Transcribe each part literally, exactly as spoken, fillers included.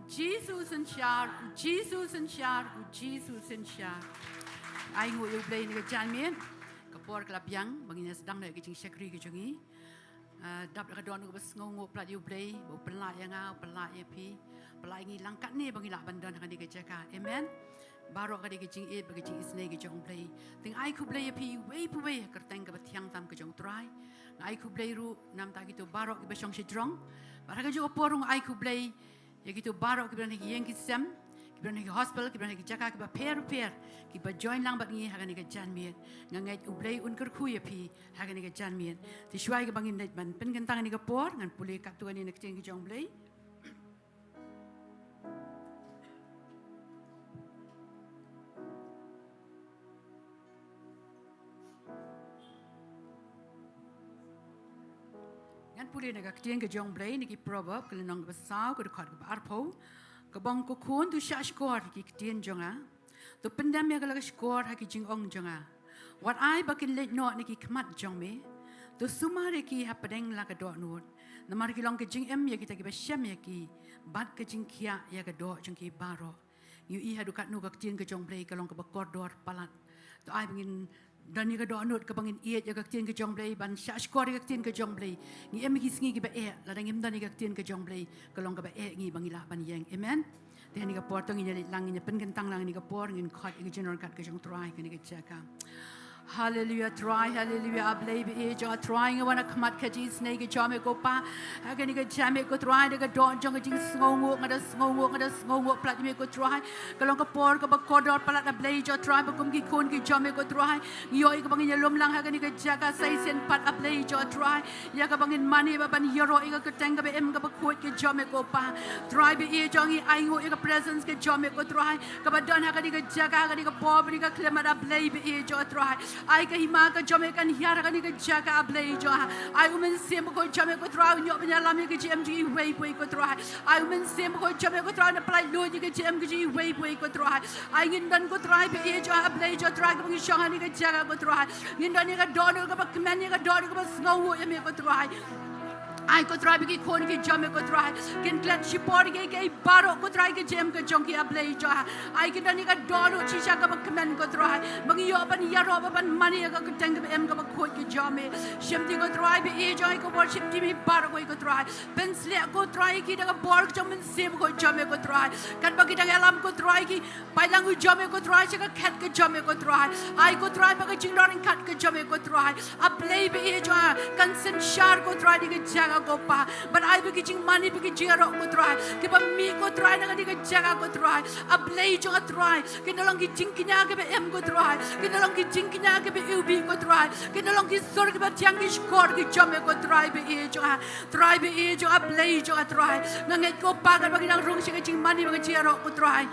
Jisu synshar, Jisu synshar, Jisu synshar. Ai nguh ïa U Blei ha kane ka janmiet. Ka por ka la biang ba ngin ïa sdang noh ïa ka jingshakri ka jong ngi. Ah, dap da ka dohnud kaba sngewnguh, palat ïa U Blei ba u pynlah ïa nga, u pynlah ïa phi, pynlah ïa ngi lang katne ba ngi lah ban don ha kane ka jaka. Amen. Baroh ka dei ka jingïeit bad ka jingisynei ka jong U Blei. Te nga ai khublei ïa phi iwei pa iwei ha ka kyrteng kaba thiang tam ka jong U Trai. Nga ai khublei ruh namar kito baroh kiba shong shajrong. Bad ha kajuh ka por ruh nga ai khublei ïa kito baroh kiba don ha ki ïing ki sem, kiba don ha ki hospital, kiba don ha ki jaka kiba pher pher, kiba join lang bad ngi ha kane ka janmiet. Nga ngeit U Blei un kyrkhu ïa phi ha kane ka janmiet. Te shuwa kaba ngin leit ban pynkyntang ïa kane ka por, ngan pule katto katne na ka ktien ka jong U Blei. Ngan pule na ka ktien ka jong U Blei na ki Proverb, ka lynnong kaba saw, ka dkhot kaba arphew. Ka bong, ko khun, to shahshkor ïa ki ktien jong nga, to pyndem ïa ka la ka shkor ha ki jingong jong nga. Wat ai ba kin leit noh na ki khmat jong me. To sumar ïa ki hapdeng la ka dohnud. Namar ki long ka jingim ïa kita kiba shem ïa ki, bad ka jingkhiah ïa ka doh jong ki baroh. Ngi ïohi haduh katno ka ktien ka jong U Blei ka long kaba kordor palat. To ai ba ngin don ïa ka dohnud kaba ngin ïeit ïa ka ktien ka jong U Blei, ban shahshkor ïa ka ktien ka jong U Blei. Ngi im ha ki sngi kiba eh, lada ngim don ïa ka ktien ka jong U Blei, ka long kaba eh ïa ngi ba ngi lah ban ïeng. Amen. Te ha kane ka por to ngin ïa leit lang, ngin ïa pynkyntang lang ha kane ka por, ngin khot ïa ka jingryngkat ka jong U Trai ha kane ka jaka. Haleluia, Trai, haleluia, A Blei ba ïeit jong nga, Trai, nga wan ha khmat ka jingisynei ka jong me ko Pa. Ha kane ka janmiet ko Trai, da ka dohnud jong ka jingsngewnguh, nga da sngewnguh, nga da sngewnguh palat ïa me ko Trai. Ka long ka por kaba kordor palat, A Blei jong nga, Trai, ba kum ki khun ki jong me ko Trai, ngi ïohi kaba ngin ïalum lang ha kane ka jaka sa shisien pat, A Blei jong nga, Trai, ïa kaba ngin mane bad ban ïaroh ïa ka kyrteng kaba im kaba khuid ka jong me ko Pa. Trai ba ïeit jong nga, ngi ai nguh ïa ka presence ka jong me ko Trai, kaba don ha kane ka jaka, ha kane ka por, ha kane ka khyllipmat, A Blei ba ïeit jong nga, Trai. Ai ka hima ka jong me kan hiar ha kane ka jaka, A Blei jong nga. Ai U Mynsiem Bakhuid jong me ko Trai un ïoh ban ïalam ïa ka jingim jong iwei pa iwei ko Trai. Ai U Mynsiem Bakhuid jong me ko Trai un pynlait luid ïa ka jingim ka jong iwei pa iwei ko Trai. Ai ngin don ko Trai ba ïeit jong nga, A Blei jong nga, Trai, kaba ngi shong ha kane ka jaka ko Trai, ngin don ïa ka dohnud kaba kmen, ïa ka dohnud kaba sngewnguh ïa me ko Trai. Ai ko Trai ba ki khun ki jong me ko Trai kin klet shipor ïa kiei kiei baroh ko Trai ha ka jingim ka jong ki, A Blei jong nga. Ai kin don ïa ka dohnud shisha kaba kmen ko Trai, ba ngi ïoh ban ïaroh bad ban mane ïa ka kyrteng kaba im kaba khuid ka jong me. Shim ti ko Trai ba ïeit jong nga, ïa ka worship team hi baroh ko Trai. Pynshlur ko Trai ïa ki da ka bor ka jong U Mynsiem Bakhuid jong me ko Trai. Katba ki dang ïalam ko Trai, ki pailang u jong me ko Trai sha ka khet ka jong me ko Trai. Ai ko Trai ba ka jingroi ryngkat ka jong me ko Trai, A Blei ba ïeit jong nga, kan synshar ko Trai da ka jaka ko Pa. Bad ai ba ki jingmane, ba ki jingïaroh ko Trai, kiba mih ko Trai na kane ka jaka ko Trai, A Blei jong nga, Trai, kin da long ki jingkñia kiba im ko Trai, kin da long ki jingkñia kiba iwbih ko Trai, kin da long ki sur kiba thiang, ki shkor ki jong me ko Trai ba ïeit jong nga. Trai ba ïeit jong nga, A Blei jong nga, Trai, nga ngeit ko Pa, katba ngi dang rung sha ka jingmane bad ka jingïaroh ko Trai,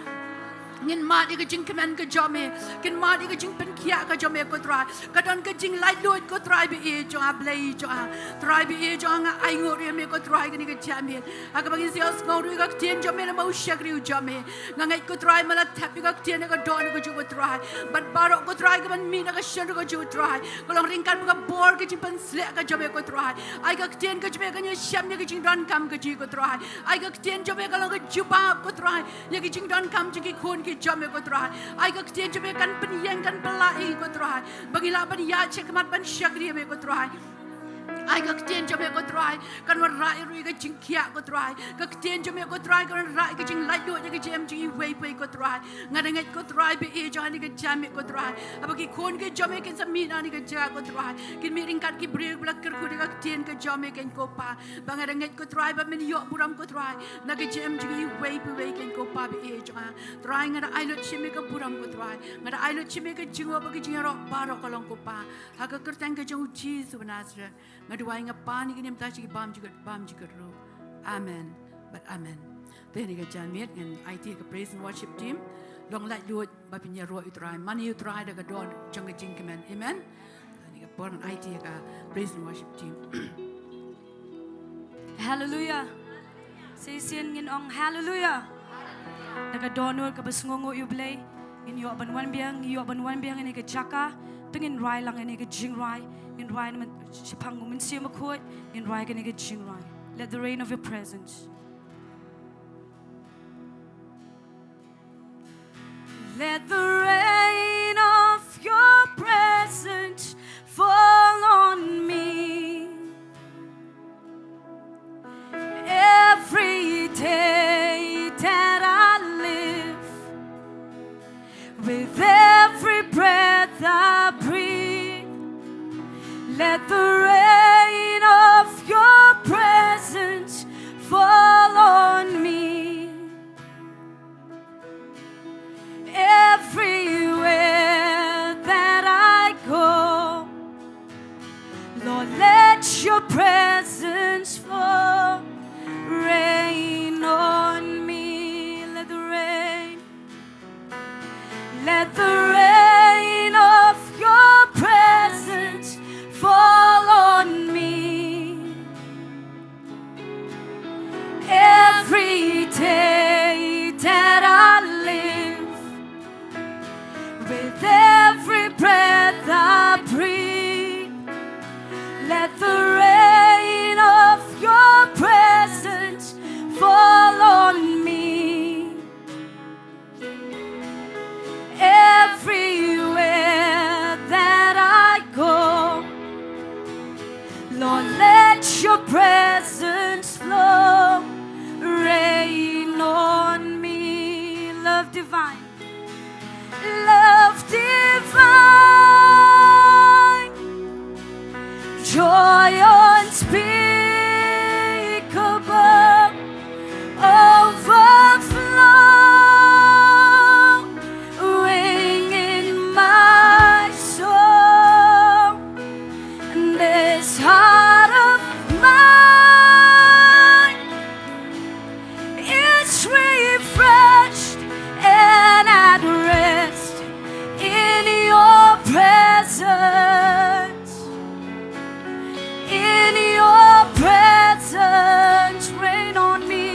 ngin mad ïa ka jingkmen ka jong me, ngin mad ïa ka jingpynkhiah ka jong me ko Trai. Ka don ka jinglaitluid ko Trai ba ïeit jong nga, A Blei jong nga. Trai ba ïeit jong nga, nga ainguh ruh ïa me ko Trai ha kane ka janmiet, ha kaba ngin sa ïohsngew ruh ïa ka ktien jong me na u shakri u jong me. Nga ngeit ko Trai, me la thep ïa ka ktien ha ka dohnud ka jong u Trai. Bad baroh ko Trai kaban mih na ka shynrang ka jong u Trai, ka long ryngkat bad ka bor ka jingpynshlur ka jong me ko Trai. Ai ka ktien ka jong me kan ïashem ïa ka jingdonkam ka jong ngi ko Trai. Ai ka ktien jong me ka long ka jubab ko Trai ïa ka jingdonkam jong ki khun ki jong me ko Trai. Ai ka ktien jong me kan pynïeng, kan pynlah ïa ngi ko Trai, ba ngin lah ban ïaid shakhmat ban shakri ïa me ko Trai. Ai ka ktien jong me ko Trai kan wanrah ruh ïa ka jingkhiah ko Trai. Ka ktien jong me ko Trai kan wanrah ïa ka jinglaitluid ïa ka jingim jong iwei pa iwei ko Trai. Nga da ngeit ko Trai ba ïeit jong nga, ha kane ka janmiet ko Trai, haba ki khun ki jong me kin sa mih na kane ka jaka ko Trai, kin mih ryngkat ki briew ba la kyrkhu da ka ktien ka jong me, keiñ ko Pa. Ba nga da ngeit ko Trai ba men ïoh burom ko Trai na ka jingim jong iwei pa iwei, keiñ ko Pa ba ïeit jong nga. Trai, nga da ai lut sha me ka burom ko Trai, nga da ai lut sha me ka jingnguh bad ka jingïaroh baroh ka long ko Pa. Ha ka kyrteng ka jong u Jisu Nasaret nga duwai, nga pan ïa kane mynta sha ki bymjukut bymjukut ruh. Amen bad amen. Te ha kane ka janmiet ngan aiti ïa ka praise and worship team. Long laitluid ba phin ïaroh ïa u Trai, mane ïa u Trai da ka dohnud jong ka jingkmen. Amen. Ha kane ka por ngan aiti ïa ka praise and worship team. Haleluia. Sa shisien ngin ong haleluia. Da ka dohnud kaba sngewnguh ïa u Blei ngin ïoh ban wan biang, ngin ïoh ban wan biang ha kane ka jaka. To ngin rwai lang ha kane ka jingrwai, ngin rwai na shaphang u Mynsiem Bakhuid, ngin rwai ha kane ka jingrwai. Let the rain of your presence. Let the rain of your presence fall on me. Every day that I live, with every breath I breathe, let the rain of your presence fall on me. Everywhere that I go, Lord, let your presence flow. Rain on me, let the rain, let the rain of your presence fall on me. Every day that I live, with every breath I breathe, let the rain of your presence fall on me. Everywhere that I go, Lord, let your presence flow. Rain on me, love divine, love divine, joy unspeakable, overflowing in my soul. And this heart of mine is refreshed and at rest in your presence. In your presence, rain on me,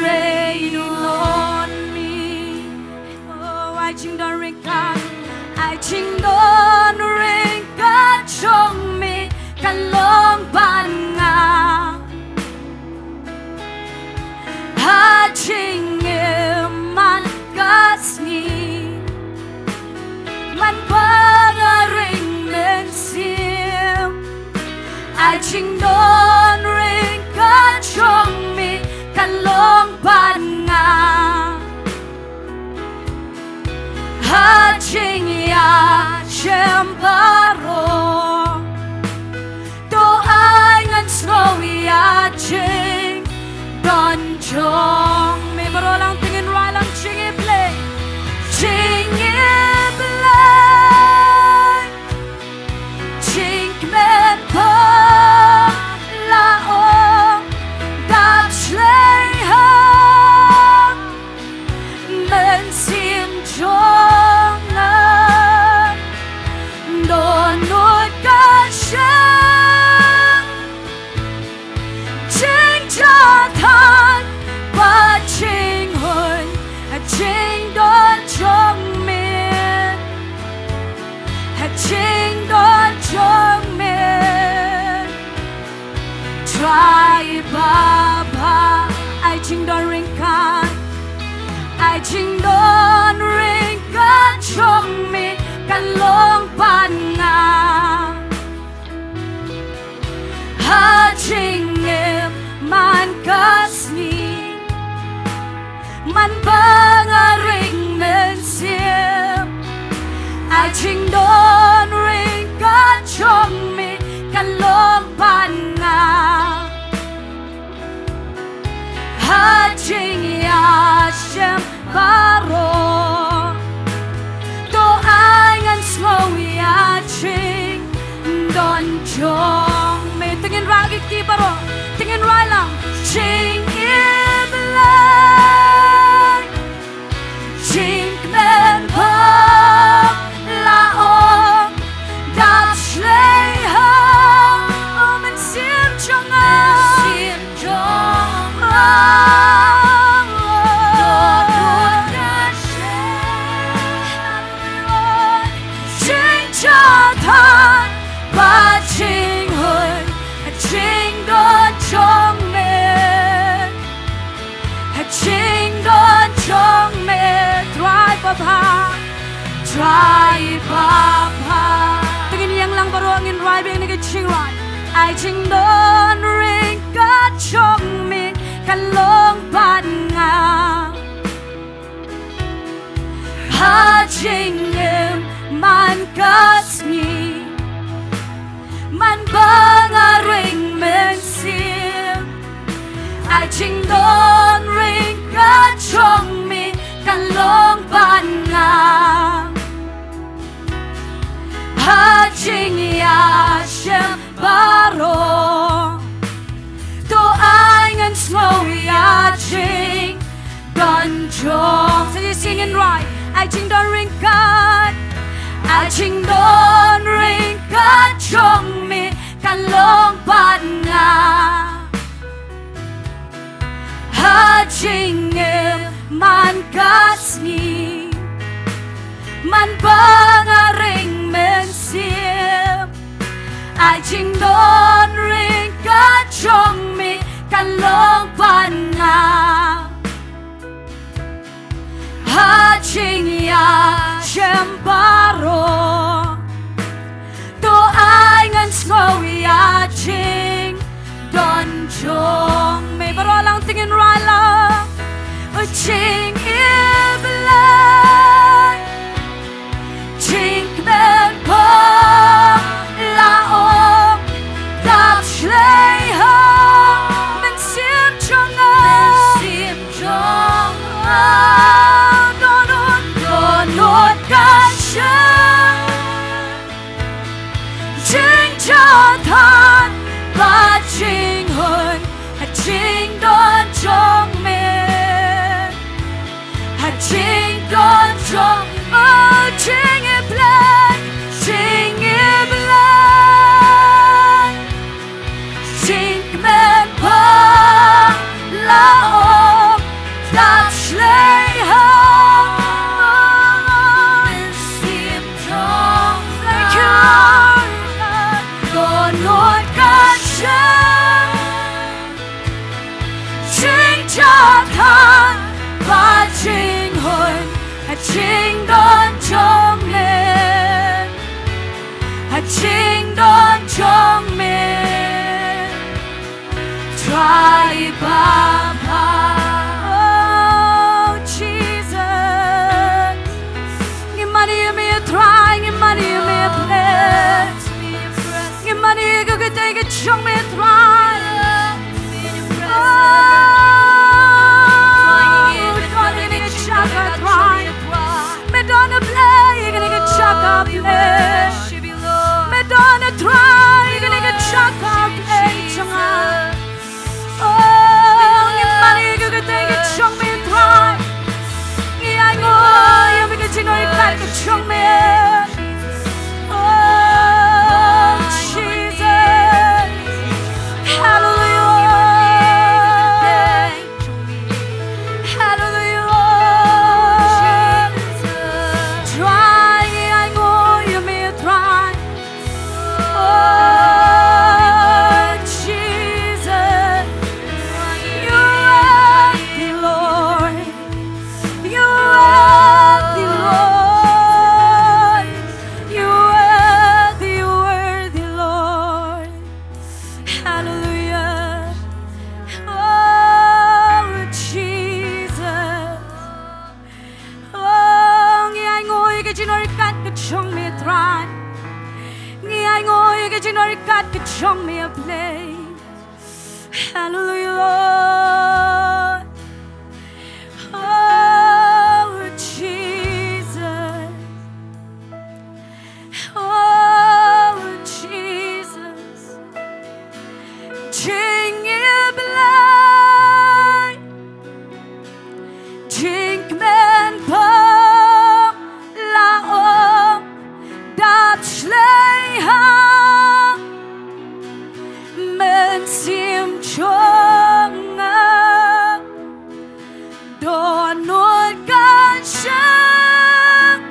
rain on me. Oh, ai jingdon ryngkat, ai jingdon ryngkat jong me kan long bad nga. Ha jingim man ka sngi, man ba nga ring mynsiem, ai jingdon ryngkat jong me kan long bad nga. Ha jingïashem baroh, to ai ngan sngew ïa jingdon jong me. Baroh lang, tyngen rwai lang. Jingim Blei, jingim Blei, jingkmen pop la ong, dap shlei ha mynsiem jong nga. Dohnud ka shong, jingjia than bad jinghun ha jingdon jong me, ha jingdon jong me. Trai Baba, ai jingdon ryngkat, ai jingdon ryngkat jong me kan long bad nga. Ha jingim man ka sngi, man ba nga ring mynsiem, ai jingdon ryngkat jong me kan long bad nga. Ha jingïashem baroh, to ai ngan sngew ïa jingdon jong me. Tyngen rwai ki kti baroh, tyngen rwai lang. Jingim Blei, jingkmen pop la ong, dap shlei ha, oh, mynsiem jong nga. Mynsiem jong nga. Dohnud ka shong, jingjia than bad jinghun ha jingdon jong me, ha jingdon jong me. Trai Baba, Trai Papa. Te ngin ïeng lang baroh, ngin rwai beit ïa kane ka jingrwai. Ai jingdon ryngkat jong me kan long bad nga ha jingim man ka sngi, man ba nga ring mynsiem. Ai jingdon ryngkat jong me kan long bad nga ha jingïashem baroh. To ai ngan sngew ïa jingdon jong. Sa ïa sing and right. Ai jingdon ryngkat, ai jingdon ryngkat jong me kan long bad nga ha jingim man ka sngi, man ba nga ring mynsiem. Ai jingdon ryngkat jong me kan long bad nga ha jingïashem baroh. To ai ngan sngew ïa jingdon jong me. Baroh lang te ngin rwai lang. O jingim Blei, jingkmen pop la ong dap shlei ha mynsiem jong nga. Mynsiem jong nga. Dohnud, dohnud ka shang jingjahthait bad jinghun ha jingdon jong me. Ha jingdon jong me. Jingim Blei, jingim Blei, jingkmen pop la ong dap shlei ha mynsiem jong. Thank you, Lord. Dohnud ka shang jingjahthait bad jinghun ha jingdon jong me. Ha jingdon jong me. Trai Papa. Oh, Jesus. Ngi mane ïa me Trai, ngi mane ïa me Blei. Ngi mane ïa ka kyrteng ka jong me Trai. Oh, don ïa kane ka jaka Trai. Me don na Blei ïa kane ka jaka Blei. Me don na Trai ïa kane ka jaka Blei jong nga. Oh, ngi mane ïa ka kyrteng ka jong me Trai. Ngi ainguh ïa me ka jingnohkat ka jong me. Oh, Jesus. Hallelujah. Hallelujah. Trai, ngi ainguh ïa me Trai. Oh, Jesus, you're worthy, Lord. You're worthy, Lord. You're worthy, worthy, Lord. Hallelujah. Oh, Jesus. Oh, ngi ainguh ïa ka jingnohkat ka jong me Trai. Ngi ainguh ïa ka jingnohkat ka jong me Blei. Hallelujah, Lord. Oh, Jesus. Oh, Jesus. Jingim Blei. Jingkmen pop la ong dap shlei ha mynsiem jong nga. Dohnud ka shang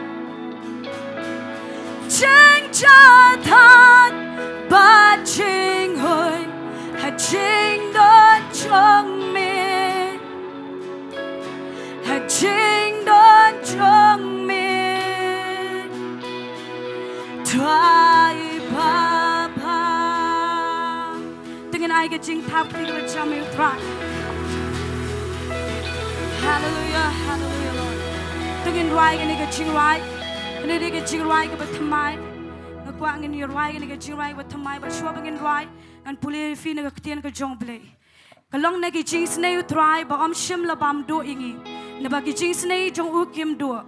jingjahthait bad jinghun ha jingdon jong me. Ha jingdon jong me. Bye, bye, bye. To ngin ai ka jingthap kti kaba jam ïa u Trai. Hallelujah, hallelujah, Lord. To ngin rwai kane ka jingrwai. Kane ka dei ka jingrwai kaba thymmai. Nga kwah ngin ïa rwai kane ka jingrwai kaba thymmai. Bad shuwa ba ngin rwai, ngan pule ïa phi na ka ktien ka jong U Blei. Ka long na ki jingisynei u Trai ba ym shym la bam duh ïa ngi. Naba ki jingisynei jong u kim duh.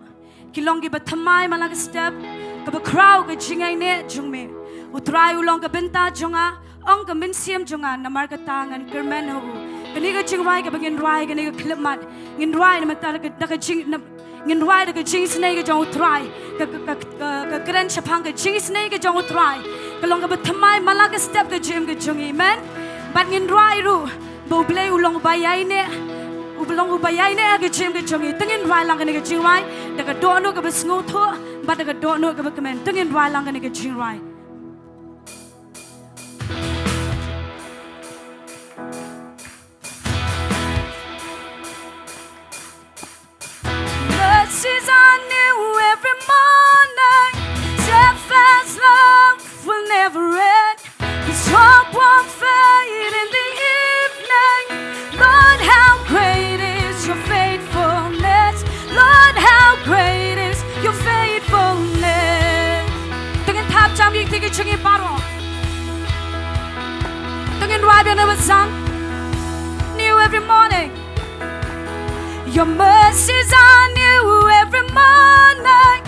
Ki long kiba thymmai man la ka step, kaba khraw ka jingaineh jong me. U Trai u long ka bynta jong nga, ong ka mynsiem jong nga, namar kata ngan kyrmen ha u. Kane ka jingrwai kaba ngin rwai, kane ka khyllipmat, ngin rwai namar kata ka, da ka jing, na, ngin rwai da ka jingisynei ka jong u Trai. Ka, ka, ka, ka, ka kren shaphang ka jingisynei ka jong u Trai. Ka long kaba thymmai man la ka step ka jingim ka jong ngi. Amen. Bad ngin rwai ruh ba U Blei u long uba ïaineh, u long uba ïaineh ha ka jingim ka jong ngi. To ngin rwai lang kane ka jingrwai da ka dohnud kaba sngewthuh bad da ka dohnud kaba kmen. To ngin rwai lang kane ka jingrwai. Mercies are new every morning. Steadfast love will never end. His hope won't fade in the evening. Lord, how great is your faithfulness. Lord, how great is your faithfulness. To ngin thap jam ïa kti ki jong ngi baroh. To ngin rwai biang na ka bynta. New every morning. Your mercies are new every morning.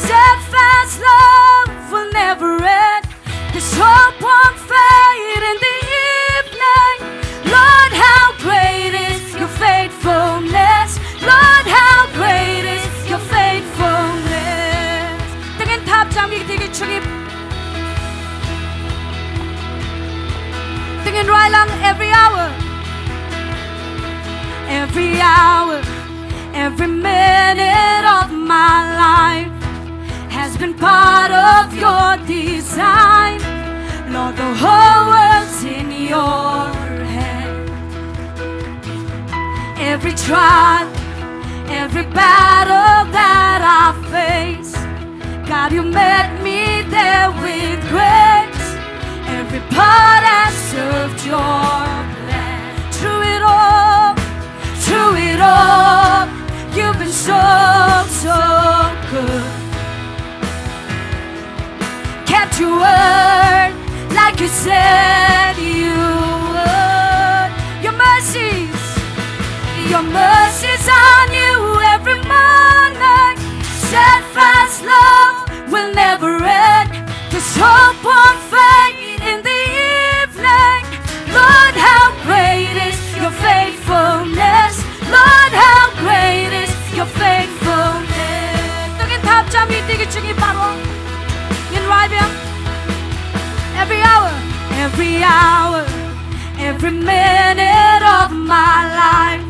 Steadfast love will never end. His hope won't fade in the evening. Lord, how great is your faithfulness. Lord, how great is your faithfulness. To ngin thap jam ïa kti ki jong ngi. To ngin rwai lang. Every hour, every hour, every minute of my life has been part of your design. Lord, the whole world's in your hand. Every trial, every battle that I face, God, you met me there with grace. Every part has served your plan. Through it all, through it all, you've been so, so good. Kept your word like you said you would. Your mercies, your mercies are new every morning. Steadfast love will never end. This hope won't fade in the evening. Lord, how great is your faithfulness. Lord, how great is your faithfulness. To ngin thap jam ïa kti ki jong ngi baroh. Ngin rwai biang. Every hour, every hour, every minute of my life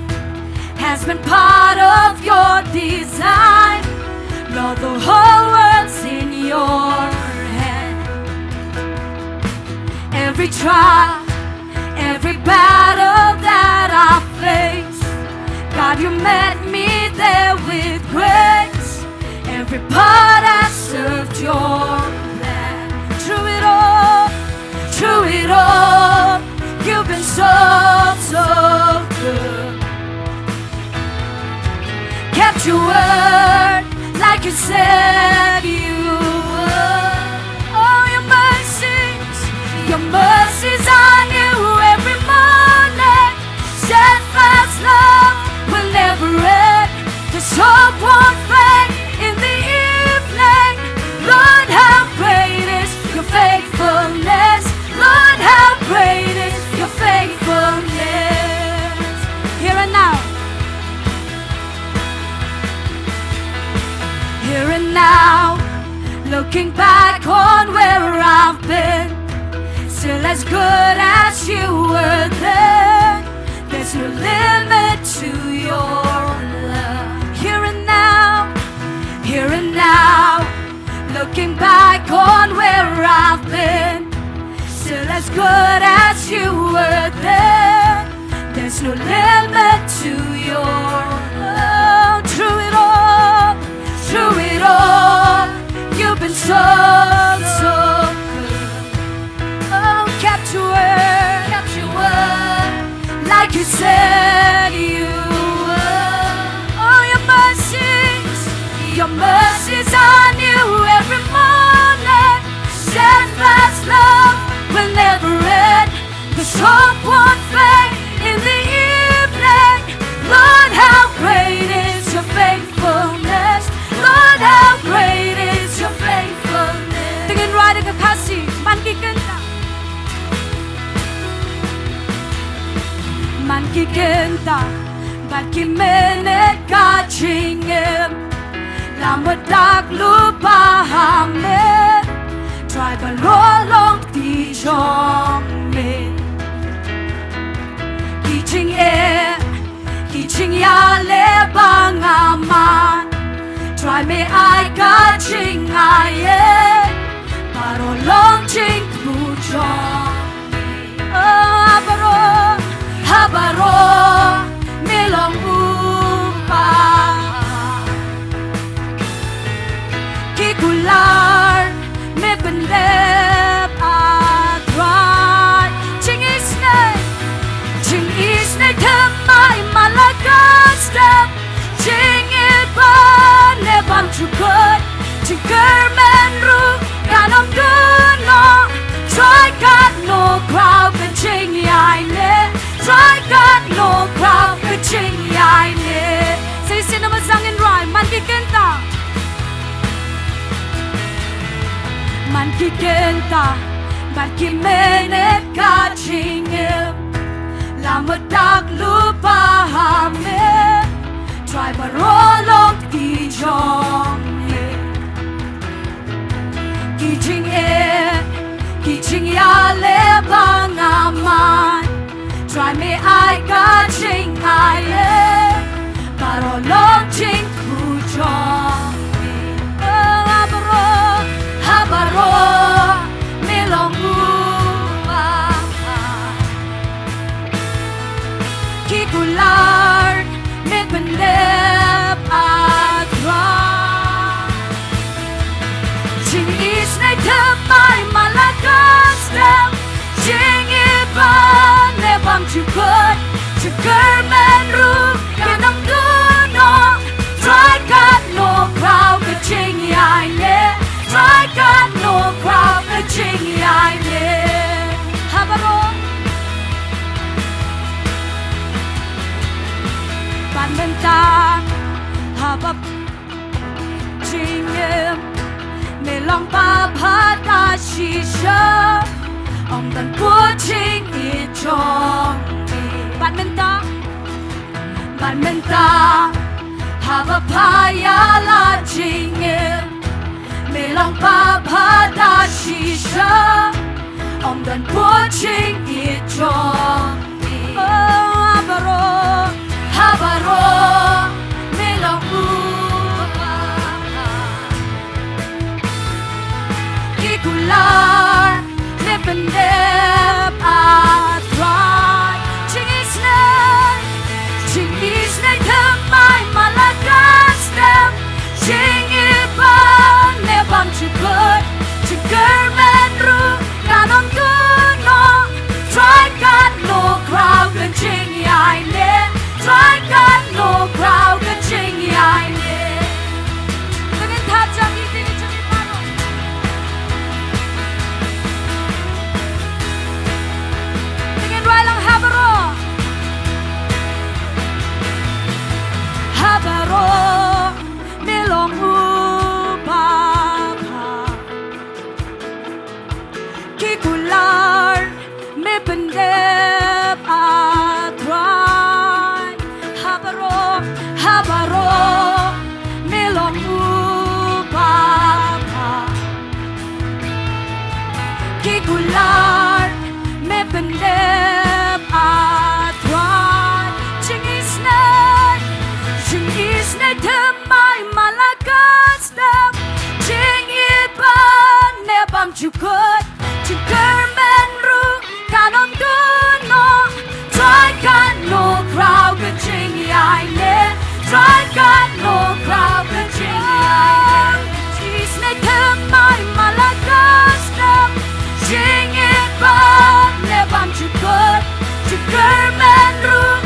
has been part of your design. Lord, the whole world's in your hand. Every trial, every battle that I face, God, you met me there with grace. Every part has served your plan. Through it all, through it all, you've been so, so good. Kept your word like you said you would. Oh, your mercies, your mercies are new every morning. Steadfast love will never end. This hope won't fade in the evening. Lord, how great is your faithfulness. Lord, how great is your faithfulness. Here and now. Here and now, looking back on where I've been, still as good as you were then. There's no limit to your love. Here and now, here and now, looking back on where I've been, still as good as you were then. There's no limit to your love. Through it all, through it all, you've been so, so You are. Oh, your mercies, your mercies are new every morning. Steadfast love will never end. This hope won't fade in the evening. Lord, how great is your faithfulness. Lord, how great is your faithfulness. Te ngin rwai da ka Khasi, man ki kynta. Man ki kynta bad ki mynne ka jingim, la mut dak lypa ha me, Trai baroh long kti jong me. Ki jingeh, ki jingïaleh ba nga mad, Trai me ai ka jingaiei, baroh long jingthmu jong me. Oh, ha baroh, ha baroh me long u paw. Ki kular me pyndep, ah Trai. Jingisynei, jingisynei thymmai man la ka step. Jingim ba ne bymjukut, jingkyrmen ruh kan ym dei noh. Trai katno khraw ka jingïaineh, Trai katno khraw ka jingïaineh. Sa shisien namar ba ngin rwai, man ki kynta. Man ki kynta bad ki mynne ka jingim, la mut dak lypa ha me, Trai baroh long kti jong me. Ki jingeh, ki jingïaleh ba nga mad, Trai me ai ka jingaiei, baroh long jingthmu jong me. Oh, ha baroh, ha baroh me long u paw. Ki kular me pyndep, ah Trai. Jingisynei thymmai man la ka step. Jingim ba ne bymjukut, jingkyrmen ruh kan ym dei noh. Trai katno khraw ka jingïaineh, Trai katno khraw ka jingïaineh. Ha baroh. Bad mynta, haba jingim me long ba bha da shisha, ym don pud jingïeit jong me. Bad mynta, bad mynta, haba pha ïa la jingim, me long ba bha da shisha, ym don pud jingïeit jong me. Oh, ha baroh, ha baroh me long u paw. Ki kular me pyndep, ah Trai. Jingisynei, jingisynei thymmai man la ka step. Jingim ba ne bymjukut, jingkyrmen ruh kan ym dei noh. Trai katno khraw ka jingïaineh, Trai katno khraw ka jingïaineh. Te ngin thap jong ngi, te ngin jong ngi baroh. Te ngin rwai lang ha baroh. Ha baroh me long u paw. Ki kular me pyndep, ah Trai. Ha baroh, ha baroh me long u paw. Ki kular me pyndep, ah Trai. Jingisynei, jingisynei thymmai man la ka step. Jingïeit ba ne bymjukut, jingkyrmen ruh kan ym dei noh. Trai katno khraw ka jingïaineh, Trai katno khraw ka jingïaineh. Jingisynei thymmai man la ka step. Jingïeit ba ne bymjukut, jingkyrmen ruh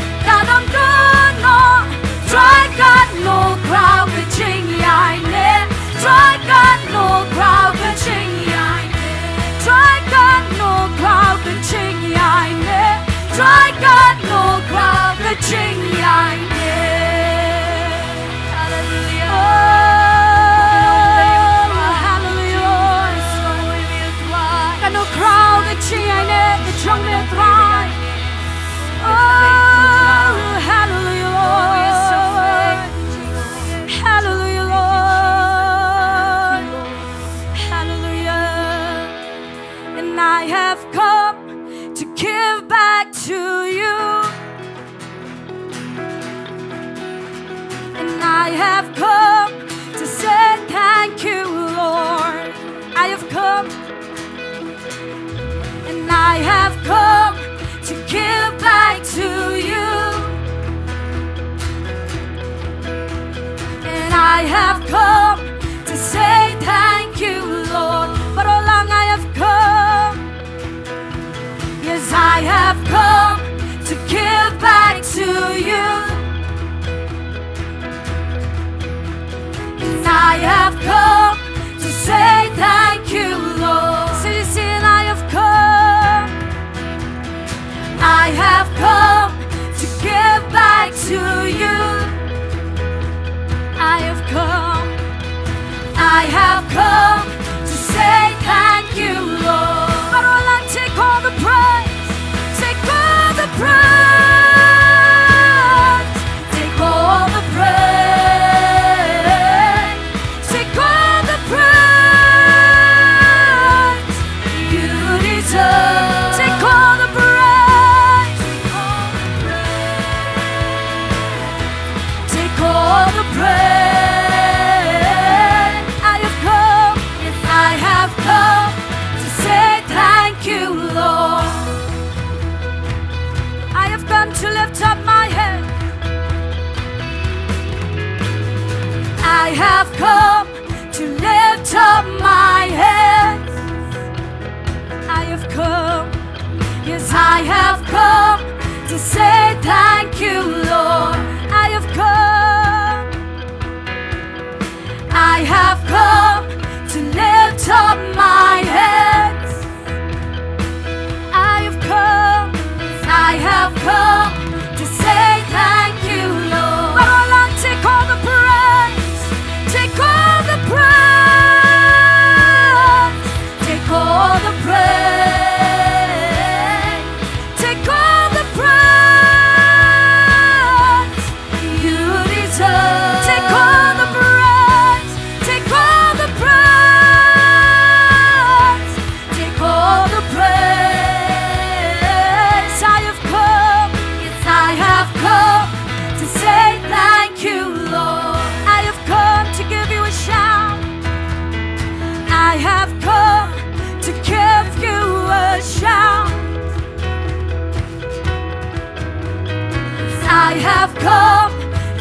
I have come to say thank you, Lord. I have come, and I have come to give back to you. And I have come to say thank you, Lord. Baroh lang, I have come. Yes, I have come to give back to you. Yes, I have come to say thank you, Lord. Say, say, and I have come. I have come to give back to you. I have come. I have come to say thank you, Lord. Baroh lang, take all the praise. Take all the praise. Take all the praise. Take all the praise. You deserve. Take all the praise. Take all the praise. I have come. Yes, I have come to say thank you, Lord. I have come to lift up my head. I have come to lift up my head. I have come. Yes, I have come to say thank you, Lord. I have come. I have come to lift up my hands. I have come, I have come to say thank you, Lord. Baroh lang, take all the praise, take all the praise, take all the praise, take all the praise. You deserve. Take all the praise. Take all the praise. Take all the praise. I have come. Yes, I have come to say thank you, Lord. I have come to give you a shout. I have come to give you a shout. I have come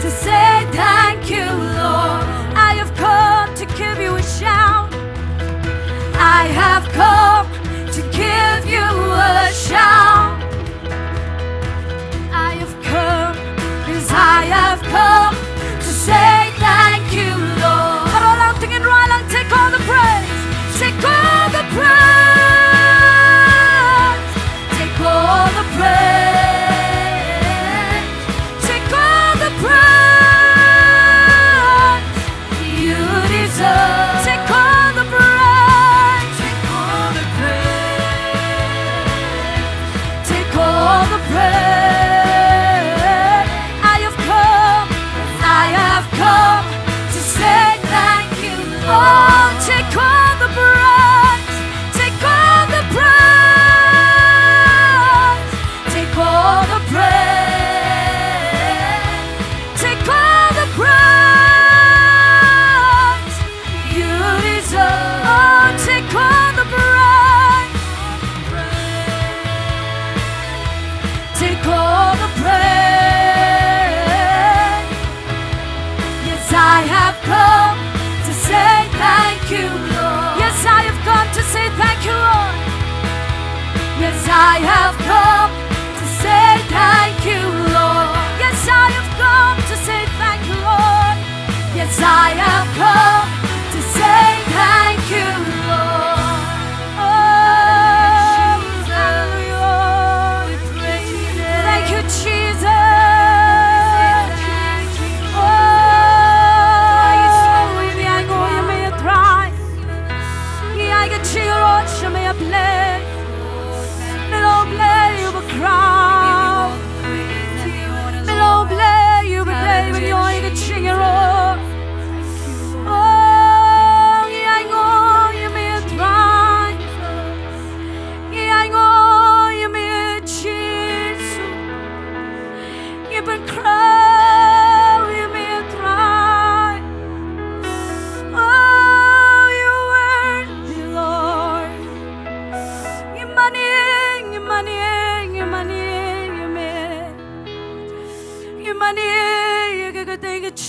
to say thank you, Lord. I have come to give you a shout. I have come to give you a shout. I have come, yes, I have come to say thank you, Lord. Baroh lang, tyngen rwai lang, take all the praise. Take all the praise. Take all the praise. Take all the praise. You deserve. Take all the praise. Take all the praise. Take all the praise. I have come. I have come to say thank you, Lord. Take all the praise. Take all the praise. Take all the praise. Take all the praise. You deserve. Oh, take all the praise. Take all the praise. Yes, I have come to say thank you, Lord. Yes, I have come to say thank you, Lord. Yes, I have come to say thank you, Lord. Yes, I have come to say thank you, Lord. Yes, I have come to say thank you, Lord. Oh, hallelujah. Thank you, Jesus. Oh, ngi ainguh ïa me, Trai. Ngi ai ka jingïaroh sha me, ïa phi. Me long bless.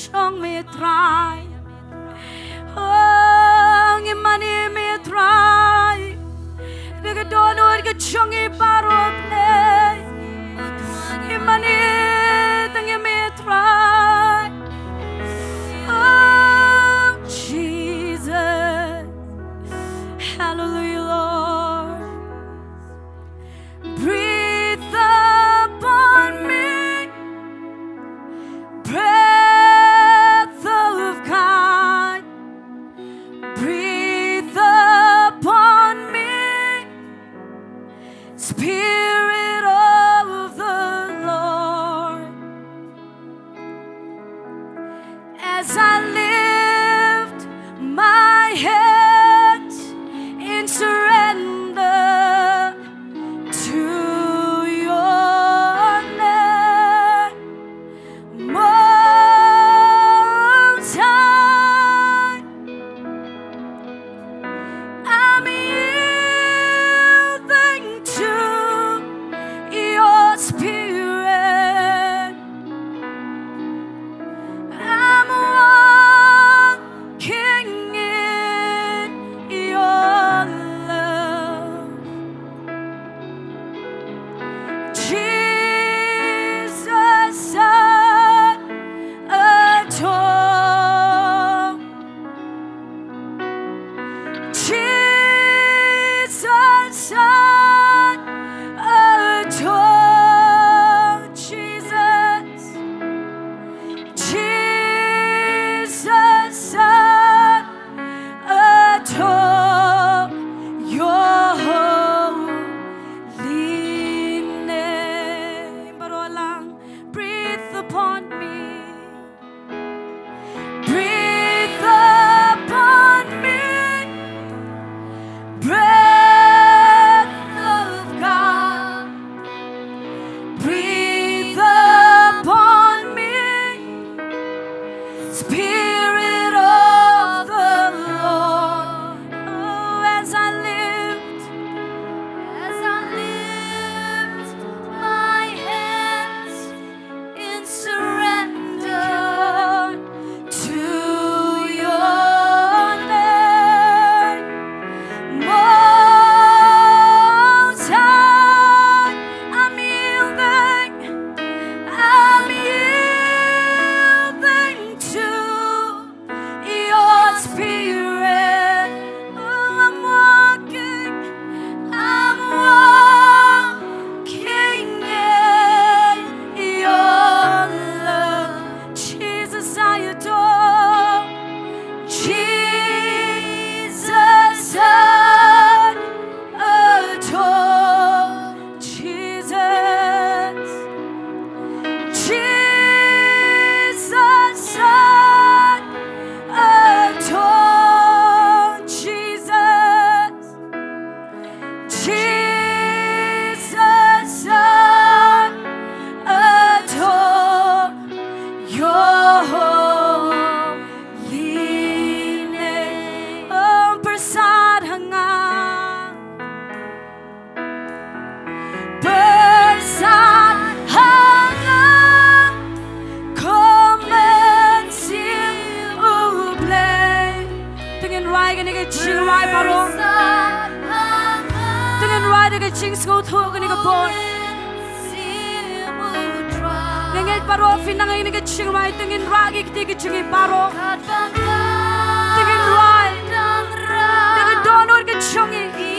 jong me Trai. Oh, ngi mane me Trai. Da ka dohnud ka jong ngi baroh phi. Ngi mane tang ïa me Trai. Oh, Jesus. Hallelujah, Lord. Breathe upon me, breath of God. Breathe upon me, Spirit of the Lord. As I lift my hands in surrender to your name, Most High, I'm yielding to your Spirit. I'm walking in your love. Jesus, I adore. Jesus, I adore. Jesus, Jesus, I adore your holy name. Baroh lang, breathe upon me. Breathe upon me, breath of God. Breathe upon me, Spirit of the Lord. Oh, as I lift, as I lift my hands in surrender to your name. Most High, I'm yielding, I'm yielding to your Spirit. Oh, I'm walking, I'm walking in your love. Jesus, I adore. Jesus, I adore. Jesus, Jesus, I adore. Jesus, Jesus, I adore your holy name. Oh, pyrsad ha nga. Pyrsad ha nga, kum mynsiem U Blei. To ngin rwai kane ka jingrwai baroh. To ngin rwai da ka jingsngewthuh kane ka por. Nga ngeit baroh phi nang ïa kane ka jingrwai, to ngin rah ki kti ki jong ngi baroh. To ngin rwai da ka dohnud ka jong ngi.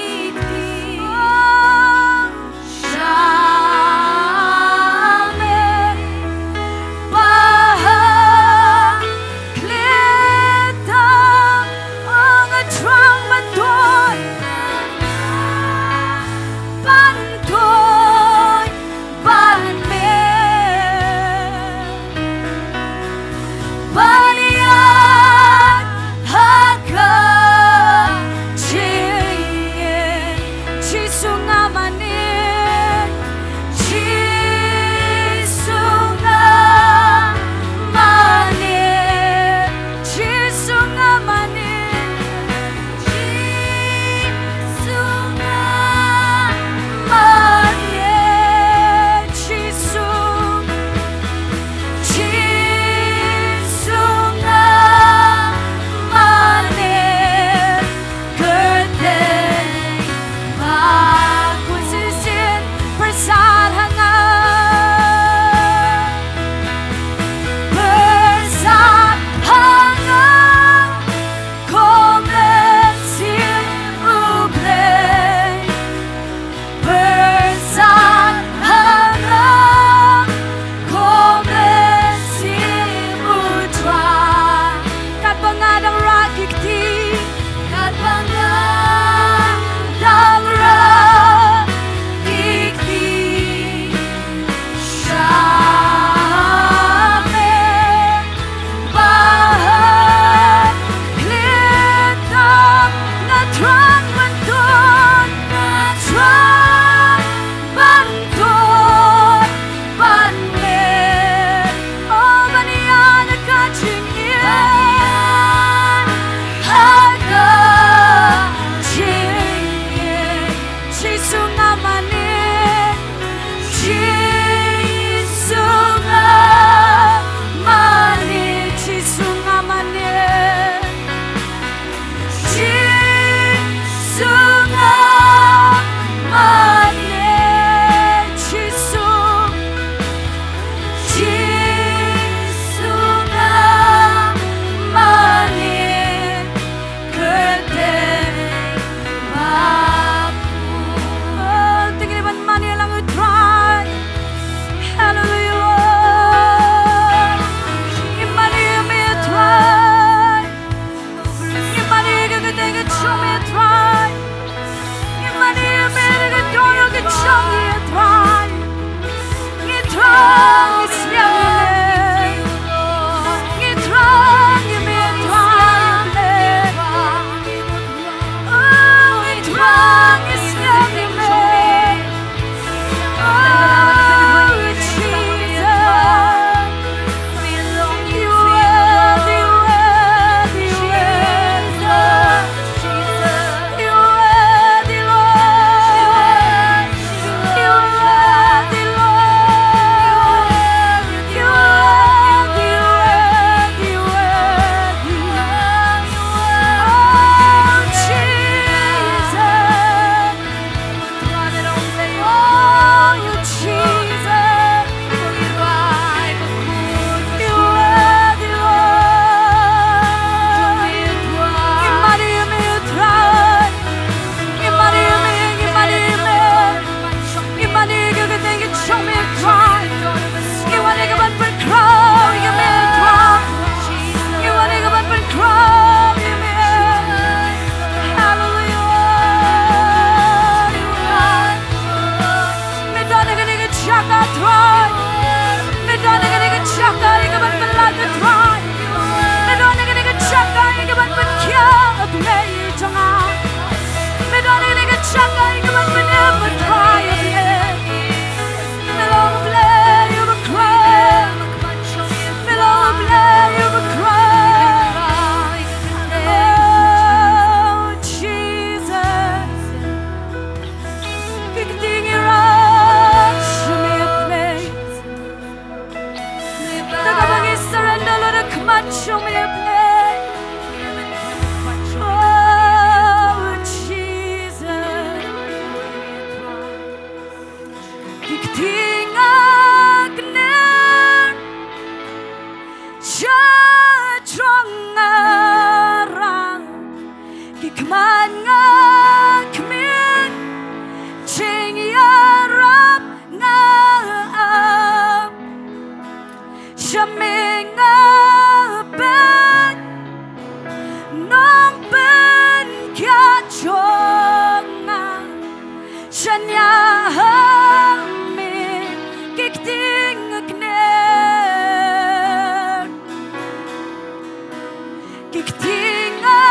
Ki kti nga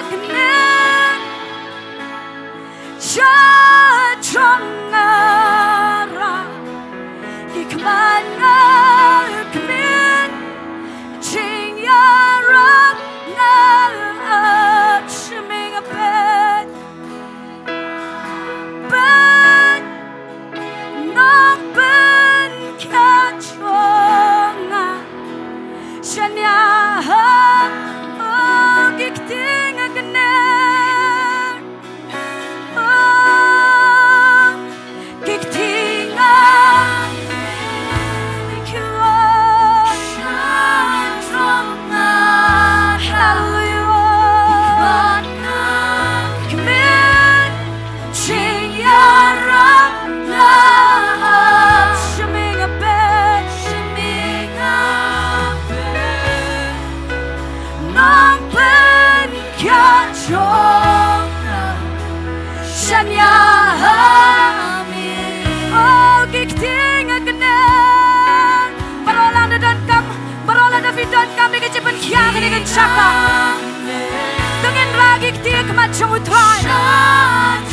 kne sha jong nga, ki khmat nga khmih, jingïarap nga ap sha me, nga peit. Peit, nongpynkhiah jong nga, shaniah ha me, ki kti nga kne. Oh, ki kti nga kne. Hallelujah. Khmih, jingïarap nga ap sha me, nga peit. Nongpynkhiah jong nga, shaniah ha me. Oh, ki kti nga kne. Baroh lada donkam, baroh lada phi donkam ïa ka jingpynkhiah kane ka jaka, to ngin rah ki kti ha khmat jong U Trai.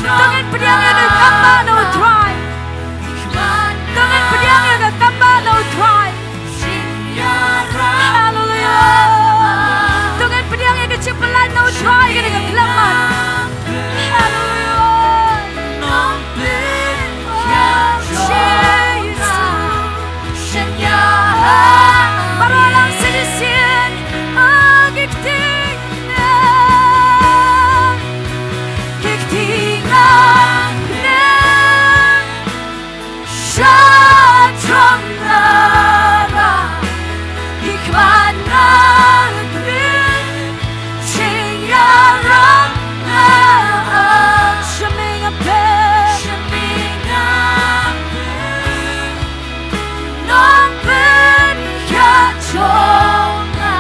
To ngin pdiang ïa ka kambah na U Trai. To ngin pdiang ïa ka kambah na U Trai. Hallelujah. To ngin pdiang ïa ka jingpyllait na U Trai kane ka khyllipmat. Hallelujah. Oh, Jesus. Baroh lang shisien, oh, ki kti nga, ki kti nga kne. Sha jong nga, ki khmat nga khmih, jingïarap nga ap sha me, nga peit. Nongpynkhiah jong nga,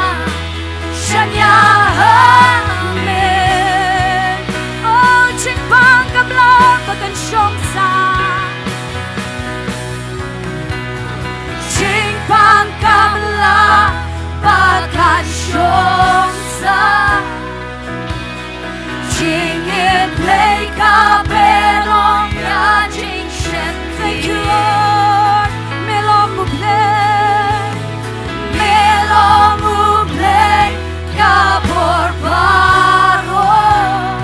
shaniah ha me. Oh, jingpang kam lah ba kan shong sah. Jingpang kam lah ba kan shong sah. Jingim Blei ka pynlong ïa jingshem. Thank you, Lord. Me long U Blei, me long U Blei ka bor baroh.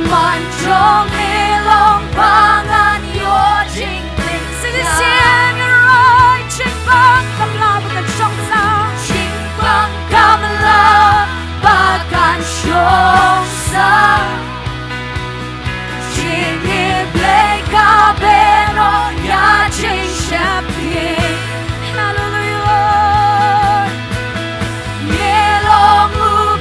Man jong me long ba ngan ïoh jingpynkhiah. Shisien ngi roi, jingpang kam lah ba kan shong sah. Jingpang kam lah ba kan shong sah. Jingim Blei ka pynlong ïa jingsheptieng. Hallelujah, Lord. Me long U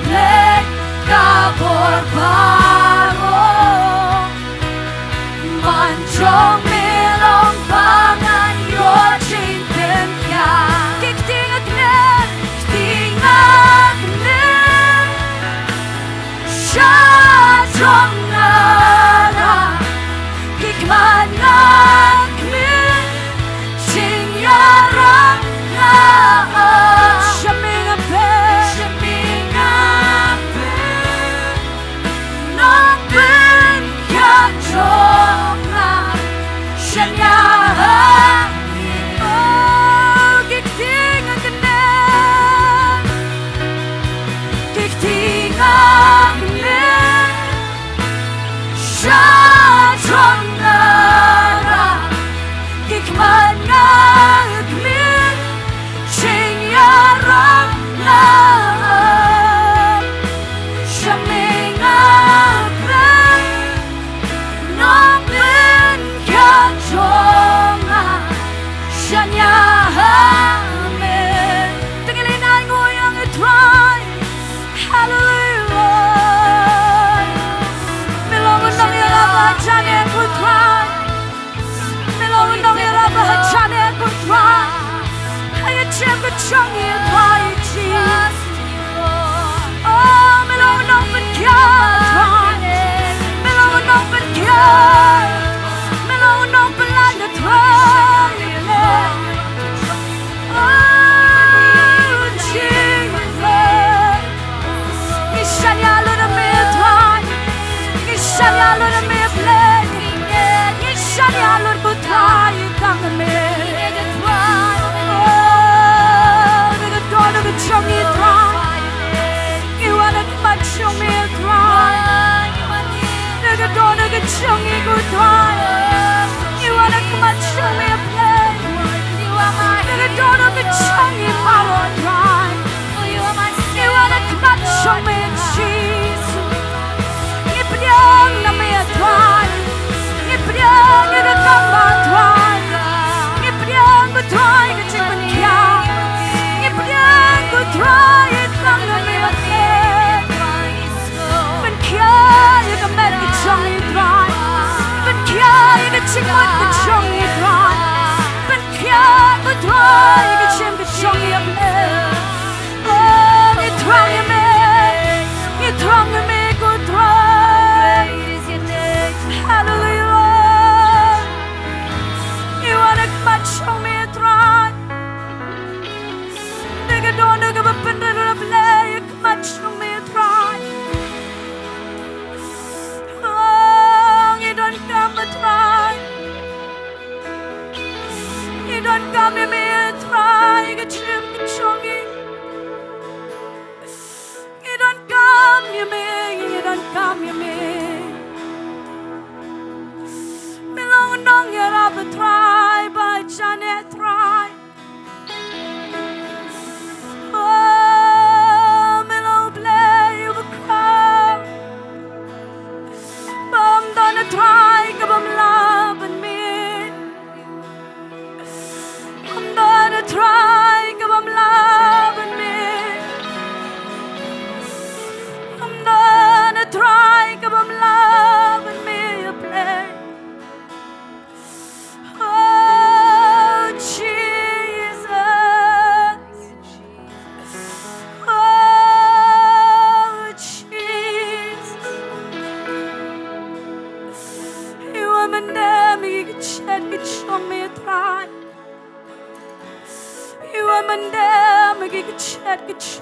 Blei ka bor baroh. Man jong me long ba ngan ïoh jingpynkhiah. Ki kti nga kne, ki kti nga kne. Sha jong nga, ki khmat nga khmih, jingïarap nga ap sha me, nga peit. Sha me, nga peit. Nongpynkhiah jong nga, shaniah ha me. Oh, ki kti nga kne, ki kti nga kne. Sha jong nga, ki khmat nga khmih, jingïarap nga ap sha me, nga peit. Nongpynkhiah jong nga, shaniah ha me. To ngin leit ainguh ïa U Trai. Hallelujah, Lord. Me long u nongïarap ba hajan eh, ko Trai. Me long u nongïarap ba hajan eh, ko Trai. Ha ïing jong ngi, Trai Jisu. Oh, me long u nongpynkhiah, Trai. Me long u nongpynkhiah. Me long u nongpyllait, Trai. Oh, Jesus.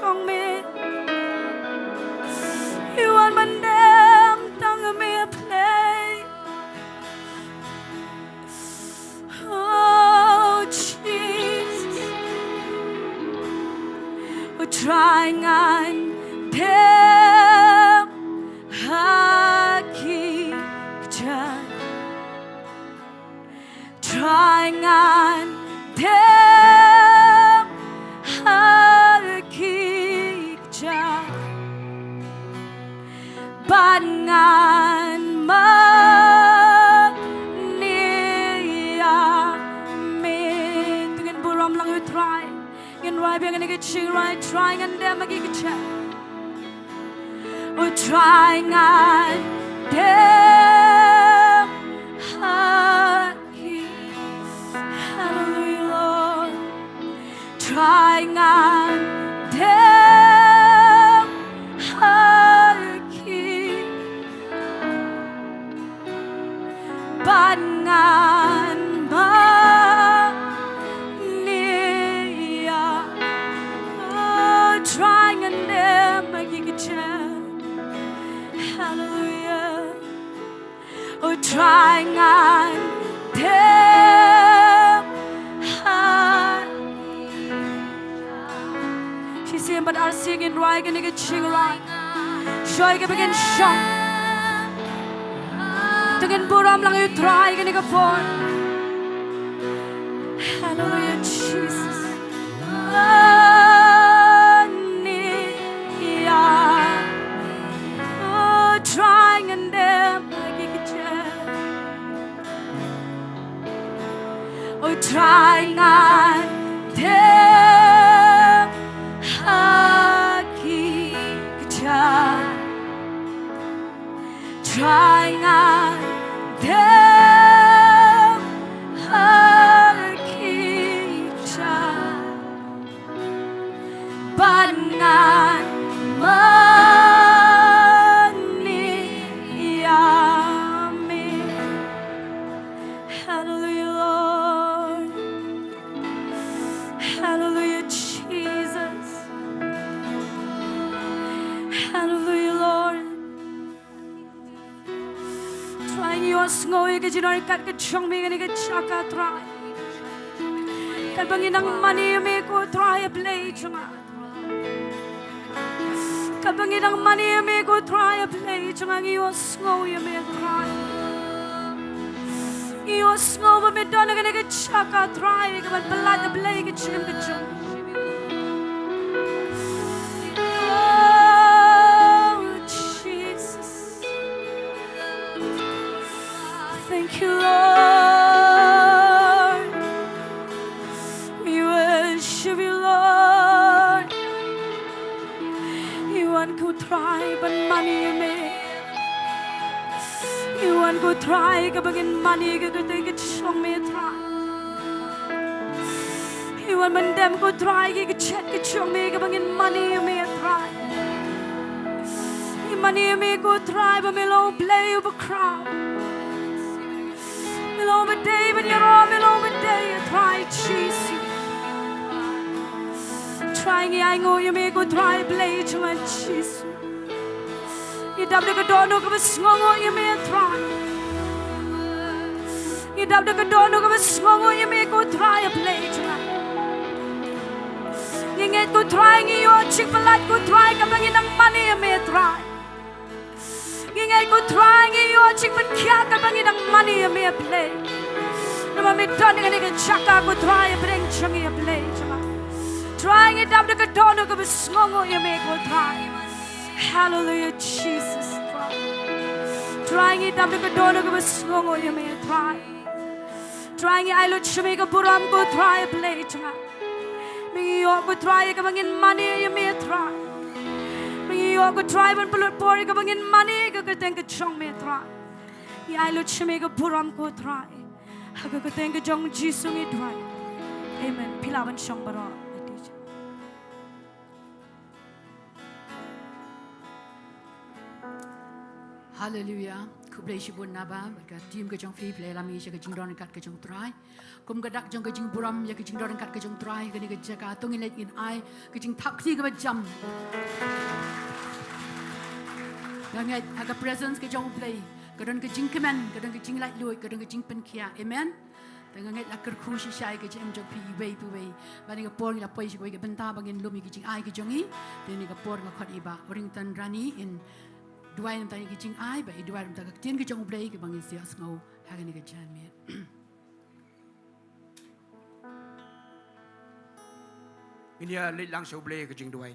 jong me. Ïa wan ban dem tang ïa me, play. Oh Jesus, U Trai ngan dem ha ki kjat. Trai ngan dem ha ki kjat. Bad ngan mane ïa me. To ngin burom lang ïa U Trai. Ngin rwai biang ïa kane ka jingrwai, Trai ngan dem ha ki kjat. Oh Trai ngan dem ha ki. Hallelujah, Lord. Trai ngan dem ha ki. Bad ngan mane ïa. Oh, Trai ngan dem ha ki kjat. Hallelujah. Oh, Trai ngan dem ha. Shisien bad arsien ngin rwai kane ka jingrwai. Shoi kaba ngin shong. To ngin burom lang ïa U Trai kane ka por. Hallelujah, Jesus. Mane ïa. Oh, Trai ngan dem ha ki kjat. Oh, Trai ngan dem ha ki kjat. Trai ngan dem ha ki kjat. Bad ngan mane ïa me. Hallelujah, Lord. Hallelujah, Jesus. Hallelujah, Lord. Trai, ngi ïohsngew ïa ka jingïaid ka jong me ha kane ka jaka, Trai. Katba ngi nang mane ïa me ko Trai, a Blei jong nga. Katba ngi nang mane ïa me ko Trai, a Blei jong nga, ngi ïohsngew ïa me, Trai. Ngi ïohsngew ba me don ha kane ka jaka, Trai, kaban pyllait, a Blei, ka jingim ka jong. Oh, Jesus. Thank you, Lord. We worship you, Lord. Ngi wan ko Trai ban mane ïa me. Ngi wan ko Trai kaba ngin mane ïa ka kyrteng ka jong me, Trai. Ngi wan ban dem ko Trai ïa ka kjat ka jong me kaba ngin mane ïa me, Trai. Ngi mane ïa me ko Trai ba me long Blei uba khraw. Me long uba dei ban ïaroh, me long uba dei, Trai Jisu. Trai, ngi ainguh ïa me ko Trai Blei jong nga Jisu. Ngi dap da ka dohnud kaba sngewnguh ïa me, Trai. Ngi dap da ka dohnud kaba sngewnguh ïa me ko Trai, a Blei jong nga. Ngi ngeit ko Trai, ngi ïoh jingpyllait ko Trai katba ngi nang mane ïa me, Trai. Ngi ngeit ko Trai, ngi ïoh jingpynkhiah katba ngi nang mane ïa me, a Blei. Namar me don ha kane ka jaka ko Trai, hapdeng jong ngi, a Blei jong nga. Trai, ngi dap da ka dohnud kaba sngewnguh ïa me ko Trai. Hallelujah, Jesus Christ. Trai, ngi dap da ka dohnud kaba sngewnguh ïa me, Trai. Trai, ngi ai lut sha me ka burom ko Trai, a Blei jong nga. Me ngi ïoh ko Trai kaba ngin mane ïa me, Trai. Me ngi ïoh ko Trai ban pynlut por kaba ngin mane ïa ka kyrteng ka jong me, Trai. Ngi ai lut sha me ka burom ko Trai. Ha ka kyrteng ka jong Jisu ngi duwai. Amen. Phi lah ban shong baroh. Hallelujah. Khublei shibun naba bad ka team ka jong phi, phi la ïalam ïa ka jingdon ryngkat ka jong U Trai. Kum ka dak jong ka jingburom ïa ka jingdon ryngkat ka jong U Trai, kane ka jaka to ngin leit ngin ai ka jingthap kti kaba jam. Nga ngeit ha ka presence ka jong U Blei ka don ka jingkmen, ka don ka jinglaitluid, ka don ka jingpynkhiah. Amen. Te nga ngeit la kyrkhu shisha ïa ka jingim jong phi iwei pa iwei. Bad ha kane ka por ngi la poi sha kawei ka bynta ba ngin lum ïa ka jingai ka jong ngi. Te ha kane ka por nga khot ïa i Bah Orrington Rani in duwai na ka bynta ka jingai, bad i duwai na ka bynta ka ktien ka jong U Blei kaba ngin sa ïohsngew ha kane ka janmiet. Ngin ïa leit lang sha U Blei ka jingduwai.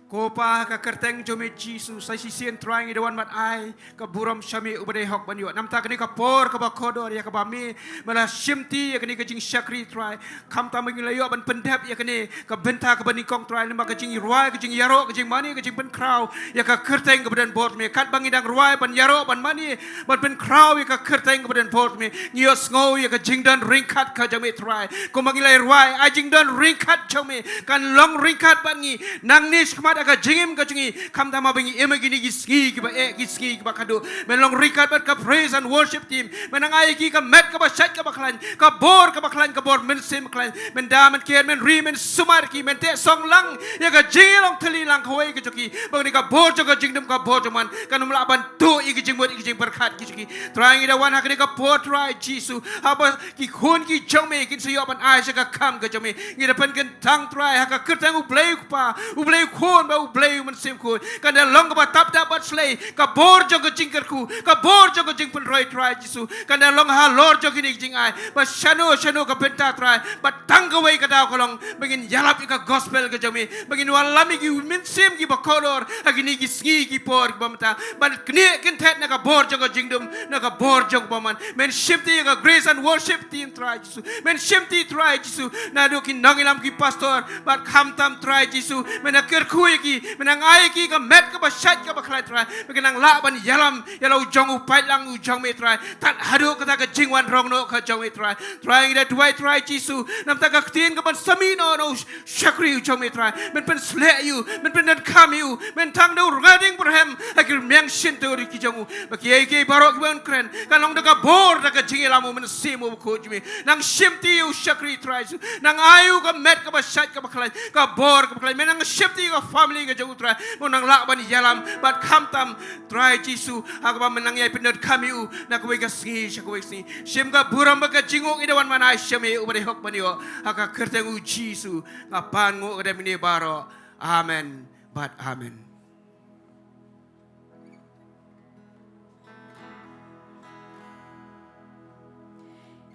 Ko Pa, ha ka kyrteng jong me Jisu, sa shisien Trai ngi da wan ban ai ka burom sha me uba dei hok ban ïoh. Namar kane ka por kaba kordor ïa kaba me, me la shimti ïa kane ka jingshakri Trai. Khamtam ba ngi la ïoh ban pyndep ïa kane ka bynta kaba nyngkong Trai, lyngba ka jingrwai, ka jingïaroh, ka jingmane, ka jingpynkhraw ïa ka kyrteng kaba don bor me. Katba ngi dang rwai, ban ïaroh, ban mane, ban pynkhraw ïa ka kyrteng kaba don bor me, ngi ïohsngew ïa ka jingdon ryngkat ka jong me Trai. Kumba ngi la rwai, ai jingdon ryngkat jong me kan long ryngkat bad ngi nangne shakhmat ha ka jingim ka jong ngi. Khamtam ba ngi im ha kine ki sngi kiba eh, ki sngi kiba khatduh, men long ryngkat bad ka praise and worship team. Men nang ai ïa ki ka met kaba shait kaba khlaiñ, ka bor kaba khlaiñ, ka bor mynsiem khlaiñ. Men da, men ker, men ri, men sumar ki, men teh song lang ïa ka jinglong thylli lang kawei ka jong ki, ba kane ka bor jong ka jingdum, ka bor jong man, kan ym lah ban tuh ïa ka jingmut, ïa ka jingpyrkhat ki jong ki. Trai ngi da wan ha kane ka por Trai Jisu, haba ki khun ki jong me kin sa ïoh ban ai sha ka kam ka jong me, ngi da pynkyntang Trai ha ka kyrteng U Blei U Kpa, U Blei U Khun bad U Blei U Mynsiem Khuid. Kan da long kaba tap da bad shlei ka bor jong ka jingkyrkhu, ka bor jong ka jingpynroi Trai Jisu. Kan da long halor jong kine ki jingai ba shano shano ka bynta Trai, ba tang kawei ka daw ka long ba ngin ïalap ïa ka gospel ka jong me, ba ngin wallam ïa ki mynsiem kiba kordor ha kine ki sngi ki por kiba mynta, ban knieh kynthet na ka bor jong ka jingdum, na ka bor jong ka bymman. Men shimti ïa ka Grace and Worship team Trai Jisu. Men shimti Trai Jisu, naduh ki nongïalam, ki pastor, bad khamtam Trai Jisu, men da kyrkhu ïa ki, men da ai ïa ki ka met kaba shait kaba khlaiñ Trai, ba kin nang lah ban ïalam ïa la u jong u paidlang u jong me Trai, tad haduh kata ka jingwan rong noh ka jong me Trai. Trai ngi da duwai Trai Jisu, namar ka ktien kaban sa mih noh na u shakri u jong me Trai, men pynsleh ïa u, men pyndonkam ïa u, men tang da u rnga dieng byrhem ha ki rmiang shyntur ki jong u, ba kiei kiei baroh kiba un kren kan long da ka bor, da ka jingïalam u Mynsiem Bakhuid jong me. Nang shimti ïa u shakri Trai Jisu, nang ai ïa u ka met kaba shait kaba khlaiñ, ka bor kaba khlaiñ. Men nang shimti ïa ka family ka jong u Trai, ba un nang lah ban ïalam bad khamtam Trai Jisu, ha kaba men nang ïai pyndonkam ïa u na kawei ka sngi sha kawei ka sngi. Shim ka burom bad ka jingngooh ngi da wan ban ai sha me uba dei hok ban ïoh, ha ka kyrteng u Jisu nga pan nguh ka dei mynne baroh. Amen bad amen.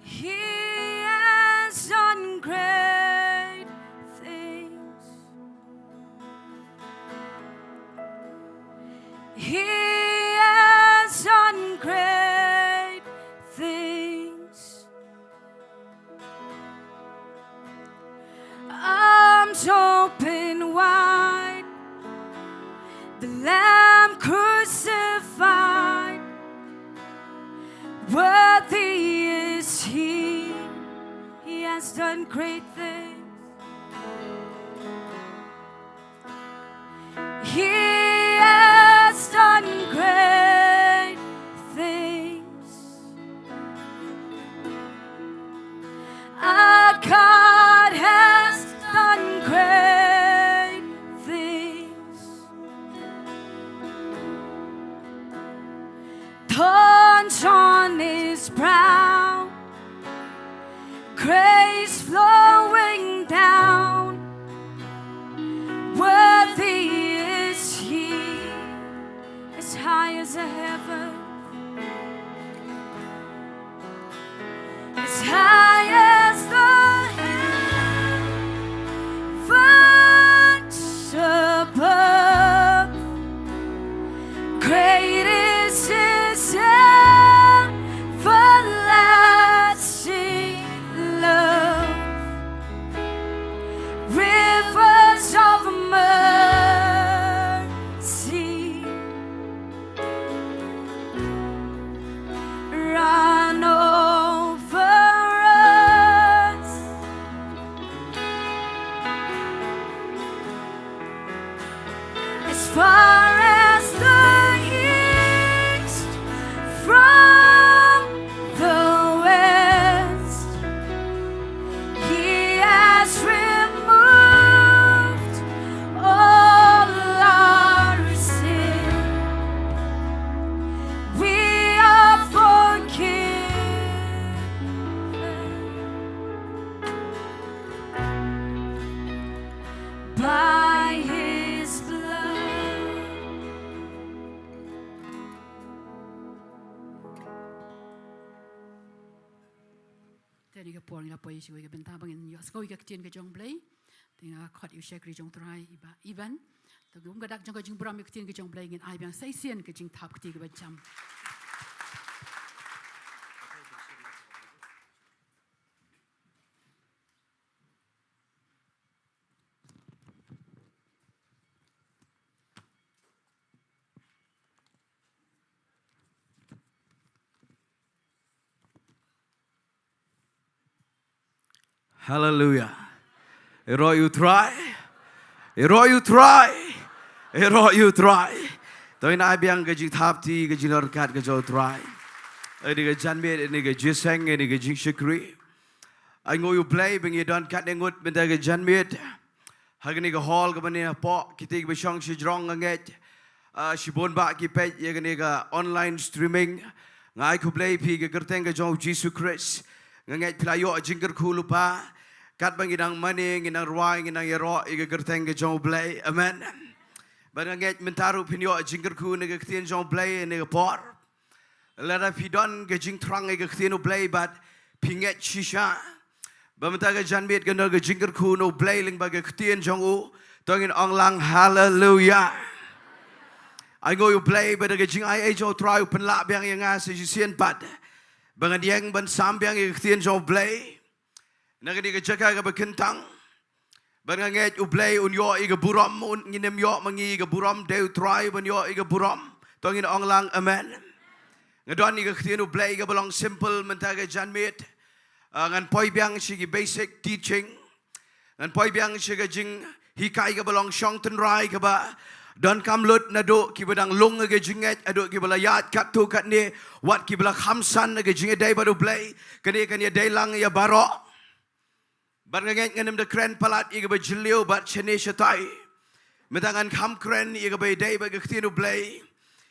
He has done great things. He has done great things. Arms open wide, the Lamb crucified. Worthy is he, he has done great things. He has done great things. Our God has done great things. Thorns on his brow, grace flowing down. Worthy is he, as high as the heaven, as high as the heavens above. Great is his everlasting love. Kane ka por ngi la poi sha kawei ka bynta ba ngin ïohsngew ïa ka ktien ka jong U Blei. Te nga khot ïa u shakri jong U Trai, i Bah Ivan. Te kum ka dak jong ka jingburom ïa ka ktien ka jong U Blei, ngin ai biang sa shisien ka jingthap kti kaba jam. Haleluia. Ïaroh ïa U Trai. Ïaroh ïa U Trai. Ïaroh ïa U Trai. To ngin ai biang ka jingthap kti, ka jingryngkat ka jong U Trai. Ïa kane ka janmiet, ïa kane ka jingïaseng, ïa kane ka jingshakri. Ai nguh ïa U Blei ba ngi don katne ngut mynta ka janmiet ha kane ka hall kaba ne hapoh, kita kiba shong shajrong, nga ngeit, ah, shibun bah ki peit ïa kane ka online streaming. Nga ai khublei ïa phi ha ka kyrteng ka jong U Jisu Khrist. Nga ngeit phi la ïoh jingkyrkhu lypa. Katba ngi dang mane, ngi dang rwai, ngi dang ïaroh ïa ka kyrteng ka jong U Blei. Amen. Bad nga ngeit mynta ruh phin ïoh jingkyrkhu na ka ktien jong U Blei ha kane ka por. Lada phi don ka jingthrang ïa ka ktien U Blei bad phi ngeit shisha ba mynta ka janmiet kan don ka jingkyrkhu na U Blei lyngba ka ktien jong u, to ngin ong lang haleluia. Ai nguh ïa U Blei ba da ka jingai ei jong U Trai u pynlah biang ïa nga sa shisien pat ba ngan ïeng ban sam biang ïa ka ktien jong U Blei na kane ka jaka kaba kyntang. Bad nga ngeit U Blei un ïoh ïa ka burom, un, ngin ym ïoh ma ngi ïa ka burom, dei U Trai ban ïoh ïa ka burom. To ngin ong lang amen. Nga don ïa ka ktien U Blei kaba long simple mynta ka janmiet. Ah, ngan poi biang sha ki basic teaching. Ngan poi biang sha ka jinghikai kaba long shong tynrai kaba donkam lut naduh kiba dang lung ha ka jingngeit, haduh kiba la ïaid katto katne, wat kiba la kham san ha ka jingïadei bad U Blei. Kane kan ïadei lang ïa baroh. Bad nga ngeit ngan ym da kren palat ïa kaba jylliew bad shane shatai. Mynta ngan kham kren ïa kaba ïadei bad ka ktien U Blei,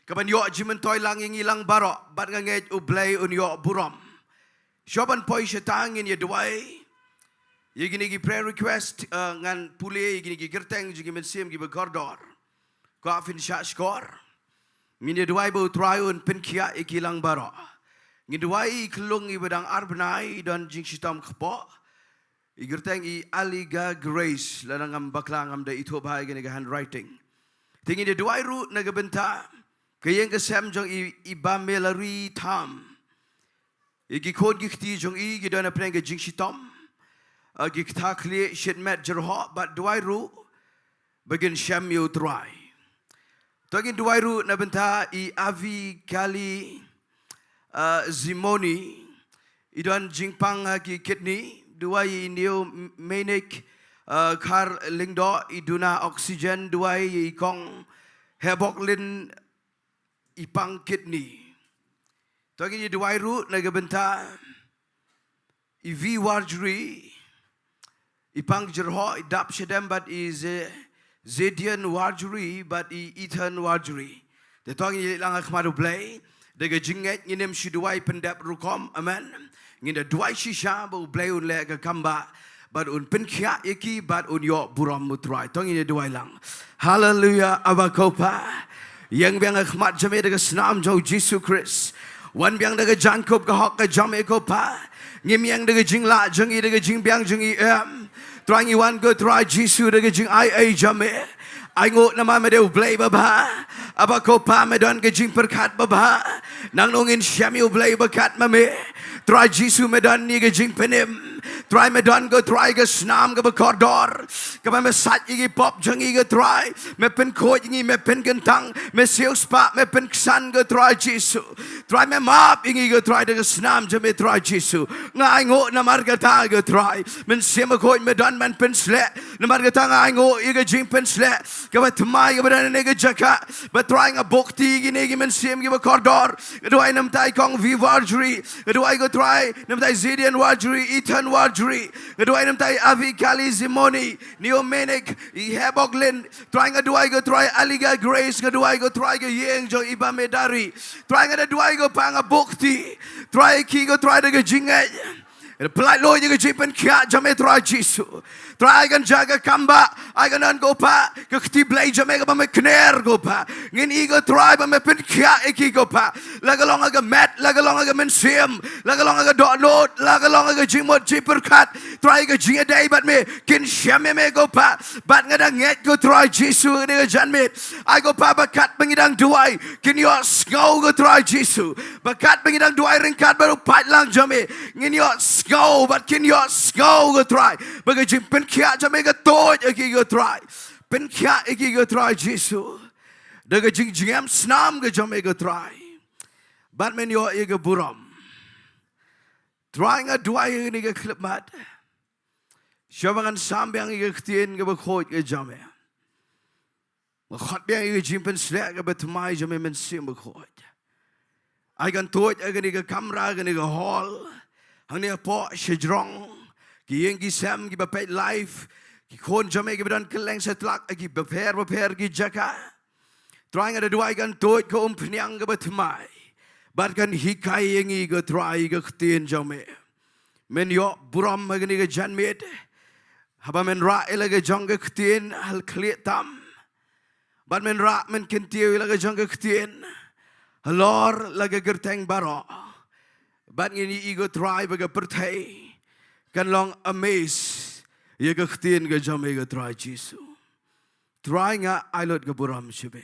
kaban ïoh jingmyntoi lang ïa ngi lang baroh, bad nga ngeit U Blei un ïoh burom. Shuwa ban poi shata ngin ïa duwai ïa kine ki prayer request, eh, ngan pule ïa kine ki kyrteng jong ki mynsiem kiba kordor. Kwah phin shah shkor. Ngin ïa duwai ba U Trai un pynkhiah ïa ki lang baroh. Ngin duwai ïa i khyllung iba dang ar bnai, i don jingshitom kpoh. I kyrteng i Aliga Grace, lada ngam bakla, ngam da ithuh bha ïa kane ka handwriting. Te ngin ïa duwai ruh na ka bynta ka ïing ka sem jong i, i Bah Melari Tham. Ïa ki khun ki kti jong i ki don hapdeng ka jingshitom. Ah, ki kata khlieh shimet jyrhoh, bad duwai ruh ba kin shem ïa U Trai. To ngin duwai ruh na bynta i Avi Kali, ah, Zimoni, i don jingpang ha ki kidney, duwai i Neo Menik, ah, Khar Lyngdoh, i duna oxygen, duwai i Kong Heboklin, i pang kidney. To ngin ïa duwai ruh na ka bynta i Vi Warjri, i pang jyrhoh, i dap shadem bad i Ze-, Zedian Warjri bad i Ethan Warjri. Te to ngin ïa leit lang ha khmat U Blei da ka jingngeit, ngin ym shu duwai pyndep rukom. Amen. Ngin da duwai shisha ba U Blei un leh ka kam ba bad un pynkhiah ïa ki bad un ïoh burom U Trai. To ngin ïa duwai lang. Haleluia, Aba ko Pa. Ïeng biang ha khmat jong me da ka snam jong U Jisu Khrist. Wan biang da ka jaiñkup ka hok ka jong me ko Pa. Ngim ïeng da ka jinglah jong ngi, da ka jingbiang jong ngi, em. Trai ngi wan ko Trai Jisu da ka jingai ei jong me. Ai nguh namar me dei U Blei babha. Aba ko Pa me don ka jingpyrkhat babha. Nangno ngin shem ïa U Blei ba kat ma me. Trai Jisu me don ïa ka jingpynim. Trai me don ko Trai ka snam kaba kordor. Kaba me sait ïa ki pop jong ngi ko Trai. Me pynkhuid ïa ngi, me pynkyntang, me siewspah, me pynksan ko Trai Jisu. Trai me map ïa ngi ko Trai da ka snam jong me Trai Jisu. Nga ai nguh namar kata ko Trai. Mynsiem Bakhuid me don ban pynsleh. Namar kata nga ai nguh ïa ka jingpynsleh kaba thymmai kaba don ha kane ka jaka. Ba Trai nga buh kti ïa kine ki mynsiem kiba kordor. Nga duwai namar i Kong Vi Warjri. Nga duwai ko Trai namar i Zedian Warjri, Ethan Warjri. Nga duwai namar i Avi Kali Zimoni, Neo Menik, i Heboklin. Trai nga duwai ko Trai Aliga Grace, nga duwai ko Trai ka ïing jong i Bah Medari. Trai nga da duwai ko Pa nga buh kti. Trai ki ko Trai da ka jingngeit. Pynlait lut ïa ka jingpynkhiah jong me Trai Jisu. Trai ai kan jia ka kam ba, ai kan don ko Pa, ka kti Blei jong me kaba me kner ko Pa. Ngin ïohi ko Trai ba me pynkhiah ïa ki ko Pa. La ka long ha ka met, la ka long ha ka mynsiem, la ka long ha ka dohnud, la ka long ha ka jingmut jingpyrkhat. Trai ka jingïadei bad me, kin shem ïa me ko Pa. Bad nga dang ngeit ko Trai Jisu ha kane ka janmiet. Ai ko Pa ba katba ngi dang duwai, kin ïohsngew ko Trai Jisu. Ba katba ngi dang duwai ryngkat bad u paidlang jong me, ngin ïohsngew bad kin ïohsngew ko Trai. Ba ka jingpynkhiah jong me ka tuid ïa ki ko Trai. Pynkhiah ïa ki ko Trai Jisu. Da ka jingjngem snam ka jong me ko Trai. Bad men ïoh ïa ka burom. Trai nga duwai ïa kane ka khyllipmat. Shuwa ba ngan sam biang ïa ka ktien kaba khuid ka jong me. Nga khot biang ïa ka jingpynshlur kaba thymmai jong me Mynsiem Bakhuid. Ai kan tuid ha kane ka kamra, kane ka hall. Hangne hapoh shajrong. Ki ïing ki sem kiba peit live. Ki khun jong me kiba don kylleng satlak ha ki bapher bapher ki jaka. Trai nga da duwai kan tuid ka umphniang kaba thymmai. Bad kan hikai ïa ngi ko Trai ka ktien jong me. Men ïoh burom ha kane ka janmiet. Haba men rah ïa la ka jong ka ktien ha khlieh tam. Bad men rah men kyntiew ïa la ka jong ka ktien halor la ka kyrteng baroh. Bad ngin ïohi ko Trai ba ka pyrthei kan long amazed ïa ka ktien ka jong me ko Trai Jisu. Trai nga ai lut ka burom sha me.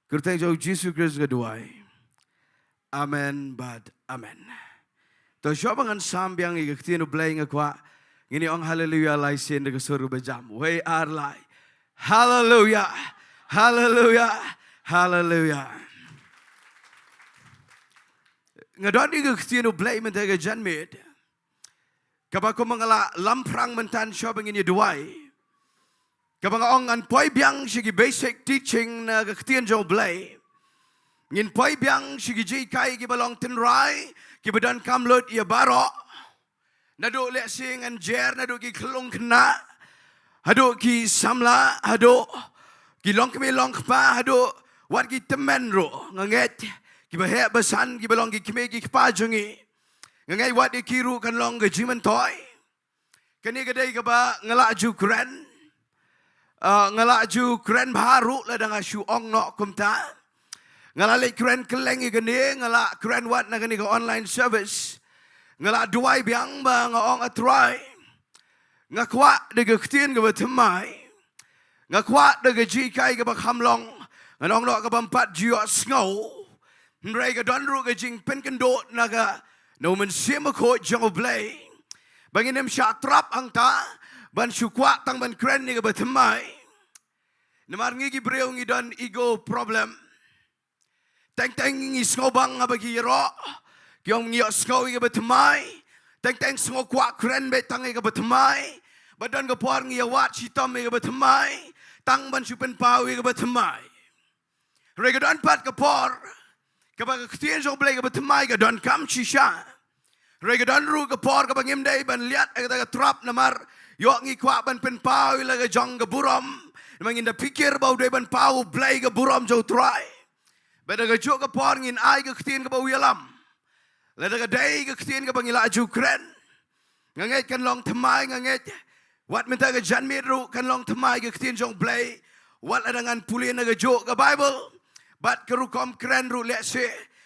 Kyrteng jong u Jisu Khrist nga duwai. Amen bad amen. To shuwa ba ngan sam biang ïa ka ktien u Blei nga kwah ngin ïa ong haleluya lai sien da ka sur kaba jam. Wei ar lai. Haleluya. Haleluya. Haleluya. Nga don ïa ka ktien u Blei mynta ka janmiet. Kaba kumba nga la lamphrang mynta shuwa ba ngin ïa duwai. Kaba nga ong ngan poi biang sha ki basic teaching na ka ktien jong u Blei. Ngin poi biang sha ki jinghikai kiba long tynrai, kiba donkam lut ïa baroh. Naduh lehse ngan jer, naduh ki khyllung khynnah. Haduh ki samla, haduh ki longkmie longkpa, haduh wat ki tymmen ruh. Nga ngeit, kiba heh basan, kiba long ki kmie ki kpa jong ngi. Nga ngeit wat ïa ki ruh kan long ka jingmyntoi. Kane ka dei kaba nga la ju kren. Ah, nga la ju kren bha ruh lada nga shu ong noh kumta. Nga la leit kren kylleng ïa kane, nga la kren wat na kane ka online service. Nga la duwai biang ba nga ong A Trai. Nga kwah da ka ktien kaba thymmai. Nga kwah da ka jinghikai kaba kham long. Ngan ong noh kaba ym pat ju ïohsngew. Hynrei ka don ruh ka jingpynkynduh na ka, na u Mynsiem Bakhuid jong u Blei. Ba ngin ym shah trap hangta, ban shu kwah tang ban kren ïa kaba thymmai. Namar ngi ki briew ngi don ego problem. Teng teng ngi sngewbang haba ki ïaroh. Ki ong ngi ïohsngew ïa kaba thymmai. Teng teng sngew kwah kren beit tang ïa kaba thymmai. Ba don ka por ngi ïawad shitom ïa kaba thymmai. Tang ban shu pynpaw ïa kaba thymmai. Hynrei ka don pat ka por, kaba ka ktien jong u Blei kaba thymmai ka donkam shisha. Hynrei ka don ruh ka por kaba ngim dei ban liat ha kata ka trap namar ïoh ngi kwah ban pynpaw ïa la ka jong ka burom. Namar ngin da phikir ba u dei ban paw u Blei ka burom jong u Trai. Bad da kajuh ka por ngin ai ka ktien kaba u ïalam. Lada ka dei ka ktien kaba ngi la ju kren, nga ngeit kan long thymmai, nga ngeit wat mynta ka janmiet ruh kan long thymmai ka ktien jong u Blei. Wat lada ngan pule na kajuh ka Baibl bad ka rukom kren ruh lehse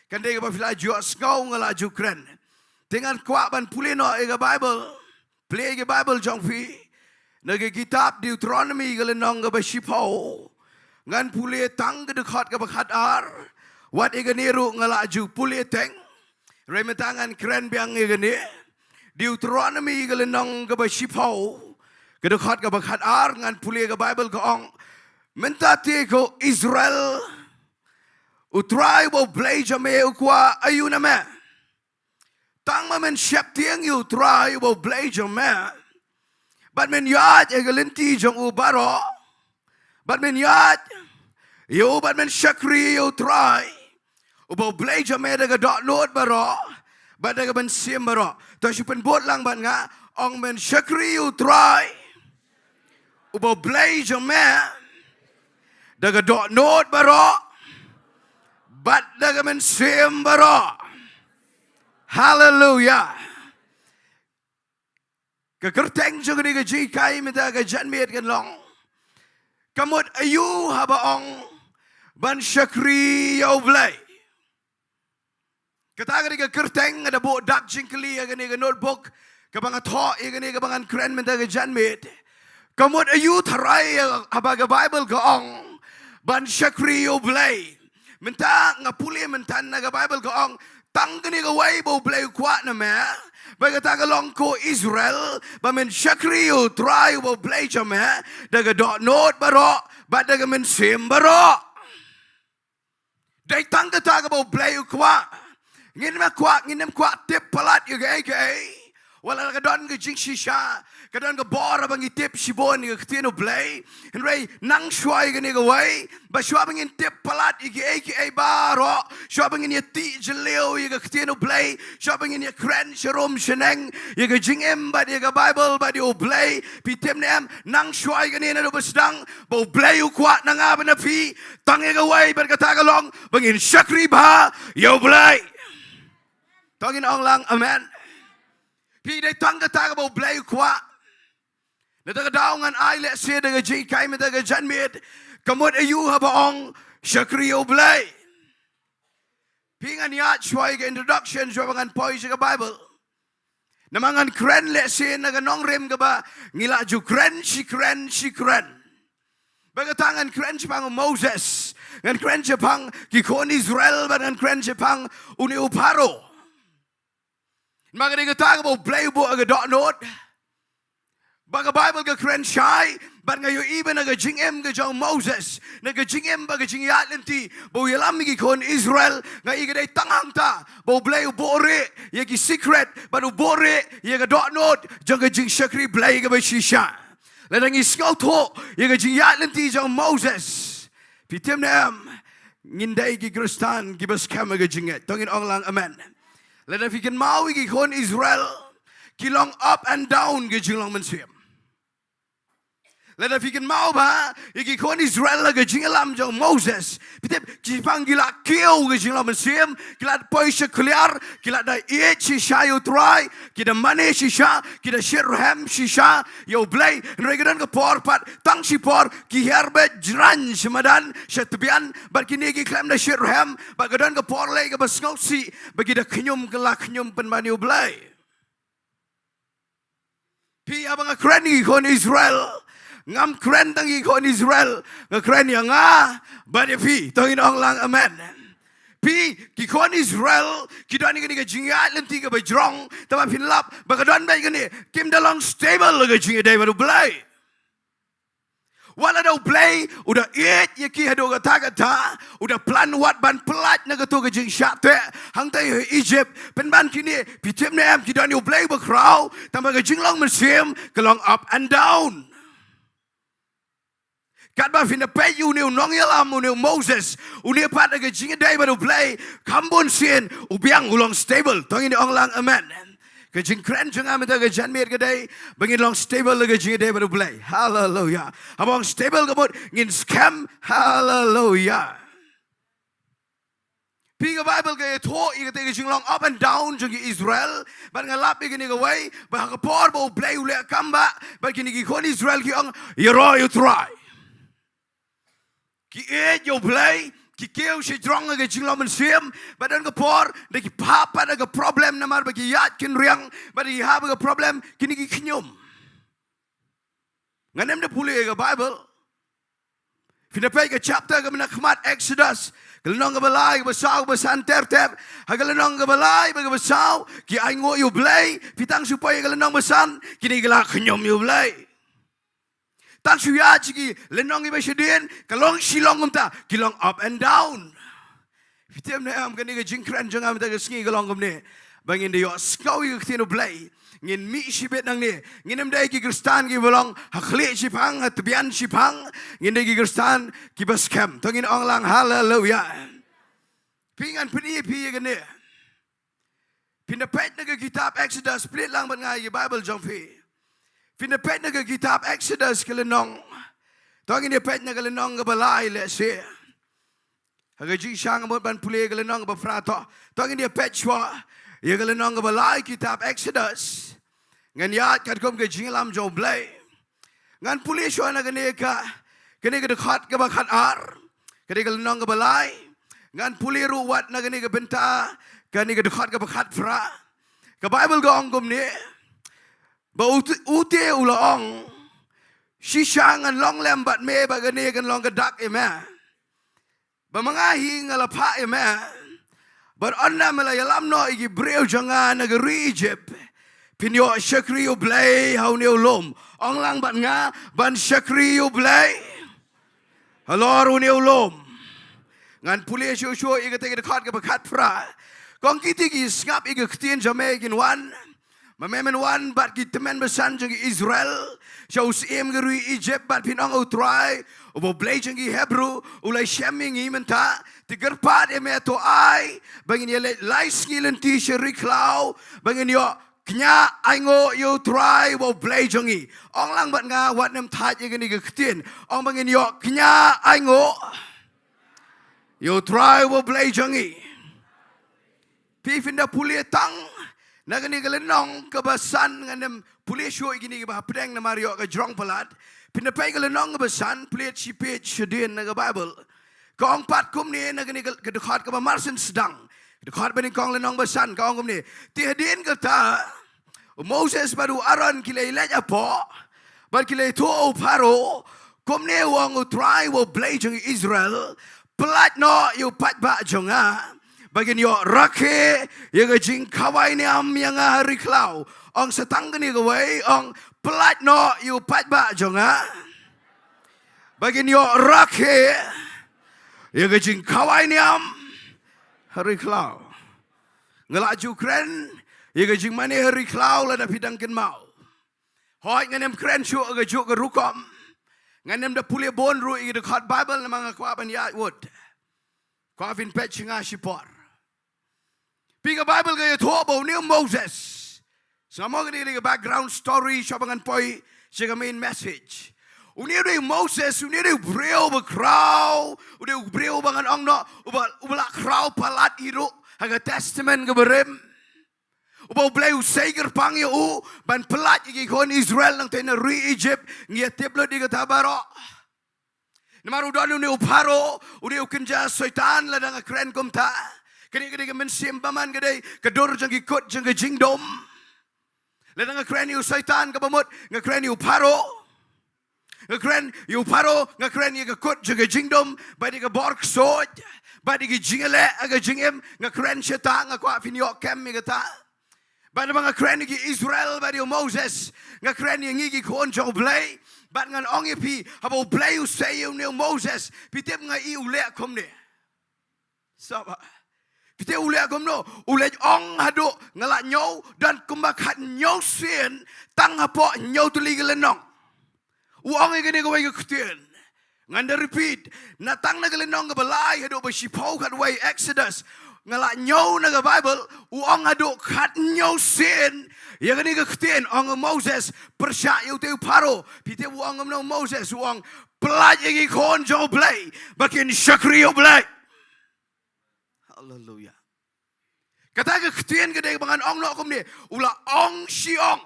kan dei kaba phi la ju ïohsngew nga la ju kren. Te ngan kwah ban pule noh ïa ka Baibl. Plie ïa ka Baibl jong phi na ka kitab Deuteronomi ka lynnong kaba shiphew. Ngan pule tang ka dkhot kaba khatar. Wat ïa kane ruh nga la ju pule teng. Hynrei mynta ngan kren biang ïa kane. Deuteronomi ka lynnong kaba shiphew, ka dkhot kaba khatar, ngan pule ka Baibl ka ong. Mynta te ko Israel, u Trai uba u Blei jong me u kwah aïu na me? Tang ba men sheptieng ïa u Trai uba u Blei jong me. Bad men ïaid ha ka lynti jong u baroh. Bad men ïaid ïa u bad men shakri ïa u Trai uba u Blei jong me da ka dohnud baroh bad da ka mynsiem baroh. To shu pynbud lang bad nga, ong men shakri ïa u Trai uba u Blei jong me da ka dohnud baroh bad da ka mynsiem baroh. Haleluya. Ka kyrteng jong kane ka jinghikai mynta ka janmiet kan long: Ka mut aïu haba ong ban shakri ïa U Blei? Kata ka dei ka kyrteng nga da buh dak jingkylli ïa kane ka notebook kaba nga thoh ïa kane kaba ngan kren mynta ka janmiet. Ka mut aïu tharai ïa haba ka Baibl ka ong ban shakri ïa U Blei? Mynta nga pule mynta na ka Baibl ka ong tang kane kawei ba U Blei u kwah na me. Bad kata ka long ko Israel, ba men shakri ïa U Trai uba U Blei jong me da ka dohnud baroh bad da ka mynsiem baroh. Dei tang kata kaba U Blei u kwah. Ngim kwah, ngim kwah tip palat ïa kaei kaei. Wat la ka don ka jingshisha, ka don ka bor ba ngi tip shibun ïa ka ktien U Blei. Hynrei nang shuwa ïa kane kawei, ba shuwa ba ngin tip palat ïa kaei kaei baroh, shuwa ba ngin ïa tih jylliew ïa ka ktien U Blei, shuwa ba ngin ïa kren sharum shaneng ïa ka jingim bad ïa ka Baibl bad ïa U Blei, phi tip ne em, nang shuwa ïa kane naduh ba sdang, ba U Blei u kwah na nga bad na phi tang ïa kawei, bad kata ka long ba ngin shakri bha ïa U Blei. To ngin ong lang amen. Phi, dei tang kata kaba U Blei u kwah. Na kata ka daw ngan ai lehse da ka jinghikai mynta ka janmiet: Ka mut aïu haba ong shakri ïa U Blei? Phi, ngan ïaid shuwa ïa ka introduction shuwa ba ngan poi sha ka Baibl. Namar ngan kren lehse na ka nongrim kaba ngi la ju kren shi kren shi kren. Bad kata ngan kren shaphang u Moses, ngan kren shaphang ki khun Israel, bad ngan kren shaphang une u Pharaoh. Namar ka dei kata kaba U Blei u buh ha ka dohnud. Ba ka Baibl ka kren shai, bad nga ïohi ba na ka jingim ka jong u Moses, na ka jingim bad ka jingïaid lynti ba u ïalam ïa ki khun Israel, nga i ka dei tang hangta ba U Blei u buhrieh ïa ki secret bad u buhrieh ïa ka dohnud jong ka jingshakri Blei kaba shisha. Lada ngi sngewthuh ïa ka jingïaid lynti jong u Moses, phi tip ne em, ngin dei ki Khristan kiba skhem ha ka jingngeit. To ngin ong lang amen. Lada phi kynmaw ïa ki khun Israel, ki long up and down ka jinglong mynsiem. Lada phi kynmaw ba ïa ki khun Israel ha ka jingïalam jong u Moses, phi tip, ki pang ki la kiew ka jinglong mynsiem, ki la poi sha kliar, ki la da ïeit shisha ïa U Trai, ki da mane shisha, ki da shitrhem shisha ïa U Blei. Hynrei ka don ka por pat, tang shi por ki hiar beit jrang sha madan, sha tbian, bad kine ki khlem da shitrhem, bad ka don ka por lei kaba sngewsih ba ki da khñium, ki la khñium pynban ïa U Blei. Phi, haba nga kren ïa ki khun Israel, ngam kren tang ïa ki khun Israel, nga kren ïa nga bad ïa phi. To ngin ong lang amen. Phi, ki khun Israel ki don ïa kane ka jingïaid lynti kaba jrong, tangba phin lap ba ka don beit kane, kim da long stable ha ka jingïadei bad U Blei. Wat la da U Blei u da ïeit ïa ki haduh katta katta, u da plan wat ban pyllait na kato ka jingshah teh hangta ha Egypt, pynban kine, phi tip ne em, ki don ïa U Blei bakhraw, tangba ka jinglong mynsiem ka long up and down. Katba phin da peit ïa une u nongïalam, une u Moses, une pat ha ka jingïadei bad U Blei, kham bun sien u biang u long stable. To ngin ong lang amen. Ka jingkren jong nga mynta ka janmiet ka dei ba ngin long stable ha ka jingïadei bad U Blei. Haleluya. Haba ong stable ka mut ngin skhem. Haleluya. Phi, ka Baibl ka ïathuh ïa kata ka jinglong up and down jong ki Israel, bad nga lap ïa kane kawei, ba ha ka por ba U Blei u leh kam ba, bad kine ki khun Israel ki ong, ïaroh ïa U Trai. Ki ïeit ïa U Blei, ki kiew shajrong ha ka jinglong mynsiem, bad don ka por da ki phah pat ha ka problem namar ba ki ïaid kynriang, bad ki hap ha ka problem, kine ki khñium. Ngam da pule ïa ka Baibl. Phin da peit ka chapter kaba na khmat, Exodus, ka lynnong kaba lai, kaba saw, kaba san ter ter. Ha ka lynnong kaba lai bad kaba saw ki ainguh ïa U Blei. Phi, tang shu peit ïa ka lynnong ba san, kine ki la khñium ïa U Blei. Tang shu ïaid sha ki lynnong kiba shadien, ka long shi long kumta, ki long up and down. Phi tip ne em, kane ka jingkren jong nga mynta ka sngi ka long kumne, ba ngin da ïohsngew ïa ka ktien U Blei. Ngin mih shibit nangne. Ngin ym dei ki Khristan kiba long ha khlieh shiphang, ha tbian shiphang. Ngin dei ki Khristan kiba skhem. To ngin ong lang haleluya. Phi, ngan pyni ïa phi ïa kane. Phin da peit na ka kitab Exodus, plie lang bad nga ïa ka Baibl jong phi. Phin da peit na ka kitab Exodus ka lynnong. To ngin ïa peit na ka lynnong kaba lai lehse. Ha ka jingshisha nga mut ban pule ka lynnong kaba phra, to, to ngin ïa peit shuwa ïa ka lynnong kaba lai kitab Exodus. Ngan ïaid katkum ka jingïalam jong U Blei. Ngan pule shuwa na kane ka, kane ka dkhot kaba khatar, kane ka lynnong kaba lai. Ngan pule ruh wat na kane ka bynta, kane ka dkhot kaba khatphra. Ka Baibl ka ong kumne, ba u te, u te u la ong, shisha ngan long lem bad me, ba kane kan long ka dak ïa me. Ba ma nga hi nga la phah ïa me, bad ynda me la ïalam noh ïa ki briew jong nga na ka ri Egypt, phin ïoh shakri U Blei ha une u lum. Ong lang bad nga, ban shakri U Blei halor une u lum. Ngan pule shuh shuh ïa kata ka dkhot kaba khatphra. Kong kiti ki sngap ïa ka ktien jong me kin wan. Ma me men wan bad ki tymmen basan jong ki Israel sha u syiem ka ri Egypt, bad phin ong, U Trai, uba U Blei jong ki Hebru, u la shem ïa ngi mynta. Te kyrpad ïa me, to ai ba ngin ïaleit lai sngi lynti sha ri khlaw, ba ngin ïoh kñia ainguh ïa U Trai uba U Blei jong ngi. Ong lang bad nga wat nym thait ïa kane ka ktien. Ong, ba ngin ïoh kñia ainguh ïa U Trai uba U Blei jong ngi. Phi, phin da pule tang na kane ka lynnong kaba san, ngan nym pule shuh ïa kine kiba hapdeng namar ïoh ka jrong palat. Phin da peit ka lynnong kaba san, plie shi page shadien na ka Baibl. Ka ong pat kumne na kane ka, ka dkhot kaba marsien sdang. Dkhot banyngkong, lynnong ba san, ka ong kumne. Te hadien kata, u Moses bad u Aaron ki la ïaleit hapoh, bad ki la ïathuh ha u Pharaoh, kumne u ong, U Trai uba U Blei jong ki Israel, pyllait noh ïa u paidbah jong nga, ba kin ïoh rakhe ïa ka jingkhawai niam ïa nga ha ri khlaw. Ong sa tang kane kawei, ong, pyllait noh ïa u paidbah jong nga, ba kin ïoh rakhe ïa ka jingkhawai niam ha ri khlaw. Nga la ju kren ïa ka jingmane ha ri khlaw lada phi dang kynmaw. Hooid, ngan nym kren shuh ha kajuh ka rukom. Ngan nym da pule bun ruh ïa ka dkhot Baibl namar nga kwah ban ïaid wut. Kwah phin peit sha nga shipor. Phi, ka Baibl ka ïathuh ba une u Moses. Sngap mo, kane ka dei ka background story shuwa ba ngan poi sha ka main message. Une u dei u Moses, une u dei u briew ba khraw, u dei u briew ba ngan ong noh, uba, uba la khraw palat hi ruh ha ka Testament kaba rim. Uba U Blei u sei kyrpang ïa u ban pyllait ïa ki khun Israel nangta na ri Egypt, ngi ïatip lut ïa kata baroh. Namar u don une u Pharaoh, une u kynja Soitan, lada nga kren kumta. Kane ka dei ka mynsiem bymman, ka dei ka dur jong ki kut jong ka jingdum. Lada nga kren ïa u Soitan kaba mut, nga kren ïa u Pharaoh. Nga kren ïa u Pharaoh, nga kren ïa ka kut jong ka jingdum, bad ïa ka bor ksuid, bad ïa ka jingïaleh ha ka jingim, nga kren shata, nga kwah phin ïoh kem ïa kata. Bad haba nga kren ïa ki Israel bad ïa u Moses, nga kren ïa ngi ki khun jong U Blei. Bad ngan ong ïa phi, haba U Blei u sei ïa une u Moses, phi tip nga i u leh kumne. Saba, phi tip u leh kumno? U leit ong haduh nga la ñiew, don kumba khathynñiew sien tang hapoh hynñiew tylli ki lynnong. U ong ïa kane kawei ka ktien. Ngan da repeat. Na tang na ka lynnong kaba lai haduh ba shiphew khatwei, Exodus. Nga la ñiew na ka Baibl, u ong haduh khathynñiew sien ïa kane ka ktien, ong u Moses, pyrshah ïa utei u Pharaoh. Phi tip u ong kumno u Moses? U ong, pyllait ïa ki khun jong U Blei ba kin shakri U Blei. Haleluia. Kata ka ktien ka dei ba ngan ong noh kumne, u la ong shi ong.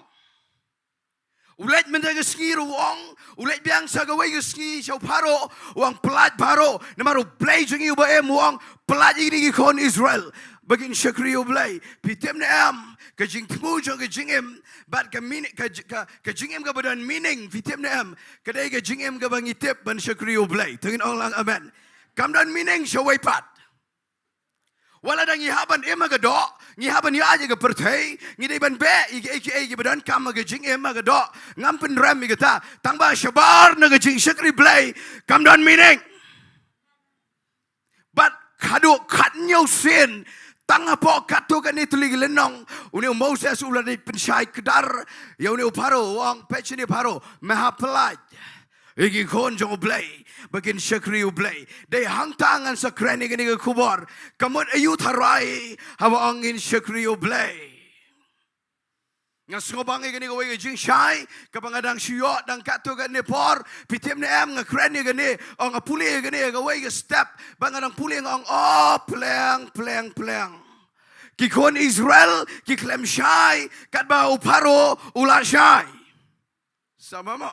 U leit mynta ka sngi ruh u ong, u leit biang sa kawei ka sngi sha u Pharaoh, u ong, pyllait Pharaoh, namar U Blei jong ngi uba im, u ong, pyllait ïa kine ki khun Israel ba kin shakri U Blei. Phi tip ne em, ka jingthmu jong ka jingim bad ka meaning, ka, ka, ka jingim kaba don meaning, phi tip ne em, ka dei ka jingim kaba ngi tip ban shakri U Blei. To ngin ong lang amen. Kam don meaning shawei pat. Wat lada ngi hap ban im ha ka doh, ngi hap ban ïaid ha ka pyrthei, ngi dei ban beh ïa kiei kiei kiba donkam ha ka jingim ha ka doh. Ngam pynrem ïa kata, tangba shabar na ka jingshakri Blei kam don meaning. Bad haduh khathynñiew sien, tang hapoh katto katne tylli ki lynnong, une u Moses u la dei pynshai kdar ïa une u Pharaoh, u ong, peit shane Pharaoh, me hap pyllait ïa ki khun jong U Blei ba kin shakri U Blei. Dei hangta ngan sa kren ïa kane ka khubor. Ka mut aiu tharai haba ong ngin shakri U Blei? Nga sngewbang ïa kane kawei ka jingshai kaba nga dang shu ïoh dang katto katne por. Phi tip ne em, nga kren ïa kane, ong, nga pule ïa kane kawei ka step, ba nga dang pule nga ong, oh, pleng, pleng, pleng. Ki khun Israel ki khlem shai katba u Pharaoh u la shai. Sa ma mo.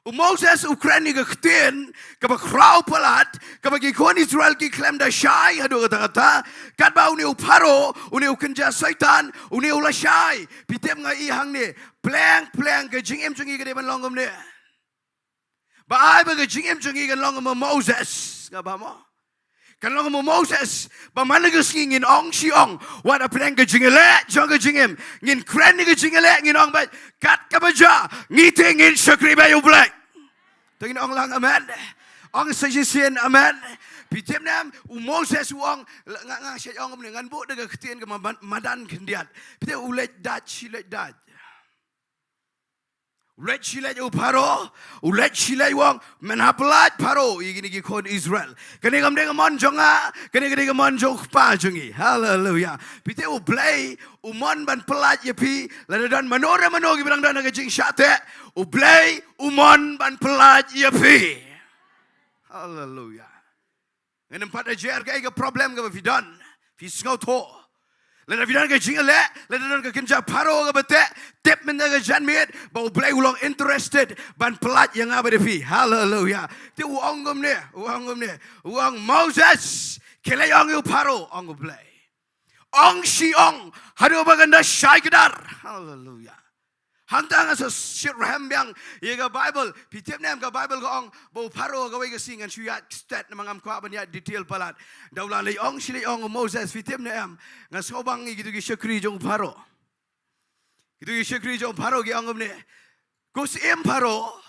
U Moses u kren ïa ka ktien kaba khraw palat, kaba ki khun Israel ki khlem da shai haduh katta katta, katba une u Pharaoh, une u kynja Soitan, une u la shai. Phi tip, nga i hangne, pleng pleng ka jingim jong ngi ka dei ban long kumne. Ba ai ba ka jingim jong ngi kan long kum u Moses, nga ba mo. Kan long kum u Moses, ba man la ka sngi ngin ong shi ong, wat hapdeng ka jingïaleh jong ka jingim, ngin kren ïa ka jingïaleh, ngin ong beit, kat kaba jia, ngi te ngin shakri beit ïa U Blei. To ngin ong lang amen. Ong sa shisien amen. Phi tip ne em, u Moses u ong, nga, nga shait ong kumne, ngan buh da ka ktien kaba mad-, madan khyndiat. Phi tip, u leit dait, shi leit dait. U leit shi leit u Pharaoh, u leit shi leit, u ong, men hap pyllait Pharaoh ïa kine ki khun Israel. Kane kam dei ka mon jong nga, kane ka dei ka mon jong u Kpa jong ngi. Haleluya. Phi tip, U Blei u mon ban pyllait ïa phi, lada don mano re mano kiba dang don ha ka jingshah teh, U Blei u mon ban pyllait ïa phi. Haleluya. Ngam pat da jer kaei ka problem kaba phi don, phi sngewthuh. Lada phi don ka jingïaleh, lada don ka kynja Pharaoh kaba teh, tip mynta ka janmiet ba U Blei u long interested ban pyllait ïa nga bad ïa phi. Haleluya. Te u ong kumne, u ong kumne, u ong, Moses, khie leit ong ïa u Pharaoh, ong U Blei. Ong shi ong haduh ba kan da shai kdar. Haleluya. Hangta nga sa shit rhem biang ïa ka Bible. Phi tip ne em, ka Bible ka ong ba u Pharaoh kawei ka sngi, ngan shu ïaid stet namar ngam kwah ban ïaid detail palat. Da u la leit ong shi leit ong u Moses, phi tip ne em, nga sngewbang ïa kito ki shakri jong u Pharaoh. Kito ki shakri jong u Pharaoh ki ong kumne, ko syiem Pharaoh,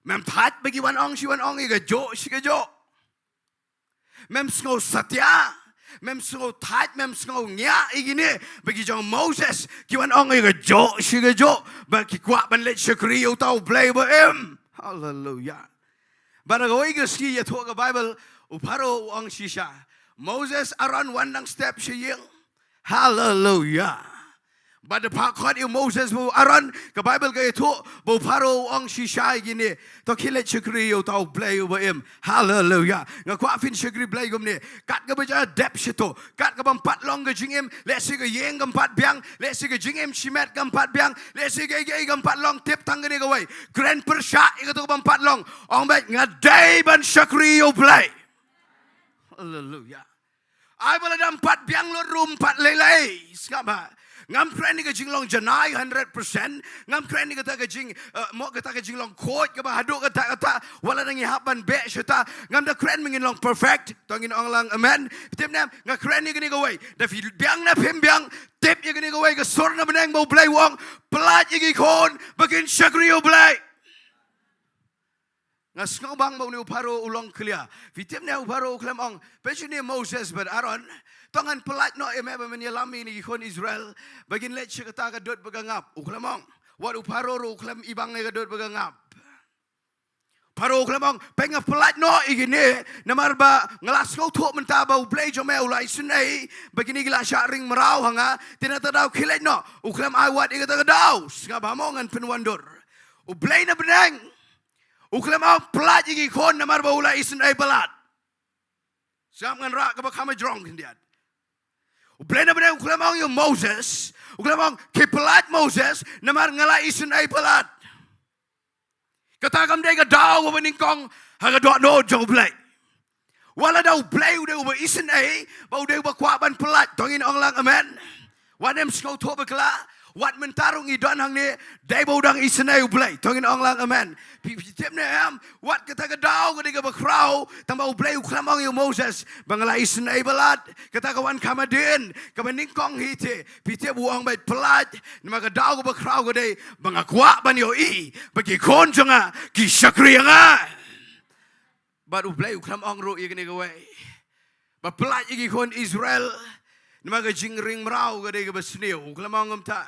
mem thait ba ki wan ong shi wan ong ïa kajuh shi kajuh? Mem sngew satia, mem sngew thait, mem sngew ngiah ïa kine ba ki jong Moses ki wan ong ïa kajuh shi kajuh, ba ki kwah ban leit shakri ïa uta U Blei ba im? Haleluya. Bad ha kawei ka sngi, ïathuh ka Bible, u Pharaoh u ong shisha, Moses, Aaron, wan dang step sha ïing. Haleluya. Bad da phah khot ïa u Moses bad u Aaron, ka Bible ka ïathuh ba u Pharaoh u ong shisha ïa kine, to khie leit shakri ïa uta U Blei uba im. Haleluya. Nga kwah phin shakri Blei kumne. Kat kaba jia, dep shato. Kat kaba ym pat long ka jingim, lehse ka ïing kam pat biang, lehse ka jingim shimet kam pat biang, lehse kaei kaei kam pat long, tip tang kane kawei. Kren pyrshah ïa kato kaba ym pat long. Ong beit, nga dei ban shakri ïa U Blei. Haleluya. Ai ba lada ym pat biang lut ruh ym pat lei lei, sngap bha. Ngam kren ïa ka jinglong janai hundred percent. Ngam kren ïa kata ka jing, eh, mo kata ka jinglong khuid kaba haduh katta katta, wat lada ngi hap ban beh shata. Ngam da kren ba ngin long perfect. To ngin ong lang amen. Phi tip ne em, nga kren ïa kane kawei. Da phi biang ne phim biang, tip ïa kane kawei, ka sur na bneng ba U Blei u ong, pyllait ïa ki khun ba kin shakri ïa U Blei. Nga sngewbang ba une u Pharaoh u long clear. Phi tip ne, u Pharaoh u khlem ong, peit shane Moses bad Aaron, to ngan pyllait noh ïa me ba men ïalam ïa kine ki khun Israel ba kin leit sha kata ka dud ba ka ngap. U khlem ong. Wat u Pharaoh ruh u khlem ibang ïa ka dud ba ka ngap. Pharaoh u khlem ong, peit nga pyllait noh ïa kine, namar ba nga la sngewthuh mynta ba U Blei jong me u la isynei ba kine ki la shah ring mraw ha nga, te na kata ka daw khie leit noh. U khlem ai wat ïa kata ka daw. Sngap bha mo, ngan pynwandur. U Blei na bneng u khlem ong pyllait ïa ki khun namar ba u la isynei palat. Sngap, ngan rah kaba kham jrong khyndiat. U Blei na bneng u khlem ong ïa u Moses, u khlem ong khie pyllait Moses namar nga la isynei palat. Kata kam dei ka daw kaba nyngkong ha ka dohnud jong U Blei. Wat lada U Blei u dei uba isynei, ba u dei uba kwah ban pyllait, to ngin ong lang amen. Wat nym sngewthuh bakla, wat mynta ruh ngi don hangne, dei ba u dang isynei U Blei, to ngin ong lang amen. Phi, phi tip ne em, wat kata ka daw ka dei kaba khraw, tangba U Blei u khlem ong ïa u Moses ba nga la isynei palat. Kata ka wan kham hadien, kaba nyngkong hi te, phi tip, u ong beit pyllait, namar ka daw kaba khraw ka dei ba nga kwah ban ïohi ba ki khun jong nga ki shakri ïa nga. Bad U Blei u khlem ong ruh ïa kane kawei, ba pyllait ïa ki khun Israel namar ka jingring mraw ka dei kaba sniew. U khlem ong kumta.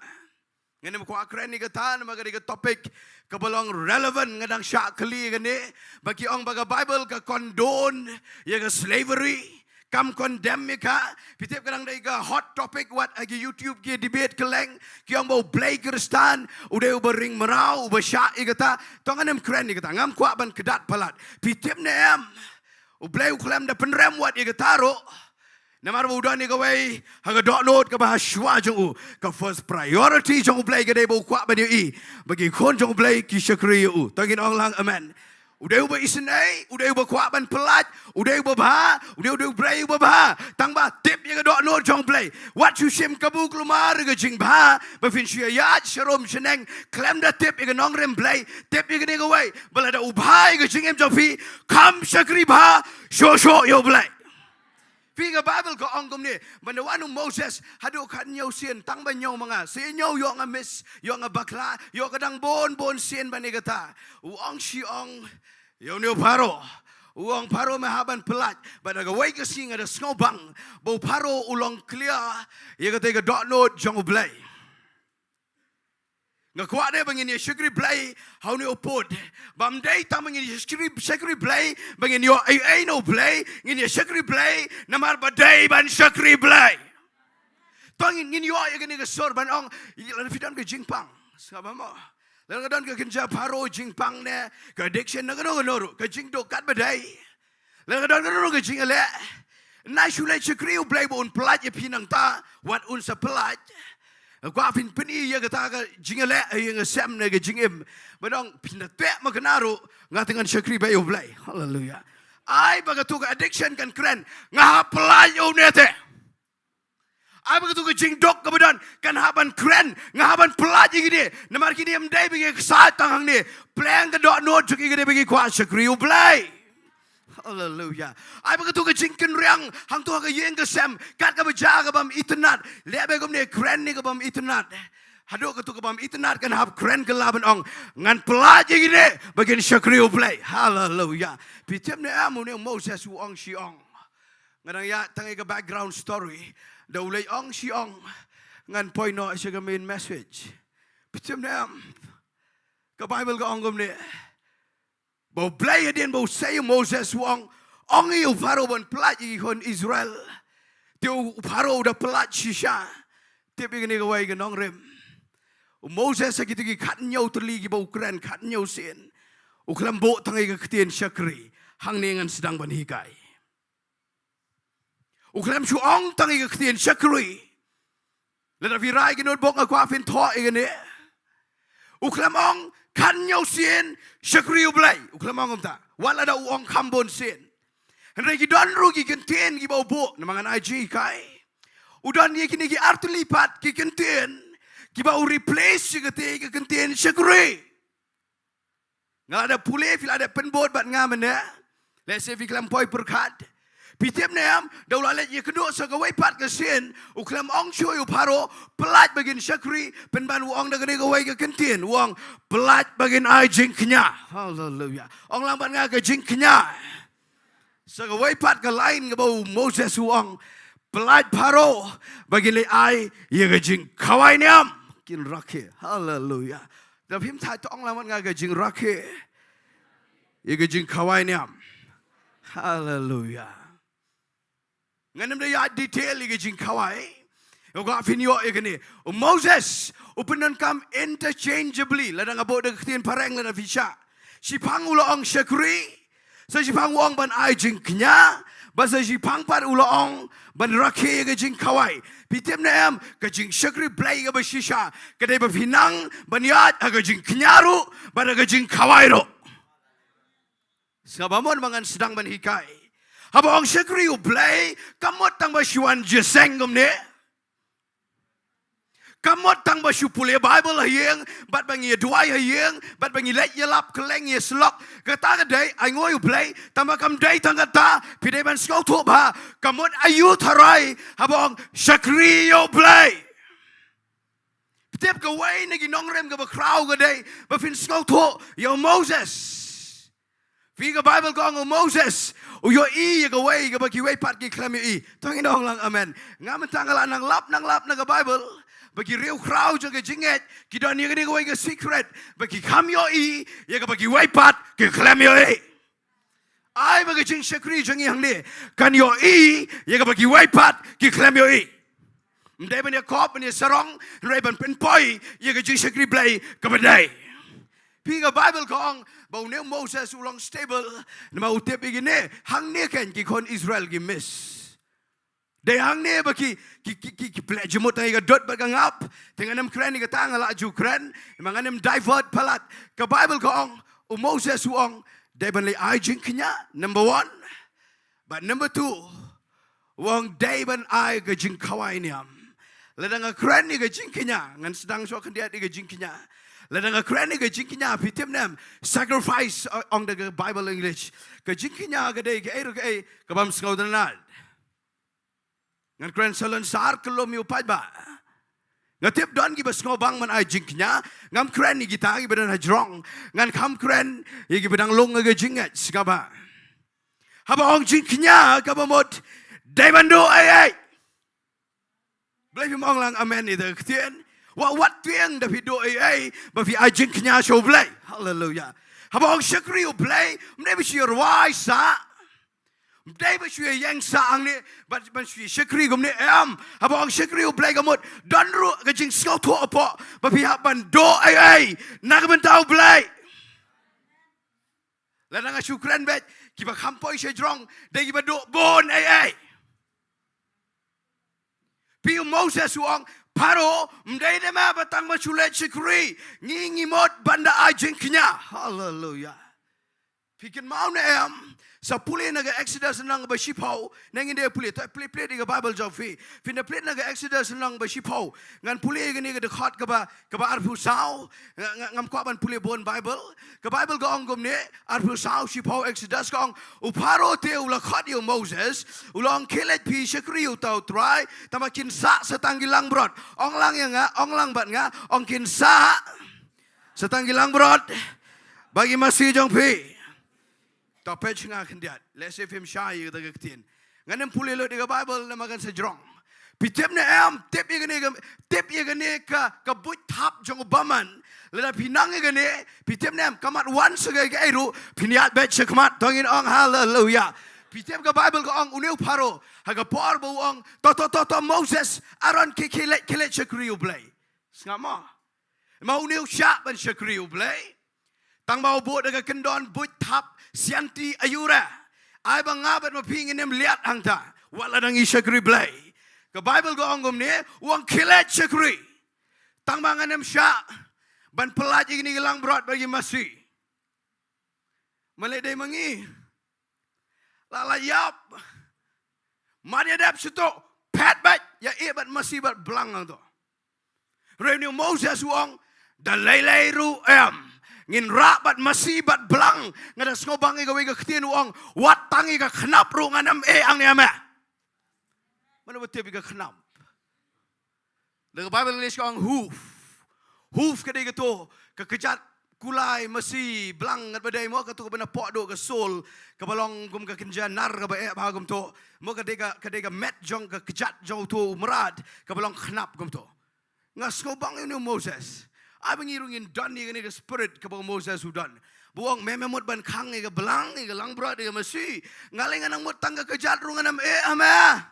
Ngan nym kwah kren ïa kata namar ka dei ka topic kaba long relevant, nga dang shah kylli ïa kane, ba ki ong ba ka Bible ka condone ïa ka slavery, kam condemn ïa ka. Phi tip, ka dang dei ka hot topic wat ha ki YouTube ki debate kylleng, ki ong ba U Blei Khristan u dei uba ring mraw, uba shah ïa kata. To ngan nym kren ïa kata, ngam kwah ban kdat palat. Phi tip ne em, U Blei u khlem da pynrem wat ïa kata ruh. Namar ba u don ïa kawei ha ka dohnud kaba ha shuwa jong u. Ka first priority jong U Blei ka dei ba u kwah ban ïohi ba ki khun jong U Blei ki shakri ïa u. To ngin ong lang amen. U dei uba isynei, u dei uba kwah ban pyllait, u dei uba bha, u dei, u dei u briew uba bha. Tang ba tip ïa ka dohnud jong U Blei. Wat shu shim kabu kulmar ïa ka jingbha, ba phin shu ïaid sharum shaneng khlem da tip ïa ka nongrim Blei, tip ïa kane kawei. Ba lada u bha ïa ka jingim jong phi, kham shakri bha shuh shuh ïa U Blei. Phi, ka Baibl ka ong kumne, ba na wan u Moses haduh khathynñiew sien, tang ba hynñiew ma nga, sa ïa hynñiew ïoh nga miss, ïoh nga bakla, ïoh ka dang bun bun sien ban ïa kata. U ong shi ong ïa une u Pharaoh. U ong, Pharaoh, me hap ban pyllait. Bad ha kawei ka sngi nga da sngewbang ba u Pharaoh u long clear ïa kata ka dohnud jong U Blei. Nga kwah de ba ngin ïa shakri Blei ha une u pud. Bym dei tang ba ngin ïa shakri, shakri Blei ba ngin ïoh ei ei na U Blei, ngin ïa shakri Blei namar ba dei ban shakri Blei. To ngin, ngin ïoh ïa kane ka sur ban ong, lada phi don ka jingpang, sngap mo. Lada ka don ka kynja Pharaoh, jingpang ne ka addiction ne kano kano ruh, ka jingduk kat ba dei. Lada ka don kano kano ka jingïaleh, nai shu leit shakri U Blei ba un pyllait ïa phi nangta, wat un sa pyllait. Kwah phin pyni ïa kata ka jingïaleh ïa nga sem ne ka jingim. Ba dang phin da teh ma kane ruh, nga te ngan shakri bha ïa U Blei. Haleluya. Ai ba katu ka addiction kan kren, nga hap pyllait ïa une te. Ai ba katu ka jingduk kaba don kan hap ban kren, nga hap ban pyllait ïa kine. Namar kine ym dei ba ki ksaid tang hangne. Pleng ka dohnud jong ki ka dei ba ki kwah shakri U Blei. Haleluya. Ai ba katu ka jingkynriang hangtu ha ka ïing ka sem, kat kaba jia kabym itynnad. Leh ba kumne, kren ne kabym itynnad. Haduh katu kabym itynnad kan hap kren kylla ban ong, ngan pyllait ïa kine ba kin shakri U Blei. Haleluya. Phi tip ne em, une u Moses u ong shi ong. Nga dang ïa tang ïa ka background story. Da u leit ong shi ong, ngan poi noh sha ka main message. Phi tip ne em, ka Baibl ka ong kumne, ba U Blei hadien ba u sei ïa u Moses u ong, ong ïa u Pharaoh ban pyllait ïa ki khun Israel. Te u Pharaoh u da pyllait shisha. Tip ïa kane kawei ka nongrim. U Moses ha kita ki khathynñiew tylli kiba u kren, khathynñiew sien, u khlem buh tang ïa ka ktien shakri. Hangne ngan sdang ban hikai. U khlem shu ong tang ïa ka ktien shakri. Lada phi rai ki notebook nga kwah phin thoh ïa kane. U khlem ong khathynñiew sien shakri U Blei. U khlem ong kumta. Wat lada u ong kham bun sien. Hynrei ki don ruh ki kyntien kiba u buh, namar ngan ai jinghikai. U don ïa kine ki artylli pat ki kyntien kiba u replace ïa kata ka kyntien shakri. Nga la dep pule, phi la dep pynbud bad nga mynne. Let's say phi khlem poi pyrkhat. Phi tip ne em, da u la leit ïakynduh sa kawei pat ka sien, u khlem ong shuh ïa u Pharaoh, pyllait ba kin shakri, pynban u ong da kane kawei ka kyntien, u ong, pyllait ba kin ai jingkñia. Haleluya. Ong lang bad nga, ka jingkñia. Sa kawei pat ka line kaba u Moses u ong, pyllait Pharaoh ba kin leit ai ïa ka jingkhawai niam. Kin rakhe. Haleluya. Da phim thait, to ong lang bad nga, ka jingrakhe ïa ka jingkhawai niam. Haleluya. Ngam da ïa detail ïa ka jingkhawai. Ïa ka phin ïoh ïa kane. U Moses u pyndonkam interchangeably. Lada nga buh da ka ktien phareng lada phi shah. Shiphang u la ong shakri. Sa shiphang u ong ban ai jingkñia. Bad sa shiphang pat u la ong ban rakhe ïa ka jingkhawai. Phi tip ne em, ka jingshakri Blei kaba shisha ka dei ba phi nang ban ïaid ha ka jingkñia ruh bad ha ka jingkhawai ruh. Sngap, ba mon ba ngan sdang ban hikai. Haba ong shakri U Blei, kam mut tang ba shu wan jingïaseng kumne. Kam mut tang ba shu pule Baibl ha ïing, bad ba ngi ïa duwai ha ïing, bad ba ngi leit ïalap kylleng ïa syllok. Kata ka dei, ai nguh ïa U Blei, tang ba kam dei tang kata, phi dei ban sngewthuh bha, kam mut aïu tharai, haba ong shakri ïa U Blei. Phi tip, kawei na ki nongrim kaba khraw ka dei ba phin sngewthuh ïa u Moses. Phi, ka Baibl ka ong u Moses u ïohi ïa kawei kaba kiwei pat ki khlem ïohi. To ngin ong lang amen. Nga mynta nga la nang lap nang lap na ka Baibl ba ki riewkhraw jong ka jingngeit ki don ïa kane kawei ka secret ba ki kham ïohi ïa kaba kiwei pat ki khlem ïohi. Ai ba ka jingshakri jong ngi hangne kan ïohi ïa kaba kiwei pat ki khlem ïohi. Ym dei ban ïa kop, ban ïa sarong, hynrei ban pynpoi ïa ka jingshakri Blei kaba dei. Phi, ka Baibl ka ong ba une u Moses u long stable, namar u tip ïa kine, hangne kein ki khun Israel ki miss. Dei hangne ba ki, ki, ki, ki, ki pynleh jingmut tang ïa ka dud bad ka ngap. Te ngan ym kren ïa kata, nga lah ju kren. Te ngan ym divert palat. Ka Baibl ka ong, u Moses u ong, dei ban leit ai jingkñia, number one. Bad number two, u ong dei ban ai ka jingkhawai niam. Lada nga kren ïa ka jingkñia, ngan sdang shuwa khyndiat ïa ka jingkñia. Lada nga kren ïa ka jingkñia, phi tip ne em, sacrifice, o-, ong da ka Baibl English. Ka jingkñia ka dei kaei ruh kaei kabym sngewtynnad. Ngan kren sa lon sar kyllum ïa u paidbah. Nga tip don kiba sngewbang ban ai jingkñia, ngam kren ïa kita kiba don hajrong. Ngan kham kren ïa kiba dang lung ha ka jingngeit, sngap bha. Haba ong jingkñia kaba mut, dei ban duh ei ei. Balei phim ong lang amen ïa ka ktien? Wat, wat tieng da phi duh ei ei ba phi ai jingkñia sha U Blei. Haleluya. Haba ong shakri U Blei, ym dei ba shu ïa rwai sah. Ym dei ba shu ïa ïeng sah hangne, ban, ban shu ïa shakri kumne, em. Haba ong shakri U Blei ka mut, don ruh ka jingsngewthuh hapoh ba phi hap ban duh ei ei na ka bynta U Blei. Lada nga shu kren beit, kiba kham poi sha jrong dei kiba duh bun ei ei. Phi, u Moses u ong, Pharaoh, ym dei ne em ba tang ban shu leit shakri, ngi, ngi mut ban da ai jingkñia. Haleluya. Phi kynmaw ne em, sa pule na ka Exodus lynnong ba shiphew, ne ngin da pule, to plie, plie ïa ka Baibl jong phi. Phin da plie na ka Exodus lynnong ba shiphew. Ngan pule ïa kane ka dkhot kaba, kaba arphew saw, nga, nga, ngam kwah ban pule bun Baibl. Ka Baibl ka ong kumne, arphew saw shiphew Exodus ka ong, u Pharaoh te u la khot ïa u Moses, u la ong khie leit phi shakri ïa uta u trai, tangba kin sah sa tang ki langbrot. Ong lang ïa nga, ong lang bad nga, ong kin sah sa tang ki langbrot bad ki masi jong phi. To peit sha nga khyndiat. Lehse phim shai ïa kata ka ktien. Ngan ym pule lut ïa ka Baibl namar kan sa jrong. Phi tip ne em, tip ïa kane ka, tip ïa kane ka, ka buit thap jong u bymman. Lada phi nang ïa kane, phi tip ne em, ka mat wan sa kaei kaei ruh, phin ïaid beit sha khmat, to ngin ong haleluya. Phi tip ka Baibl ka ong une u Pharaoh, ha ka por ba u ong, to, to, to, to, Moses, Aaron, khie, khie leit, khie leit shakri U Blei. Sngap mo. Ma une u shah ban shakri U Blei. Tangba u buh da ka kyndon buit thap sianti aïu re. Ai ba nga bad ma phi ngin ym liat hangta. Wat la dang ngi shakri Blei. Ka Baibl ka ong kumne, u ong khie leit shakri. Tangba ngan ym shah ban pyllait ïa kine ki langbrot bad ki masi. Ma leh dei ma ngi. La la ïap. Mat ïa dep sha to. Phet beit. Ïa ïeh bad masi bad blang hangto. Hynrei une u Moses u ong, da lei lei ruh em. Ngin rah bad masi bad blang. Nga da sngewbang ïa kawei ka ktien u ong, wat tang ïa ka khnap ruh ngan ym ïeh hangne em. Mano ba tip ïa ka khnap? Da ka Baibl English ka ong hoof. Hoof ka dei kato ka kjat kulai masi blang ngat ba dei mo, kato kaba napoh duh ka sole, kaba long kum ka kynja nar kaba eh bha kumto. Mo ka dei ka, ka dei ka met jong ka kjat jong uto u mrad kaba long khnap kumto. Nga sngewbang ïa une u Moses. Ai ba ngi ruh ngin don ïa kane ka spirit kaba u Moses u don. Ba u ong me, me mut ban khang ïa ka blang, ïa ka langbrot, ïa ka masi. Nga lei nga nang mut tang ka kjat ruh ngan ym ïeh ha me.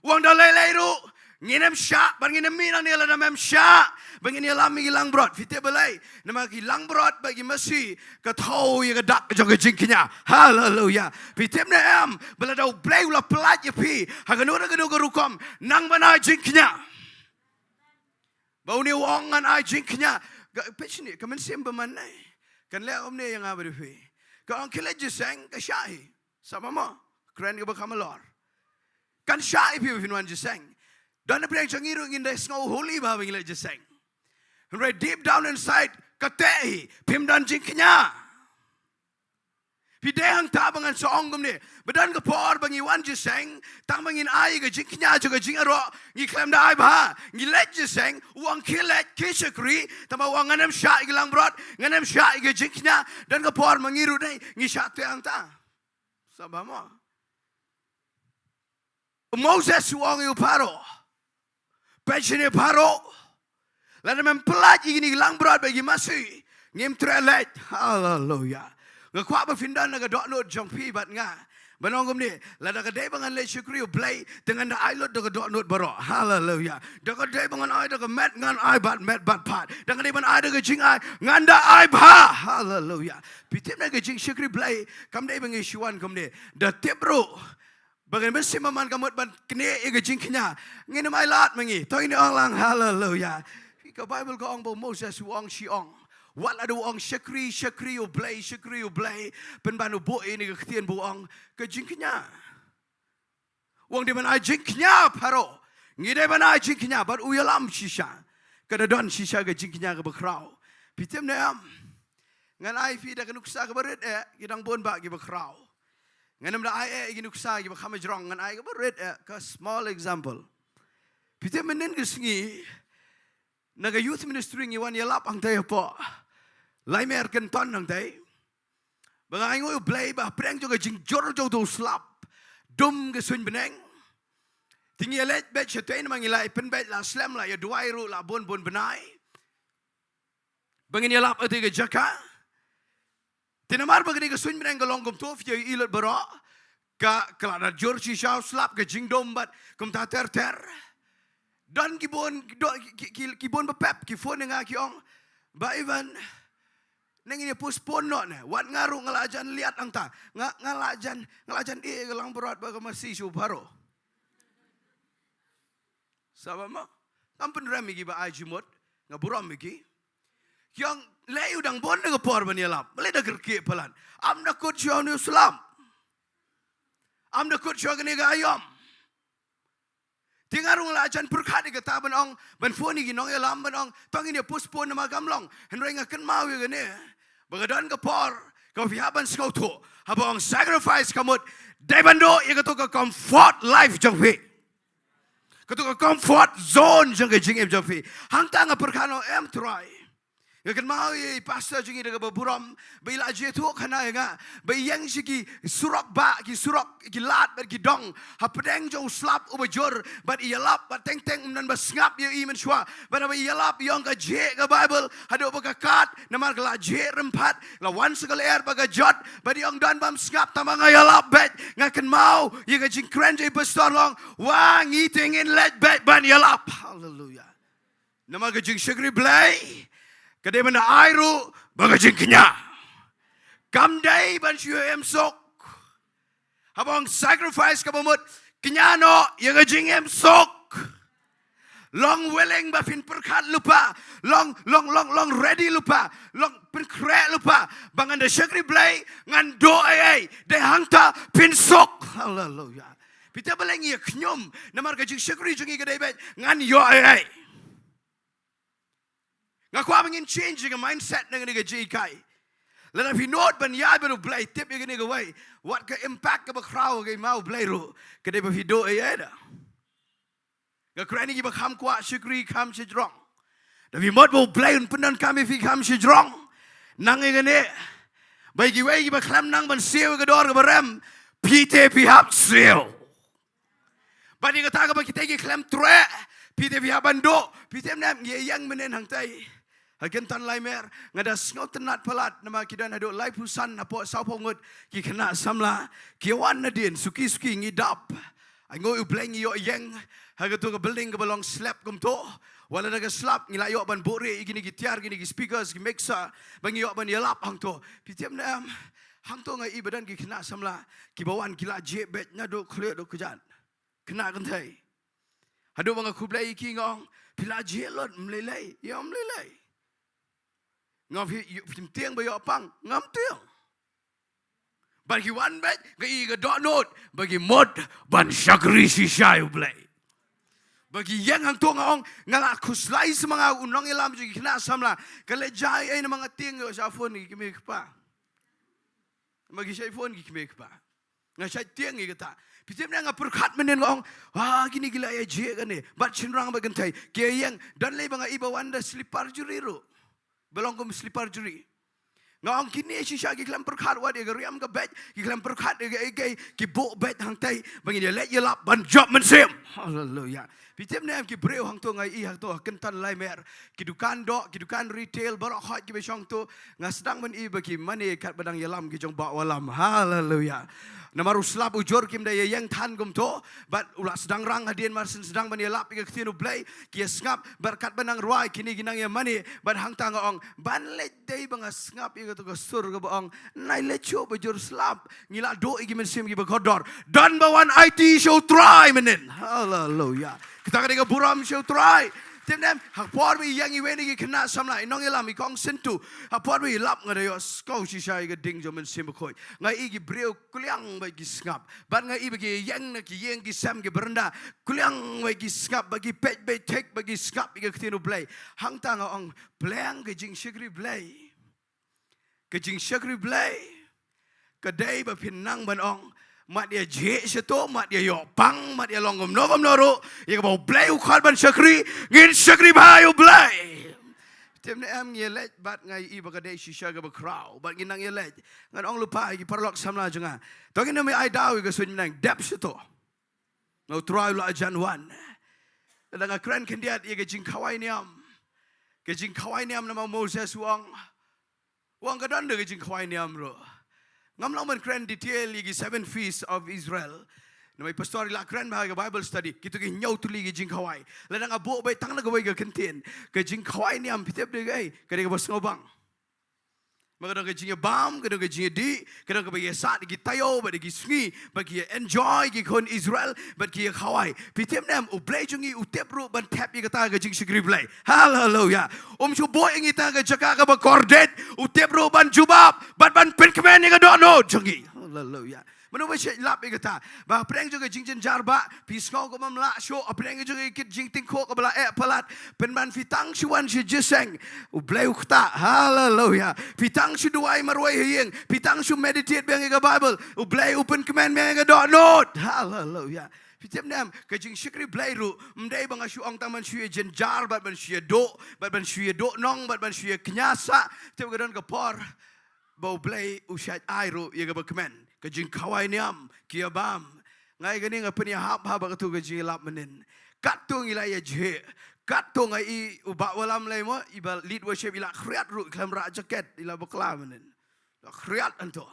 U ong da lei lei ruh, ngin ym shah, bad ngin ym mih nangne lada mem shah, ba ngin ïalam ïa ki langbrot, phi tip balei, namar ki langbrot bad ki masi, ka thew ïa ka dak jong ka jingkñia. Haleluya. Phi tip ne em, ba lada U Blei u la pyllait ïa phi, ha kano kano ka rukom, nang ban ai jingkñia. Ba une u ong ngan ai jingkñia, ka, peit shane, ka mynsiem bymman ne, kan leh kumne ïa nga bad ïa phi. Ka ong khie leit jingïaseng, ka shah hi. Sngap mo, kren kaba kham halor. Kan shah ïa phi ba phin wan jingïaseng. Don na pdeng jong ngi ruh ngin da sngew holy bha ba ngi leit jingïaseng. Hynrei deep down inside, ka teh hi, phim don jingkñia. Phi dei hangta ba ngan sa ong kumne. Ba don ka por ba ngi wan jingïaseng, tang ba ngin ai ka jingkñia jong ka jingïaroh, ngi khlem da ai bha. Ngi leit jingïaseng, u ong khie leit, khie shakri, tang ba u ong ngan ym shah ïa ki langbrot, ngan ym shah ïa ka jingkñia, don ka por ma ngi ruh dei, ngi shah teh hangta. Sngap bha mo. U Moses u ong ïa u Pharaoh. Peit shane Pharaoh. Lada mem pyllait ïa kine ki langbrot bad ki masi, ngim treh leit. Haleluya. Nga kwah ba phin don na ka dohnud jong phi bad nga. Ban ong kumne, lada ka dei ba ngan leit shakri U Blei, te ngan da ai lut da ka dohnud baroh. Haleluya. Da ka dei ba ngan ai da ka met, ngan ai bad met bad phad. Da ka dei ban ai da ka jingai, ngan da ai bha. Haleluya. Phi tip ne ka jingshakri Blei, kam dei ba ngi shu wan kumne. Da tip ruh. Ba ngin mynsiem bymman ka mut ban knieh ïa ka jingkñia. Ngin ym ailad ma ngi. To ngin ong lang haleluya. Ka Baibl ka ong ba u Moses u ong shi ong. Wat la da u ong shakri, shakri U Blei, shakri U Blei. Pynban u buh ïa kane ka ktien ba u ong ka jingkñia. U ong dei ban ai jingkñia Pharaoh. Ngi dei ban ai jingkñia bad u ïalam shisha. Ka da don shisha ka jingkñia kaba khraw. Phi tip ne em? Ngan ai phi da ka nuksa kaba rit eh, ki dang bun bah kiba khraw. Ngan ym da ai eh ki nuksa kiba kham jrong, ngan ai kaba rit eh, ka small example. Phi tip mynnin ka sngi, na ka youth ministry ngi wan ïalap hangtei hapoh Laimer Kynton hangtei. Ba nga ainguh ïa U Blei ba hapdeng jong ka jingjur jong uto u slap, dum ka suiñ bneng. Te ngi ïaleit beit shatei namar ngi la ïa pynbeit la slem, la ïa duwai ruh la bun bun bnai ba ngin ïalap ha kata ka jaka. Te namar ba kane ka suiñ bneng ka long kumto, phi ïohi lut baroh, ka, ka la da jur shisha u slap, ka jingdum bad kumta ter ter. Don ki bun, don ki, ki, ki, ki bun ba pep, ki phone ïa nga ki ong, Bah Evan, ne ngin ïa postpone noh ne, wat nga ruh nga la jan liat hangta, nga, nga la jan, nga la jan ïeh ka langbrot bad ka masi sha u Pharaoh. Sngewbha mo? Ngam pynrem ïa ki ba ai jingmut, nga burom ïa ki. Ki ong lei u dang bun da ka por ban ïalap, balei da kyrkieh palat? Ym da kut shuwa une u slap. Ym da kut shuwa kane ka aïom. Te nga ruh nga la jan pyrkhat ïa kata ban ong, ban phone ïa ki nongïalam ban ong, to ngin ïa postpone namar kam long. Hynrei nga kynmaw ïa kane, ba ka don ka por kaba phi hap ban sngewthuh, haba ong sacrifice ka mut dei ban duh ïa kato ka comfort life jong phi, kato ka comfort zone jong ka jingim jong phi. Hangta nga pyrkhat, ong em Trai. Nga kynmaw ïa i pastor jong ngi da kaba burom, ba i la jied thuh khana ïa nga, ba i ïeng sha ki surok bah, ki surok, ki lad bad ki dong hapdeng jong u slap uba jur, bad i ïalap, bad teng teng ym don ba sngap ïa i mynshuwa. Bad haba i ïalap i ong ka jied ka Baibl haduh ba ka kat, namar ka la jied rymphat, la wan sa ka lyer ba ka jot, bad i ong don bym sngap tang ba nga ïalap beit. Nga kynmaw ïa ka jingkren jong i pastor, nga ong wa ngi te ngin leit beit ban ïalap. Haleluya. Namar ka jingshakri Blei ka dei ban da ai ruh bad ka jingkñia. Kam dei ban shu ïoh im suk. Haba ong sacrifice kaba mut kñia noh ïa ka jingim suk. Long willing ba phin pyrkhat lypa, long, long, long, long ready lypa, long pynkhreh lypa ba ngan da shakri Blei, ngan duh ei ei, dei hangta phin suk. Haleluya. Phi tip balei ngi ïa khñium? Namar ka jingshakri jong ngi ka dei beit ngan ïoh ei ei. Nga kwah ba ngin change ïa ka mindset na kane ka jinghikai. Lada phi nud ban ïaid bad U Blei, tip ïa kane kawei, wat ka impact kaba khraw ka i ma U Blei ruh, ka dei ba phi duh ei ei da. Nga kren ïa kiba kham kwah shakri kham shajrong. Da phi mut ba U Blei un pyndonkam ïa phi kham shajrong, nang ïa kane, ba ïa kiwei kiba khlem nang ban siew ïa ka dor kaba rem, phi te phi hap siew. Bad ïa kata kaba kita ki khlem treh, phi te phi hap ban duh. Phi te, em, ngi ïeng mynnin hangtei ha Kynton Laimer, nga da sngewtynnat palat namar ki don haduh laiphew san hapoh sawphew ngut ki khynnah samla, ki wan nadien suki suki ngi dap. Ainguh U Blei ngi ïoh ïeng ha kato ka building kaba long slab kumto. Wat la da ka slab ngi la ïoh ban buhrieh ïa kine ki tiar, kine ki speakers, ki mixer, ba ngi ïoh ban ïalap hangto. Phi tip ne em, hangto nga i ba don ki khynnah samla kiba wan ki la jied beit naduh khlieh duh kjat. Khynnah kynthei. Haduh ba nga khublei ïa ki nga ong, phi la jied lut, ym lei lei, ïa ym lei lei. Nga ong phi, phin tieng ba ïoh pang, ngam tieng. Bad ki wan beit, nga i ka dohnud ba ki mut ban shakri shisha ïa U Blei. Ba ki ïeng hangto nga ong, nga la khuslai seh ma nga u nongïalam jong ki khynnah samla. Ka leit jai ei namar nga tieng ïoh sha phone ki kmie ki kpa. Ma ki shait phone ki kmie ki kpa. Nga shait tieng ïa kata. Phi tip ne nga pyrkhat mynnin nga ong, ah, kine ki la ïa jied kane. Bad shynrang bad kynthei ki ïeng, don lei ba nga i ba wan da slipper jri ruh. Ba long kum slipper jri. Nga ong kine shisha ki khlem pyrkhat wat ïa ka riam ka beit, ki khlem pyrkhat ïa ka, ïa ka, ki buh beit hangtei ba ngin ïa leit ïalap ban jop mynsiem. Haleluya. Phi tip ne em, ki briew hangto nga i hangto ha Kynton Laimer, ki dukan doh, ki dukan retail, baroh khoit kiba shong to, nga sdang ban i ba ki mane katba dang ïalam ki jong Bah Wallam. Haleluya. Namar u slap u jur kim da ïeng than kumto, bad u la sdang rang hadien mar syn sdang ban ïalap ïa ka ktien U Blei, ki ïa sngap, bad katba nang rwai kine ki nang ïa mane, bad hangta nga ong, ban leit dei ba nga sngap ïa kato ka sur kaba ong, nai leit shuh ba jur slap, ngi la duh ïa ki mynsiem kiba kordor, don ba wan aiti sha U Trai mynnin. Haleluya. Kata ka dei ka burom sha U Trai. Te mynne em, ha por ba i ïeng iwei na ki khynnah samla, i nongïalam, i kong Syntu, ha por ba i lap nga da ïohsngew shisha ïa ka ding jong u Mynsiem Bakhuid. Nga i ki briew kuliang bad ki sngap. Bad nga i ba ki ïeng na ki ïing ki sem ki baranda, kuliang bad ki sngap, bad ki peit beit thik bad ki sngap ïa ka ktien U Blei. Hangta nga ong, pleng ka jingshakri Blei. Ka jingshakri Blei ka dei ba phin nang ban ong, mat ïa jhieh shato, mat ïa ïoh pang, mat ïa long kumno kumno ruh, ïa kaba U Blei u khot ban shakri, ngin shakri bha ïa U Blei. Te mynne em, ngi ïa leit, bad nga i ba ka dei shisha kaba khraw, bad ngi nang ïa leit. Ngan ong lypa ïa ki paralok samla jong nga, to ngin ym ai daw ïa ka suiñ bneng, dep shato. Nga, U Trai u la jan wan. Lada nga kren khyndiat ïa ka jingkhawai niam, ka jingkhawai niam, namar u Moses u ong, u ong ka don da ka jingkhawai niam ruh. Ngam long ban kren detail ïa ki seven feast of Israel. Namar i pastor i la kren bha ha ka Bible study, kito ki hynñiew tylli ki jingkhawai. Lada nga buh beit tang na kawei ka kyntien, ka jingkhawai niam, phi tip dei kaei? Ka dei kaba sngewbang. Ma ka don ka jingïabam, ka don ka jingïadih, ka don kaba ïasah da ki taïew bad da ki sngi, bad ki ïa enjoy, ki khun Israel, bad ki ïa khawai. Phi tip ne em, U Blei jong ngi u tip ruh ban thep ïa kata ka jingshakri Blei. Haleluya. Um shu buh ïa ngi tang ha ka jaka kaba kordit, u tip ruh ban jubab bad ban pynkmen ïa ka dohnud jong ngi. Haleluya. Mano ba shait lap ïa kata? Ba hapdeng jong ka jingjynjar ba phi sngew kumba ym lah shuh, hapdeng jong ka jingtyngkhuh kaba la eh palat, pynban phi tang shu wan sha jingïaseng, U Blei u ktah. Haleluya. Phi tang shu duwai marwei ha ïing, phi tang shu meditate biang ïa ka Bible, U Blei u pynkmen biang ïa ka dohnud. Haleluya. Phi tip ne em, ka jingshakri Blei ruh ym dei ba nga shu ong tang ban shu ïa jynjar bad ban shu ïa duh, bad ban shu ïa duh nong, bad ban shu ïa kñia sah. Tip, ka don ka por ba U Blei u shait ai ruh ïa kaba kmen, ka jingkhawai niam, ki ïabam. Nga ïa kane nga pynïahap ha ba kato ka jingïalap mynnin. Katto ngi la ïa jhieh, katto nga i u Bah Wallam lei mo, i ba lead worship, i la khriat ruh, i khlem rah jaket, i la bakla mynnin. La khriat hangto.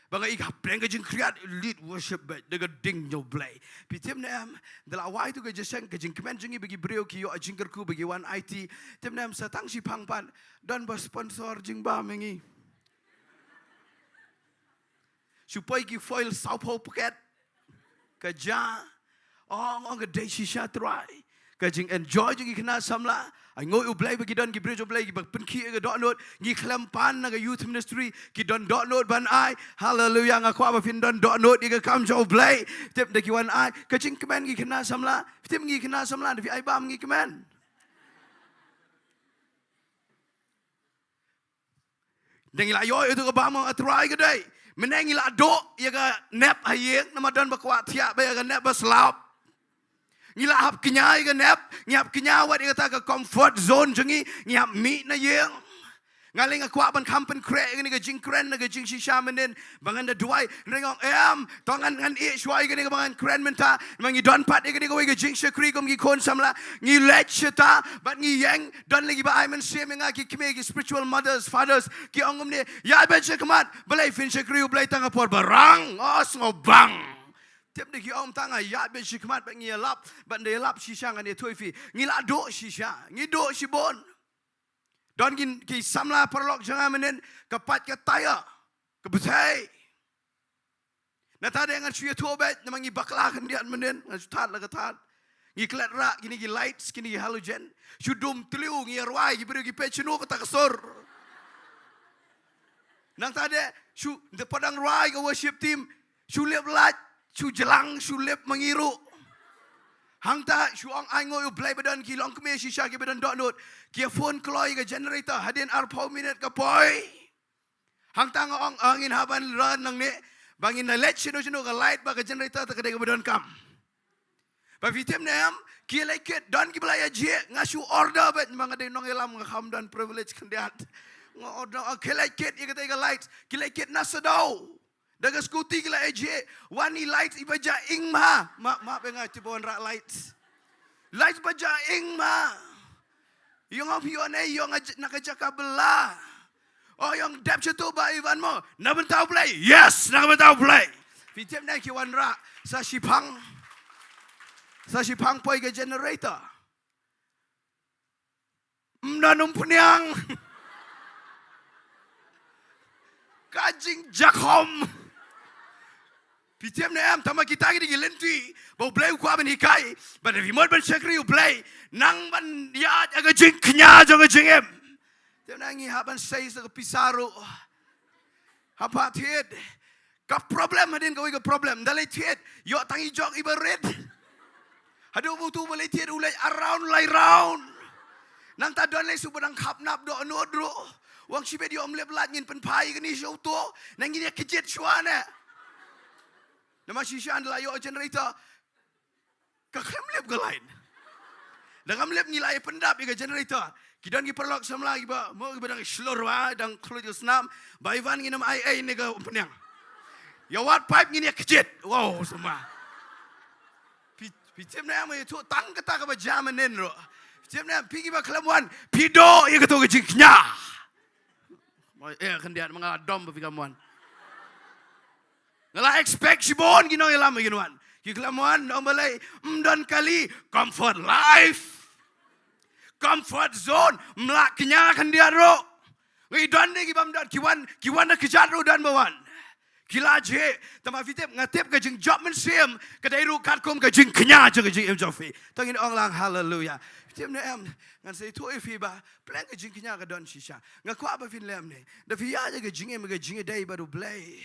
Ba nga i hapdeng ka jingkhriat, lead worship beit da ka ding jong U Blei. Phi tip ne em, da la wai tu ka jingïaseng, ka jingkmen jong ngi ba ki briew ki ïoh jingkyrkhu ba ki wan aiti. Tip ne em, sa tang shiphang pat don ba sponsor jingbam ïa ngi. Shu poi ki foil sawphew packet. Ka ja. Ong, ong ka dei shisha Trai. Ka jingenjoy jong ki khynnah samla. Ai nguh ïa U Blei ba ki don ki briew jong U Blei kiba pynkhih ïa ka dohnud. Ngi khlem pan na ka youth ministry, ki don dohnud ban ai. Haleluya, nga kwah ba phin don dohnud ïa ka kam jong U Blei. Tip, da ki wan ai. Ka jingkmen ki khynnah samla. Tip, ngi khynnah samla, da phi ai bam ngi kmen. Ngi la ïoh ïa tu ka bam, nga ong, Trai, ka dei. Mynne ngi la duh ïa ka nep ha ïing, namar don ba kwah thiah beit ïa ka nep ba slap. Ngi la hap kñia ïa ka nep, ngi hap kñia wat ïa kata ka comfort zone jong ngi, ngi hap mih na ïing. Nga lei nga kwah ban kham pynkhreh ïa kane ka jingkren na ka jingshisha mynnin, ba ngan da duwai, hynrei nga ong em, to ngan, ngan ïeh shuwa ïa kane kaba ngan kren mynta, namar ngi don pat ïa kane kawei ka jingshakri kum ki khun samla, ngi leit shata, bad ngi ïeng, don lei kiba ai mynsiem ïa nga, ki kmie, ki spiritual mothers, fathers, ki ong kumne, ïaid beit shakhmat, balei phin shakri U Blei tang ha por ba rang, oh, sngewbang. Tip, da ki ong tang, ïaid beit shakhmat, bad ngi ïalap, bad nda ïalap shisha, ngan ïathuh ïa phi. Ngi la duh shisha, ngi duh shibun. Don ki, ki samla paralok jong nga mynnin, ka pait ka taïew, ka bthei. Nangta de ngan shu ïathuh beit, namar ngi bakla khyndiat mynnin, ngan shu thad la ka thad. Ngi klet rah kine ki lights, kine ki halogen. Shu dum tliw, ngi ïa rwai, ki briew ki peit shano kata ka sur. Nangta de, shu, nda pat dang rwai ka worship team, shu lip light, shu jlang, shu lip ma ngi ruh. Hangta, shu ong ai nguh ïa U Blei ba don ki longkmie shisha kiba don dohnud. Ki ïa phone kloi ka generator, hadien arphew minit ka poi. Hangta nga ong, ah, ngin hap ban rah nangne, ba ngin da leit shano shano ka light bad ka generator te ka dei kaba donkam. Ba phi tip ne em, ki leit kit, don kiba la ïa jhieh, nga shu order beit, ma nga dei nongïalam, nga kham don privilege khyndiat. Nga order, ah, ki leit kit ïa katei ka light, ki leit kit na Saddew. Da ka scooty ki la ïa jhieh, wan i light iba jah ing ma. Ma, ma, ba nga tiba wan rah light. Light ba jah ing ma. Ïong, ong phi ïoh ne, ïong na ka jaka bylla. Oh, ïong dep shato Bah Ivan mo. Na bynta U Blei. Yes, na bynta U Blei. Phi tip ne ki wanrah sa shiphang. Sa shiphang poi ka generator. Ym don umphniang. Ka jingjakhom. Phi tip ne em, tangba kita ki dei ki lynti ba U Blei u kwah ban hikai. Ba da phi mut ban shakri U Blei, nang ban ïaid ha ka jingkñia jong ka jingim. Tip ne, ngi hap ban sei sa ka pisa ruh. Hap thied. Ka problem hadien kawei ka problem. Da leit thied, ïoh tang i jok iba rit. Haduh ba utu ba leit thied u leit around lai round. Nangta don lei shu ba dang khap nap dohnud ruh. Wan shibit ïoh ym lip lait, ngin pynphai kane sha utu. Nang ngin ïa kjit shuwa ne. Namar shisha da la ïoh generator, ka khlem lip ka light. Da kam lip ngi la ïa pyndap ïa ka generator. Ki don ki paralok samla kiba, mo, kiba dang shlur, wa, dang khluit ka snam. Bai Wan, ngin ym ai ei ne ka umphniang. Ïa wad pipe ngin ïa kjit. Wow, sumar. Phi, phi tip ne em, ïathuh tang kata kaba jia mynnin ruh. Phi tip ne em, phi kiba khlem wan, phi duh ïa kato ka jingkñia. Mo, eh, khyndiat ma nga dom ba phi kam wan. Nga la expect shibun ki nongïalam kin wan. Ki khlem wan, ong balei? Ym don kali, comfort life. Comfort zone, ym lah kñia khyndiat ruh. Ngi don de ki bym don, ki wan, ki wan da kjat ruh don ba wan. Ki la jhieh, tangba phi tip, nga tip ka jingjop mynsiem ka dei ruh katkum ka jingkñia jong ka jingim jong phi. To ngin ong lang haleluya. Phi tip ne em, ngan sa ïathuh ïa phi ba pleng ka jingkñia ka don shisha. Nga kwah ba phin lem ne, da phi ïaid ïa ka jingim ka jingïadei bad U Blei,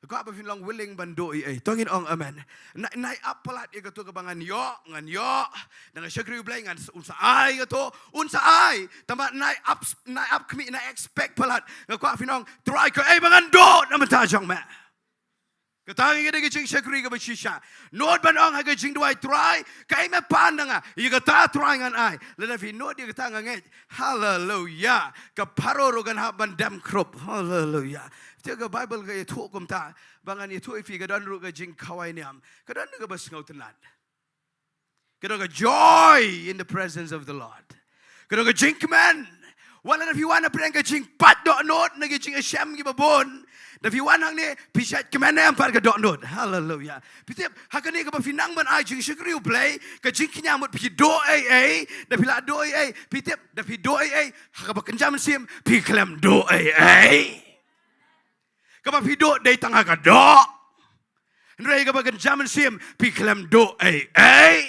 kwah ba phin long willing ban duh ei ei. To ngin ong amen. Nai, nai ap palat ïa kato kaba ngan ïoh, ngan ïoh. Da nga shakri U Blei ngan s-, un sa ai kato, un sa ai. Tangba nai ap, nai ap khmih, nai expect palat. Nga kwah phin ong, Trai, kaei ba ngan duh na bynta jong me? Kata ka dei ka jingshakri kaba shisha. Nud ban ong ha ka jingduwai, Trai, kaei me pan na nga, ïa kata Trai ngan ai. Lada phi nud ïa kata nga ngeit, haleluya, ka pharo ruh kan hap ban dem khrup. Haleluya. Te ka Baibl ka ïathuh kumta, ba ngan ïathuh ïa phi, ka don ruh ka jingkhawai niam. Ka don kaba sngewtynnat. Ka don ka joy in the presence of the Lord. Ka don ka jingkmen. Wat la da phi wan na pdeng ka jingpait dohnud na ki jingïashem kiba bun, da phi wan hangne phi shait kmen ne em pat ka dohnud. Haleluya. Phi tip, ha kane kaba phi nang ban ai jingshakri U Blei, ka jingkñia mut phi duh ei ei, da phi la duh ei ei, phi tip, da phi duh ei ei, ha kaba kynja mynsiem phi khlem duh ei ei. Kaba phi duh dei tang ha ka doh. Hynrei kaba kynja mynsiem phi khlem duh ei ei.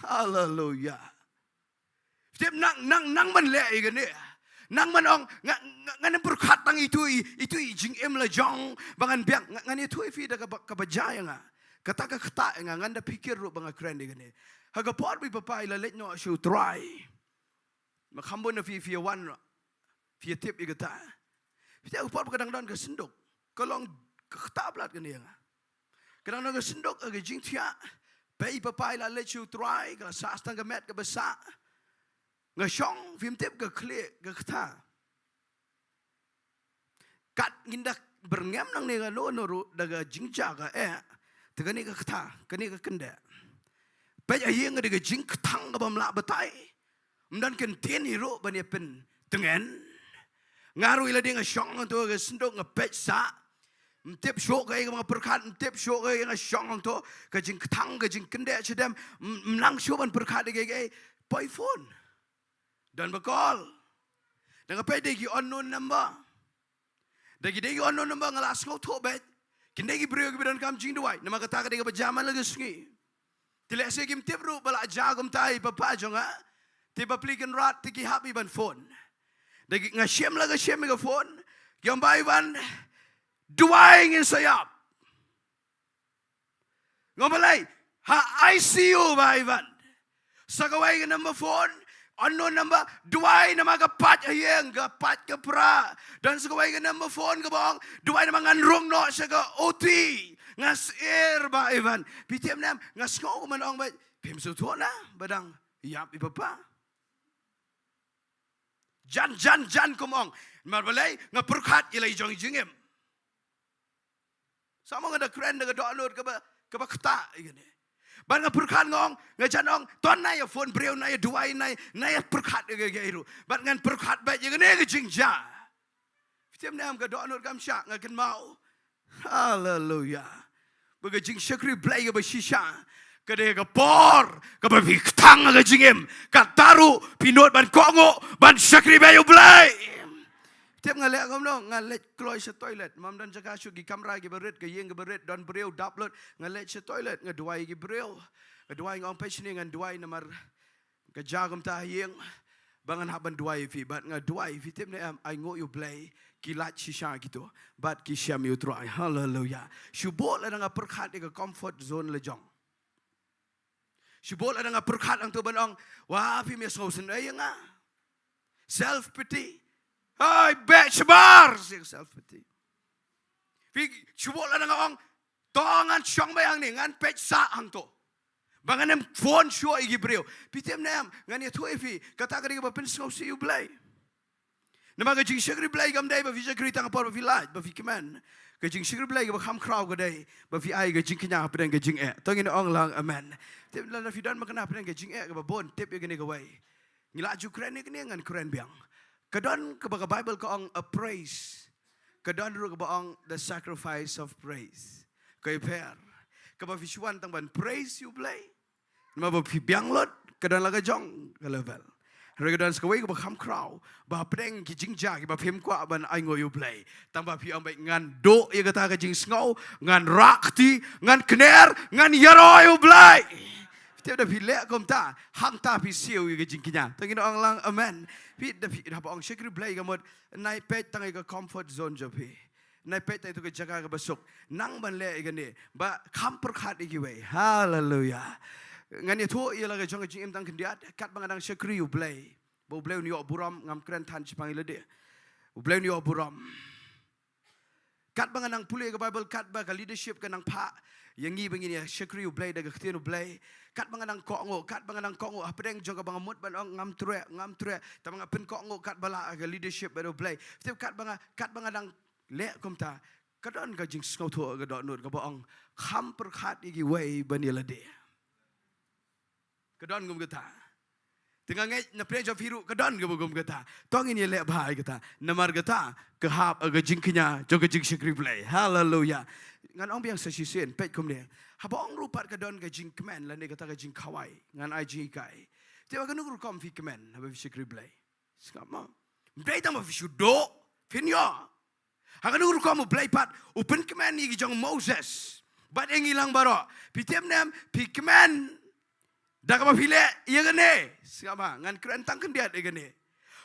Haleluya. Phi tip, nang, nang, nang ban leh ïa kane. Nang ban ong, nga, nga, ngan ym pyrkhat tang itu i, itu i jingim la jong ba ngan biang, nga, ngan ïathuh ïa phi da kaba, kaba jia ïa nga. Kata ka ktah ïa nga, ngan da phikir ruh ba nga kren ïa kane. Ha ka por ba i papa i la leit noh sha U Trai. Ma kham bun na phi, phi ïa wan ruh. Phi ïa tip ïa kata. Phi tip, ha ka por ba ka dang don ka synduk, ka long ka ktah palat kane ïa nga. Ka dang don ka synduk ha ka jingthiah. Peit i papa i la leit sha U Trai, ka la sah tang ka met kaba sah. Nga shong, phim tip, ka khlieh ka ktah. Kat ngin da byrngem nangne kano kano ruh da ka jingjia ka eh, te kane ka ktah, kane ka kyndeh. Peit ha ïing ka dei ka jingkthang kaba ym lah batai. Ym don kyntien hi ruh ban ïa pyntngen. Nga ruh ïa lade nga shong hangto ha ka synduk, nga peit sah. Ym tip shuh kaei kaba nga pyrkhat, ym tip shuh kaei, nga shong hangto, ka jingkthang, ka jingkyndeh shadem. Ym, ym nang shuh ban pyrkhat ïa kaei kaei. Poi phone. Don ba call. Da nga peit dei ki unknown number. Da ki dei ki unknown number nga la sngewthuh beit. Kin dei ki briew kiba donkam jingduwai. Namar kata ka dei kaba jia man la ka sngi. Te lehse kim tip ruh ba la jia kumta ïa i papa jong nga. Te bapli kynrad te ki hap hi ban phone. Da ki, nga shim la ka shim ïa ka phone. Ki ong, Bah Ivan, duwai ngin sa ïap. Nga ong, balei? Ha I C U, Bah Ivan. Sa kawei ka number phone, unknown number, duwai namar ka pait ha ïing, ka pait ka pra. Don sa kawei ka number phone kaba ong, duwai namar ngan rung noh sha ka O T. Nga syier, Bah Ivan. Phi tip ne em, nga sngew kumno ong, beit, phim sngewthuh na ba dang ïap i papa. Jan, jan, jan kum ong. Namar balei? Nga pyrkhat ïa la i jong i jingim. Sa mo nga da kren da ka dohnud kaba, kaba ktah ïa kane. Bad nga pyrkhat nga ong, nga jan ong, to nai ïa phone briew, nai ïa duwai, nai, nai ïa pyrkhat ïa kaei kaei ruh. Bad ngan pyrkhat beit ïa kane ka jingjia. Phi tip ne em, ka dohnud kam shah, nga kynmaw. Haleluya. Ba ka jingshakri Blei kaba shisha ka dei ka por kaba phi kthang ha ka jingim, ka taru phi nud ban kohnguh ban shakri bha ïa u Blei. Tip nga leh kumno? Nga leit kloi sha toilet, ym don jaka shuh, ki kamra kiba rit, ka ïing kaba rit, don briew dap lut. Nga leit sha toilet, nga duwai ïa ki briew, nga duwai, nga ong, peit shane, ngan duwai namar ka jia kumta ha ïing ba ngan hap ban duwai ïa phi. Bad nga duwai, phi tip ne em, ainguh ïa u Blei, ki lait shisha kito bad ki shem ïa u Trai. Haleluya. Shu bun lada nga pyrkhat ïa ka comfort zone la jong. Shu bun lada nga pyrkhat hangto ban ong, wa, phim ïa sngewsynei ïa nga. Self pity. Hai, beh shabar, sing self pity. Phi, shu bun lada nga ong, to ngan shong beit hangne, ngan peit sah hangto ba ngan ym phone shuh ïa ki briew. Phi tip ne em, ngan ïathuh ïa phi, kata ka dei kaba pynsngewsih ïa u Blei. Namar ka jingshakri Blei kam dei ba phi shakri tang ha por ba phi lait, ba phi kmen. Ka jingshakri Blei kaba kham khraw ka dei ba phi ai ka jingkñia hapdeng ka jingeh. To ngin ong lang amen. Tip, lada phi don ba kane hapdeng ka jingeh kaba bun, tip ïa kane kawei. Ngi la ju kren ïa kane, ngan kren biang. Ka don kaba ka Baibl ka ong a praise. Ka don ruh kaba ong the sacrifice of praise. Ka ïapher. Kaba phi shu wan tang ban praise ïa u Blei. Namar ba phi biang lut, ka don la ka jong ka level. Hynrei ka don sa kawei kaba kham khraw, ba hapdeng ki jingjia kiba phim kwah ban ainguh ïa u Blei, tang ba phi ong beit, ngan duh ïa kata ka jingsngew, ngan rah kti, ngan kner, ngan ïaroh ïa u Blei. Phi tip, da phi leh kumta, hangta phi siew ïa ka jingkñia. To ngin ong lang amen. Phi, da phi, da phi ong shakri Blei ka mut, nai peit tang ïa ka comfort zone jong phi. Nai peit tang ïa tu ka jaka kaba suk. Nang ban leh ïa kane ba kham pyrkhat ïa kiwei. Haleluya. Ngan ïathuh ïa la ka jong ka jingim tang khyndiat, katba nga dang shakri ïa u Blei, ba u Blei un ïoh burom, ngam kren than shaphang ïa lade. U Blei un ïoh burom. Katba nga nang pule ka Baibl, katba ka leadership ka nang phah ïa ngi ba ngin ïa shakri ïa u Blei da ka ktien u Blei, katba nga nang kohnguh, katba nga nang kohnguh hapdeng jong kaba nga mut ban ong ngam treh, ngam treh, tangba nga pynkohnguh katba lah ka leadership bad u Blei. Tip, katba nga, katba nga nang leh kumta, ka don ka jingsngewthuh ka dohnud kaba ong, kham pyrkhat ïa kiwei ban ïa lade. Ka don kum kata. Te nga ngeit na pdeng jong phi ruh ka don kaba kum kata. To ngin ïa leh bha ïa kata. Namar kata ka hap ha ka jingkñia jong ka jingshakri Blei. Haleluya. Ngan ong biang sa shisien, peit kumne. Haba ong ruh pat ka don ka jingkmen lane kata ka jingkhawai, ngan ai jinghikai. Te ha kano ka rukom phi kmen haba phi shakri Blei? Sngap mo. Ym dei tang ba phi shu duh, phin ïoh. Ha kano ka rukom u Blei pat u pynkmen ïa ki jong u Moses bad ïa ngi lang baroh? Phi tip ne em, phi kmen da kaba phi leh ïa kane. Sngap mo, ngan kren tang khyndiat ïa kane.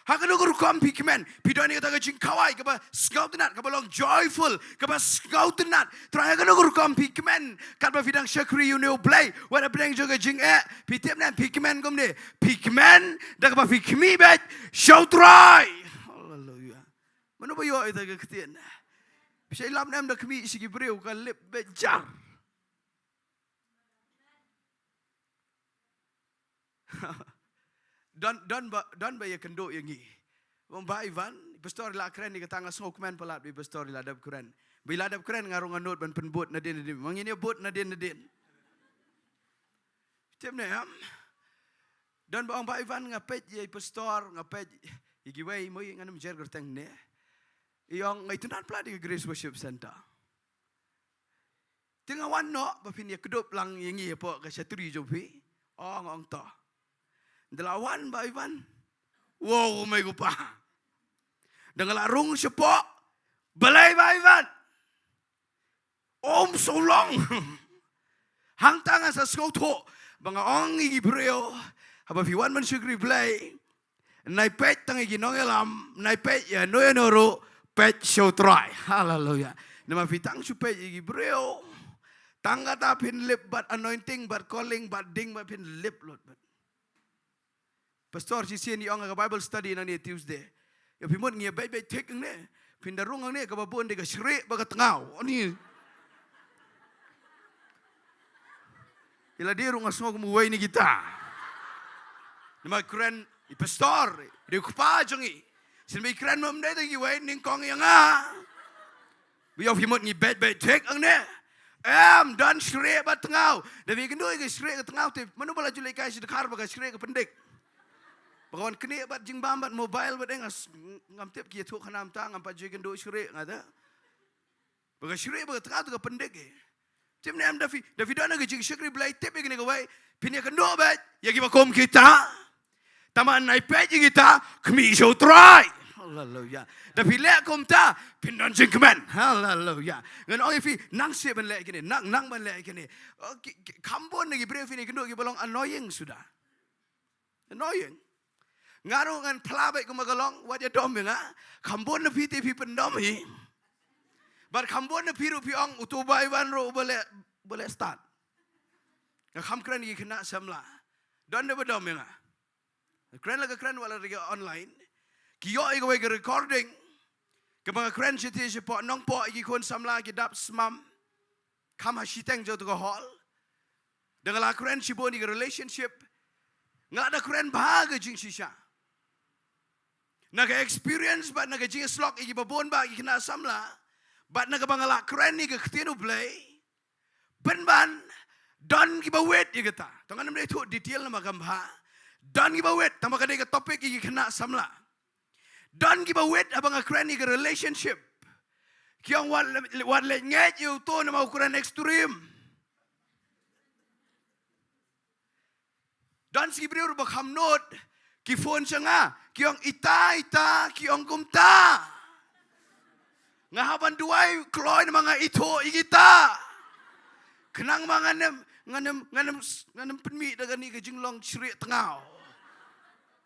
Ha kano ka rukom phi kmen? Phi don ïa kata ka jingkhawai kaba sngewtynnat, kaba long joyful, kaba sngewtynnat. Trai, ha kano ka rukom phi kmen katba phi dang shakri ïa une u Blei wat hapdeng jong ka jingeh? Phi tip ne em, phi kmen kumne. Phi kmen da kaba phi khmih beit sha u Trai. Haleluya. Mano ba ïoh ïa kata ka ktien? Phi shait lap ne em da khmih sha ki briew, ka lip beit jar. Don, don ba, don ba ïakynduh ïa ngi. Ong Bah Ivan, i pastor i la kren ïa kata, nga sngewkmen palat ba i pastor i la dep kren. Ba i la dep kren, nga ruh nga nud ban pynbud nadien nadien. Ma ngin ïa bud nadien nadien. Tip ne em? Don ba ong Bah Ivan, nga peit ïa i pastor, nga peit ïa kiwei, mo, ngan ym jer kyrteng ne. I ong nga itynnad palat ïa ka Grace Worship Centre. Te nga wan noh ba phin ïa kdup lang ïa ngi hapoh ka shatri jong phi. Oh, nga ong to. Nda la wan Bah Ivan. Wow, mei ko pa. Da nga la rung shapoh. Balei Bah Ivan? Om so long. Hangta nga sa sngewthuh ba nga ong ïa ki briew, haba phi wan ban shakri Blei, nai peit tang ïa ki nongïalam, nai peit ïa no ïa no ruh, peit sha u Trai. Haleluya. Namar phi tang shu peit ïa ki briew, tang kata phin lip bad anointing, bad calling, bad ding, bad phin lip lut bad. Pastor shisien i ong ha ka Bible study nangne Tuesday, ïa phi mut ngi ïa beit beit thik hangne, phin da rung hangne, kaba bun dei ka shrieh bad ka tngaw. Ani. Ïa lade ruh nga sngew kum uwei na kita. Namar kren i pastor, dei u kpa jong ngi. Sien ba i kren, ym dei tang kiwei, nyngkong ïa nga. Ba ïoh phi mut ngi beit beit thik hangne. Em, don shrieh bad tngaw. Da phi kynduh ïa ka shrieh ka tngaw te, mano ba la ju lehkai sha Dkhar ba ka shrieh ka pyndik? Ba ka wan knieh bad jingbam bad mobile bad eng, nga s-, ngam tip ki ïathuh khana mynta, ngam pat ju ïakynduh shrieh nga te. Ba ka shrieh ba ka tnga tu ka pyndik ïa. Tim ne em da phi, da phi don ha ka jingshakri Blei, tip ïa kane kawei, phin ïakynduh beit ïa kiba kum kita. Tangba nai peit ïa kita, khmih sha U Trai. Haleluya. Da phi leh kumta, phin don jingkmen. Haleluya. Ngan ong ïa phi, nang shu ban leh kine, nang, nang ban leh kine. Oh, ki, ki, kham bun na ki briew phin ïakynduh kiba long annoying suda. Annoying. Nga ruh ngan phla beit kumba ka long, wat ïa dom ïa nga. Kham bun na phi te phi pyndom hi. Bad kham bun na phi ruh phi ong, uto u Bah Ivan ruh uba leh, uba leh start. Nga kham kren ïa ki khynnah samla. Don de ba dom ïa nga. Kren la ka kren wat la ri online. Ki ïoh ïa kawei ka recording. Kaba nga kren shi te shi pok nong pok ïa ki khun samla ki dap smam. Kham ha shiteng jong tu ka hall. Da nga la kren shibun ïa ka relationship. Nga la da kren bha ka jingshisha. Na ka experience bad na ka jingïasyllok ïa kiba bun ba ïa ki khynnah samla. Bad na kaba nga la kren ïa ka ktien U Blei. Pynban, don kiba wit ïa kata. To ngan ym dei thuh detail namar kam bha. Don kiba wit, tangba ka dei ka topic ïa ki khynnah samla. Don kiba wit haba nga kren ïa ka relationship. Ki ong wat, wat leh ngeit ïa uto namar u kren extreme. Don shi ki briew ruh ba kham nud, ki phone sha nga, ki ong ita, ita, ki ong kumta. Nga hap ban duwai kloi namar nga ithuh ïa kita. Khnang ba ngan ym, ngan ym, ngan ym, ngan ym pynmih da kane ka jinglong shrieh tngaw.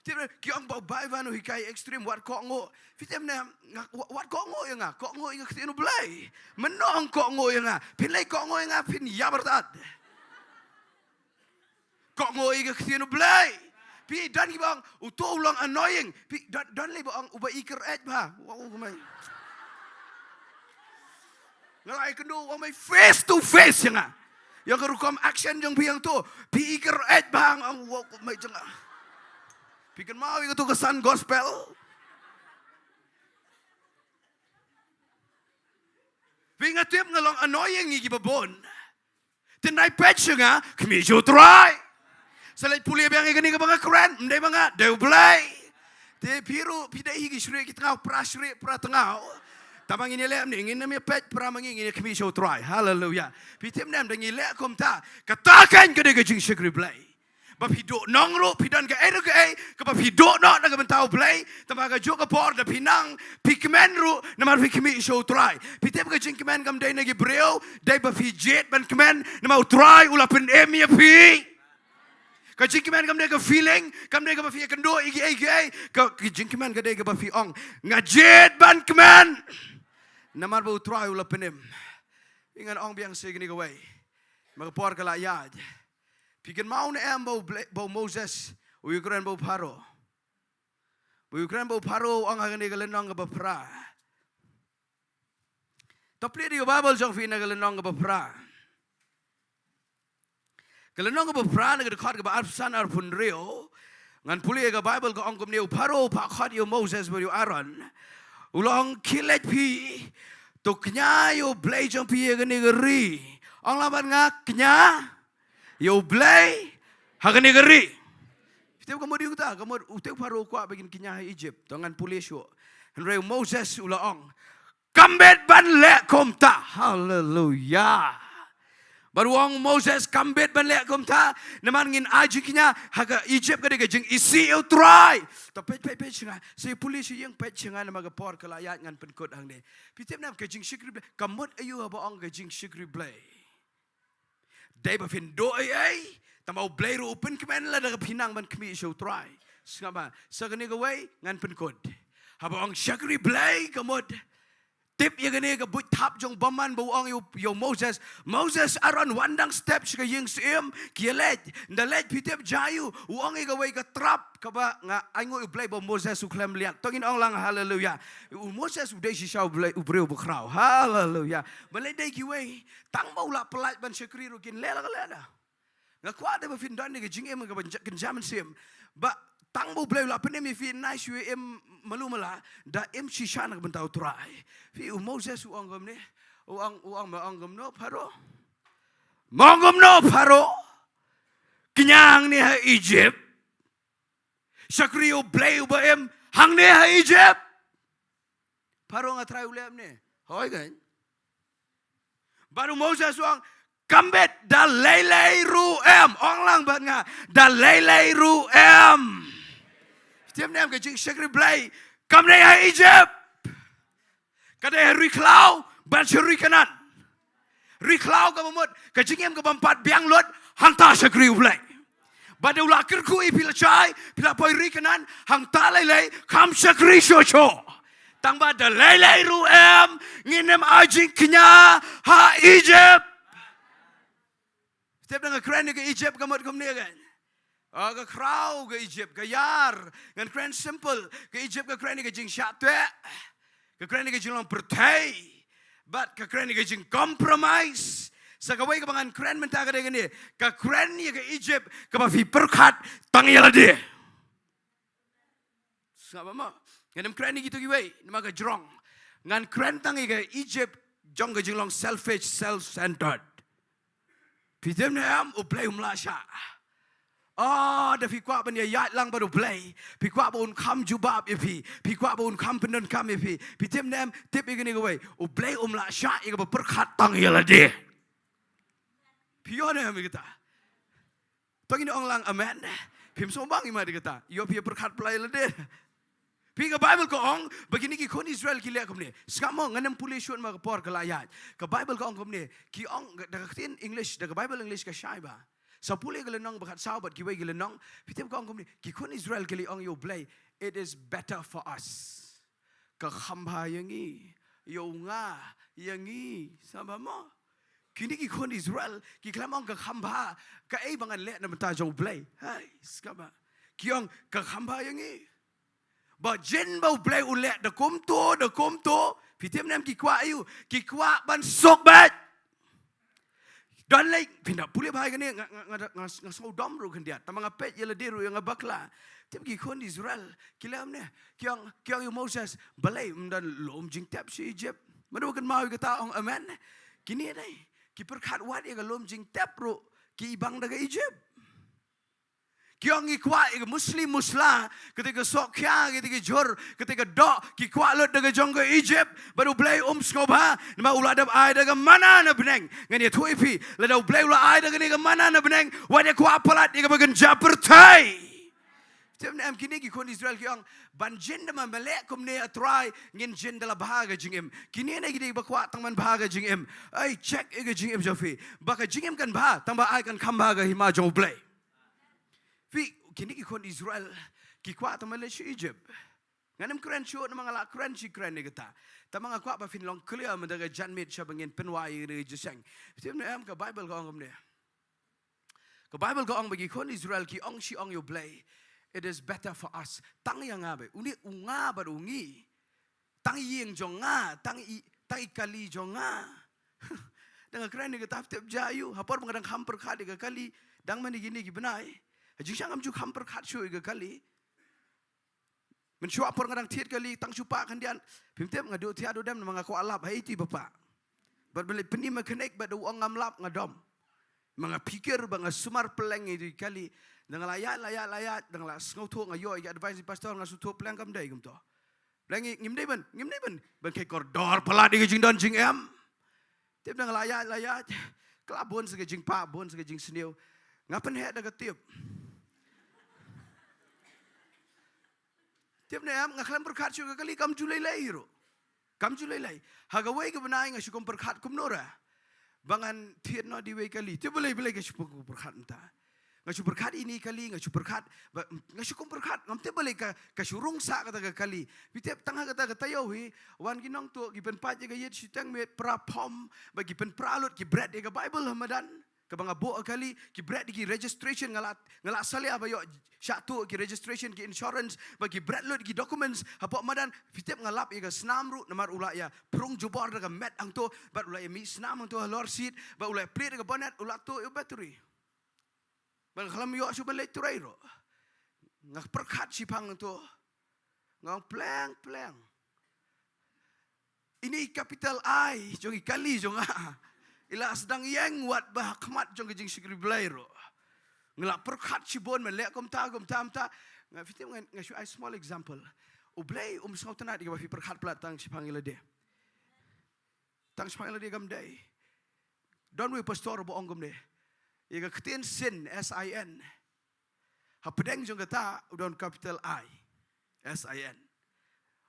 Te ki ong ba u Bah Ivan u hikai extreme, wat kohnguh. Phi tip ne em, nga, wa-, wat kohnguh ïa nga, kohnguh ïa ka ktien U Blei. Mynno ong kohnguh ïa nga, phin leit kohnguh ïa nga, phin ïap artat. Kohnguh ïa ka ktien U Blei. Phi don kiba ong, uto u long annoying. Phi don, don lei ba ong, uba i kyreit bha. Wow, kumai. Nga la ïakynduh, ong mai face to face ïa nga. Ïa ka rukom action jong phi ïa uto. Phi i kyreit bha, ong wow, kumai jong nga. Phi kynmaw ïa uto ka san gospel. Phi, nga tip nga long annoying ïa kiba bun. Te nai peit sha nga, khmih sha U Trai. Sa leit pule biang ïa kane kaba nga kren, ym dei ma nga, dei U Blei. Te phi ruh, phi dei hi ki shrieh ki tngaw, pra shrieh, pra tngaw. Tangba ngin ïaleh mynne, ngin ym ïa peit pra ma ngi, ngin ïa khmih sha U Trai. Haleluya. Phi tip ne em, da ngi leh kumta, kata kan ka dei ka jingshakri Blei. Ba phi duh nong ruh, phi don kaei ruh kaei kaba phi duh noh na ka bynta U Blei, tangba kajuh ka por da phi nang, phi kmen ruh namar phi khmih sha U Trai. Phi tip ka jingkmen kam dei na ki briew, dei ba phi jied ban kmen namar U Trai u la pynim ïa phi. Ka jingkmen kam dei ka feeling, kam dei kaba phi ïakynduh ïa kiei kiei, ka, ka jingkmen ka dei kaba phi ong, nga jied ban kmen namar ba U Trai u la pynim. Ngan ong biang sa kane kawei, ma ka por ka la ïaid. Phi kynmaw ne em ba u Blei, ba u Moses u ïakren bad u Pharaoh? Ba u ïakren bad u Pharaoh, u ong ha kane ka lynnong kaba phra. To plie ïa ka Baibl jong phi na ka lynnong kaba phra. Ka lynnong kaba phra na ka dkhot kaba arphew san, arphew hynriew. Ngan pule ïa ka Baibl, ka ong kumne, u Pharaoh u phah khot ïa u Moses bad ïa u Aaron. U la ong, khie leit phi, to kñia ïa U Blei jong phi ha kane ka ri. Ong lang bad nga, kñia ïa U Blei ha kane ka ri. Phi tip ka mut ïa uta, ka mut uta u Pharaoh u kwah ba kin kñia ha Egypt. To ngan pule shuh. Hynrei u Moses u la ong, kam bit ban leh kumta. Haleluya. Bad u ong u Moses, kam bit ban leh kumta. Namar ngin ai jingkñia ha ka Egypt ka dei ka jingisih ïa U Trai. To peit, peit, peit sha nga. Sa pule sha ïing, peit sha nga namar ka por ka la ïaid, ngan pynkut hangne. Phi tip ne em, ka jingshakri Blei, ka mut aïu haba ong ka jingshakri Blei? Dei ba phin duh ei ei, tangba U Blei ruh u pynkmen lada ka phi nang ban khmih sha U Trai. Sngap bha, sa kane kawei ngan pynkut. Haba ong shakri Blei ka mut, tip ïa kane ka buit thap jong u bymman ba u ong ïa u, ïa u Moses, Moses, Aaron, wan dang step sha ka ïing syiem, ki leit, nda leit, phi tip jia aïu, u ong ïa kawei ka trap, kaba nga ainguh ïa U Blei ba u Moses u khlem liat. To ngin ong lang haleluya. U Moses u dei shisha u Blei, u briew bakhraw. Haleluya. Balei dei kiwei, tang ba u la pyllait ban shakri ruh kin leh la ka leh da. Nga kwah dei ba phin don ïa ka jingim kaba kynja mynsiem. Ba tang ba U Blei u la pynim ïa phi, nai shu im malu mala, da im shisha na ka bynta U Trai. Phi, u Moses u ong kumne, u ong, u ong, ma ong kumno Pharaoh? Ma ong kumno Pharaoh? Kñia hangne ha Egypt. Shakri U Blei uba im hangne ha Egypt. Pharaoh, nga trai u leh kumne. Hooid kan? Bad u Moses u ong, kam bit da lei lei ruh em. Ong lang bad nga, da lei lei ruh em. Phi tip ne em, ka jingshakri Blei kam dei ha Egypt. Ka dei ha ri khlaw ban sha ri Kanaan. Ri khlaw kaba mut ka jingim kaba ym pat biang lut, hangta shakri U Blei. Bad u la kyrkhu ïa phi lashai, phi la poi ri Kanaan, hangta lei lei, kham shakri shuh shuh. Tang ba da lei lei ruh em, ngin ym ai jingkñia ha Egypt. Tip, da nga kren ïa ka Egypt ka mut kumne kan. Ah, ka khraw ka Egypt, ka ïar, ngan kren simple, ka Egypt ka kren ïa ka jingshah teh, ka kren ïa ka jinglong pyrthei, bad ka kren ïa ka jingcompromise. Sa kawei kaba ngan kren mynta ka dei kane, ka kren ïa ka Egypt kaba phi pyrkhat tang ïa lade. Sngap mo? Ngan ym kren ïa kito kiwei, namar ka jrong. Ngan kren tang ïa ka Egypt jong ka jinglong selfish, self-centered. Phi tip ne em, U Blei um lah shah. Oh, da phi kwah ban ïaid lang bad U Blei, phi kwah ba un kham jubab ïa phi, phi kwah ba un kham pyndonkam ïa phi. Phi tip ne em, tip ïa kane kawei, U Blei um lah shah ïa kaba pyrkhat tang ïa lade. Phi ïoh ne em ïa kata? To ngin ong lang amen. Phim sngewbang ïa ma dei kata. Ïoh phi ïa pyrkhat pla ïa lade. Phi, ka Baibl ka ong ba kine ki khun Israel ki leh kumne. Sngap mo, ngan ym pule shuh namar ka por ka la ïaid. Ka Baibl ka ong kumne. Ki ong da ka ktien English, da ka Baibl English ka shai bha. Sa pule ka lynnong ba khatsaw bad kiwei ki lynnong. Phi tip ka ong kumne. Ki khun Israel ki la ong ïa U Blei, "It is better for us." Ka kham bha ïa ngi, ïa u nga, ïa ngi, sngap mo? Kine ki khun Israel ki khlem ong ka kham bha kaei ba ngan leh na bynta jong U Blei. Hai, sngap mo? Ki ong ka kham bha ïa ngi. Ba jin ba U Blei u leh da kumto, da kumto. Phi tip ne em ki kwah aïu? Ki kwah ban suk beit. Don lei, phin da pule bha ïa kane, nga, nga, nga, nga, nga sngewdom ruh khyndiat. Tang ba nga peit ïa lade ruh ïa nga bakla. Tip, ki khun Israel ki leh kumne. Ki ong, ki ong ïa u Moses, balei ym don lum jingtep sha Egypt? Mano kynmaw ïa kata, ong amen. Kine dei ki pyrkhat wat ïa ka lum jingtep ruh ki ibang da ka Egypt. Ki ong ngi kwah ïa ka musli musla, kata ka sohkhia, kata ka jhur, kata ka doh, ki kwah lut da ka jong ka Egypt. Bad U Blei um sngewbha, namar u la dep ai da ka manna na bneng. Ngan ïathuh ïa phi, lada U Blei u la ai da kane ka manna na bneng, wat ïa kwah palat ïa kaba kynja pyrthei. Tip ne em, kine ki khun Israel ki ong, ban jin da ma leh kumne, A Trai, ngin jin da la bha ka jingim. Kine ne ki dei ba kwah tang ban bha ka jingim. Ai, check ïa ka jingim jong phi. Ba ka jingim kan bha, tang ba ai kan kham bha ka hima jong U Blei. Phi, kine ki khun Israel ki kwah tang ban leit sha Egypt. Ngan ym kren shuh namar nga la kren shi kren ïa kata. Tang ba nga kwah ba phin long clear mynta ka janmiet shaba ngin pynwai ïa ka jingïaseng. Phi tip ne em, ka Baibl ka ong kumne. Ka Baibl ka ong ba ki khun Israel ki ong shi ong ïa U Blei, "It is better for us." Tang ïa nga beit. Une u nga bad u ngi. Tang ïing jong nga, tang i, tang i kali jong nga. Da nga kren ïa kata, phi tip jia aïu? Ha por ba nga dang kham pyrkhat ïa ka kali, dang man ïa kine ki bnai. Ha jingshisha ngam ju kham pyrkhat shuh ïa ka kali. Mynshuwa por nga dang thied kali, tang shu pah khyndiat. Phim tip, nga duh thiah duh dem namar nga kwah lap ha iti ba pah. Bad balei pyni ma khyndiat bad u ong ngam lap, nga dom. Ma nga phikir ba nga sumar pleng ïa iti kali. Da nga la ïaid, la ïaid, la ïaid, da nga la sngewthuh, nga ïoh ïa ka advice pastor, nga sngewthuh pleng kam dei kumto. Pleng ngi, ngim dei ban, ngim dei ban, ban khie kordor palat ïa ka jingdon jingem. Tip, da nga la ïaid, la ïaid. Ka la bun sa ka jingpah, bun sa ka jingsniew. Nga pynheh da ka tip. Tip ne em, nga khlem pyrkhat shuh ïa ka kali, kam ju lei lei ruh. Kam ju lei lei. Ha kawei ka bnai nga shu kum pyrkhat kumno ruh. Ba ngan thied noh da iwei i kali. Tip balei, balei ka shu kum pyrkhat mynta. Nga shu pyrkhat ine i kali, nga shu pyrkhat, ba, nga shu kum pyrkhat, ngam tip balei ka, ka shu rung sah kata ka kali. Phi tip, tang ha kata ka taïew hi, wan ki nongtuh, ki pynpait ïa ka ïit shiteng miet, pra phom, bad ki pynpra lut, ki bret ïa ka Baibl ha madan. Kaba nga buh ha kali, ki bret ïa ki registration, nga la, nga la salia ba ïoh shah tuh ki registration, ki insurance, bad ki bret lut ki documents, hapoh madan. Phi tip, nga lap ïa ka snam ruh, namar u la ïa prung jubor da ka met hangto, bad u la ïa mih snam hangto halor seat, bad u la ïa plied ïa ka bonnet, u la tuh ïa u battery. Bad nga khlem ïoh shuh ban leit trei ruh. Nga pyrkhat shiphang hangto. Nga ong pleng, pleng. Ine i capital I jong i kali jong nga, i la sdang ïeng wat bad ha khmat jong ka jingshakri Blei ruh. Nga la pyrkhat shibun ban leh kumta, kumta, kumta. Nga, phi tip, nga, nga shu ai small example. U Blei um sngewtynnad ïa kaba phi pyrkhat palat tang shiphang ïa lade. Tang shiphang ïa lade kam dei. Don uwei u pastor uba ong kumne, ïa ka ktien sin, S I N, hapdeng jong kata u don capital I, S I N.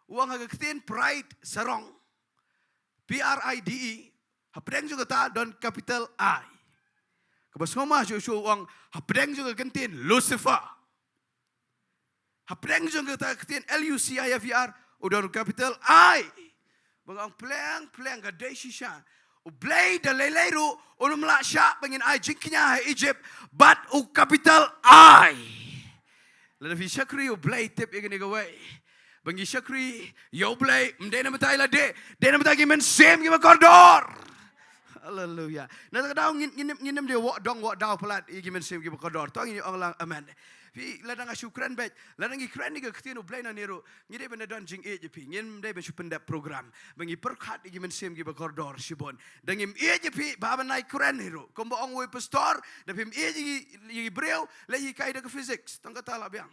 U ong ha ka ktien pride, sarong, P R I D E, hapdeng jong kata don capital I. Kaba sngewma shuh shuh u ong hapdeng jong ka ktien Lucifer, hapdeng jong kata ka ktien L U C I F E R, u don capital I. Ba nga ong pleng pleng ka dei shisha. U Blei da lei lei ruh un ym lah shah ba ngin ai jingkñia ha Egypt bad u capital I. Lada phi shakri U Blei, tip ïa kane kawei, ba ngi shakri ïa U Blei ym dei na bynta i lade, dei na bynta ki mynsiem kiba kordor. Haleluya. Na kata ka daw ngin, ngin, ngin ym dei wad dong wad daw palat ïa ki mynsiem kiba kordor. To ngin ong lang amen. Phi, lada nga shu kren beit, lada ngi kren ïa ka ktien U Blei nangne ruh, ngi dei ban da don jingïeit ïa phi. Ngim dei ban shu pyndep program ba ngi pyrkhat ïa ki mynsiem kiba kordor shibun. Da ngim ïeit ïa phi, ba haba nai kren hi ruh, kumba ong uwei u pastor, da phim ïeit ïa ki, ïa ki briew, leit hikai da ka physics, tang kata lah biang.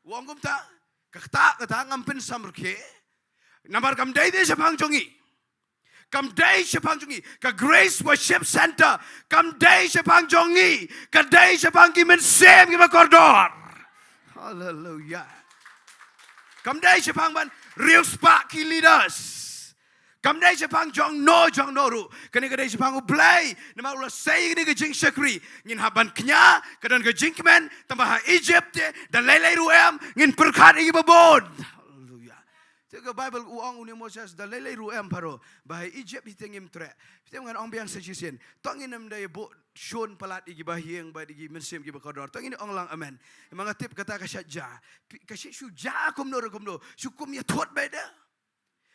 U ong kumta, kata, kata ngam pynsamrkhie. Namar kam dei de shaphang jong ngi. Kam dei shaphang jong ngi. Ka Grace Worship Center kam dei shaphang jong ngi. Ka dei shaphang ki mynsiem kiba kordor. Haleluya. Kam dei shaphang ban riewspah ki leaders. Kam dei shaphang jong no jong no ruh. Kane ka dei shaphang U Blei. Namar u la sei kane ka jingshakri, ngin hap ban kñia, ka don ka jingkmen, tangba ha Egypt te da lei lei ruh em, ngin pyrkhat ïa kiba bun. Haleluya. Te ka Bible u ong une u Moses, da lei lei ruh em Pharaoh, ba ha Egypt hi te ngim treh. Te ngan ong biang sa shisien, to ngin ym dei buh shun palat ïa kiba ïeng bad ïa ki mynsiem kiba kordor. To ngin ong lang amen. Ïa ma nga tip kata ka shait ja. Pi-, ka shait shu ja kumno re kumno, shu kum ïa thut beit de.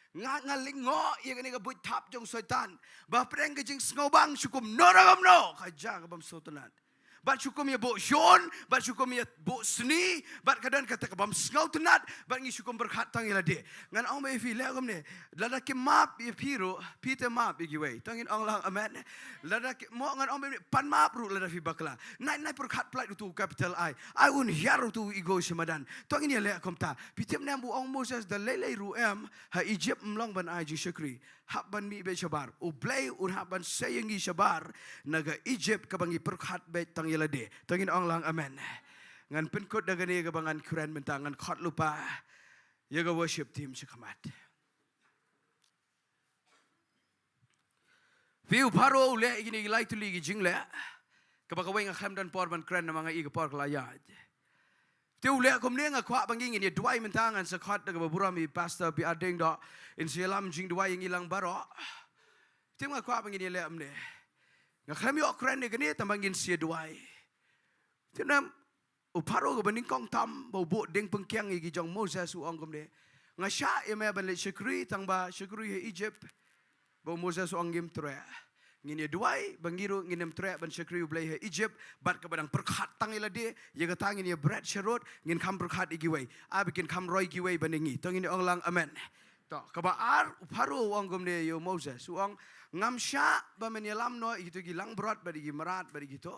Nga, nga lyngngoh ïa kane ka buit thap jong Soitan, ba pyrshang ka jingsngewbang shu kumno re kumno, ka ja ka bym sngewtynnat. Bad shu kum ïa buh shun, bad shu kum ïa buh sni, bad ka don kata ka bym sngewtynnat, bad ngi shu kum pyrkhat tang ïa lade. Ngan ong beit ïa phi leh kumne, lada kim map ïa phi ruh, phi te map ïa kiwei. To ngin ong lang amen. Lada ki, mo ngan ong beit, pan map ruh lada phi bakla. Nai, nai pyrkhat palat utu u capital I. Ai un hiar utu u ego sha madan. To ngin ïa leh kumta. Phi tip ne em, u ong Moses, da lei lei ruh em, ha Egypt ym long ban ai jingshakri. Hap ban mih beit shabar. U Blei un hap ban sei ïa ngi shabar na ka Egypt kaba ngi pyrkhat beit tang ïa lade. To ngin ong lang amen. Ngan pynkut da kane kaba ngan kren mynta, ngan khot lypa ïa ka worship team sha khmat. Phi, u Pharaoh u leh ïa kine ki lai tylli ki jingleh, kaba kawei nga khlem don por ban kren namar nga i ka por ka la ïaid. Te u leh kumne, nga kwah ba ngi ngin ïa duwai mynta, ngan sa khot da kaba burom ïa i Pastor P R Diengdoh in sa ïalam jingduwai ïa ngi lang baroh. Te nga kwah ba ngin ïa leh kumne. Nga khlem ïoh kren ïa kane tangba ngin sa ïa duwai. Te na u Pharaoh kaba nyngkong tam ba u buh dieng pynkiang ïa ki jong Moses u ong kumne, nga shah ïa me ban leit shakri tangba shakri ha Egypt. Ba u Moses u ong ngim treh. Ngin ïa duwai ba ngi ruh ngin ym treh ban shakri U Blei ha Egypt, bad kaba dang pyrkhat tang ïa lade, ïa kata ngin ïa bret sharud, ngin kham pyrkhat ïa kiwei. Ai ba kin kham roi kiwei ban ïa ngi. To ngin ïa ong lang amen. To, kaba ar, u Pharaoh u ong kumne ïa u Moses, u ong, ngam shah ba men ïalam noh ïa kito ki langbrot bad ïa ki mrad bad ïa kito.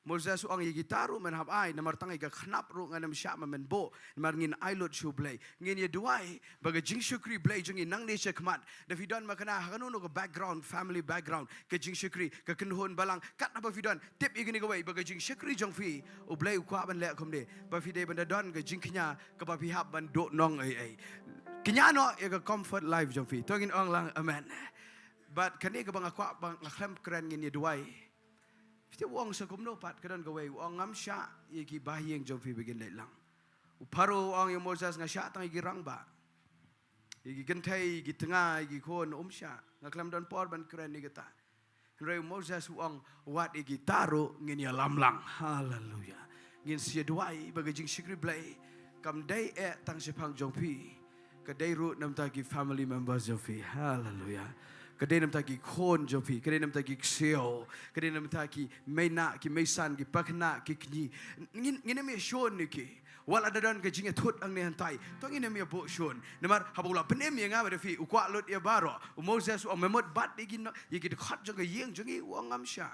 Moses u ong, ïa kita ruh men hap ai, namar tang ïa ka khnap ruh ngan ym shah ba men buh, namar ngin ai lut sha U Blei. Ngin ïa duwai ba ka jingshakri Blei jong ngi nangne sha khmat, da phi don ma kane ha kano kano ka background, family background, ka jingshakri, ka kynhun balang, kat haba phi don, tip ïa kane kawei, ba ka jingshakri jong phi U Blei u kwah ban leh kumne, ba phi dei ban da don ka jingkñia kaba phi hap ban duh nong ei ei. Kñia noh ïa ka comfort life jong phi. To ngin ong lang amen. Bad kane kaba nga kwah ba nga khlem kren, ngin ïa duwai. Phi te, u ong sa kumno pat, ka don kawei u ong, ngam shah ïa ki bahaïing jong phi ba kin leit lang. U Pharaoh u ong ïa u Moses, nga shah tang ïa ki rangbah, ïa ki kynthei, ïa ki tnga, ïa ki khun, um shah. Nga khlem don por ban kren ïa kata. Hynrei u Moses u ong, wat ïa kita ruh ngin ïalam lang. Haleluya. Ngin sa ïa duwai ba ka jingshakri Blei kam dei eh tang shaphang jong phi. Ka dei ruh namar ki family members jong phi. Haleluya. Ka dei namar ki khun jong phi. Ka dei namar ki ksiew. Ka dei namar ki mei nah, ki mei san, ki pakhynnah, ki kñi. Ngin, ngin ym ïa shun ïa ki. Wat la da don ka jingïathut hangne hangtai, to ngin ym ïa buh shun. Namar haba u la pynim ïa nga bad ïa phi, u kwah lut ïa baroh. U Moses u ong, me mut bat ïa ki no-, ïa ki dkhot jong ka ïing jong ngi? U ong, ngam shah.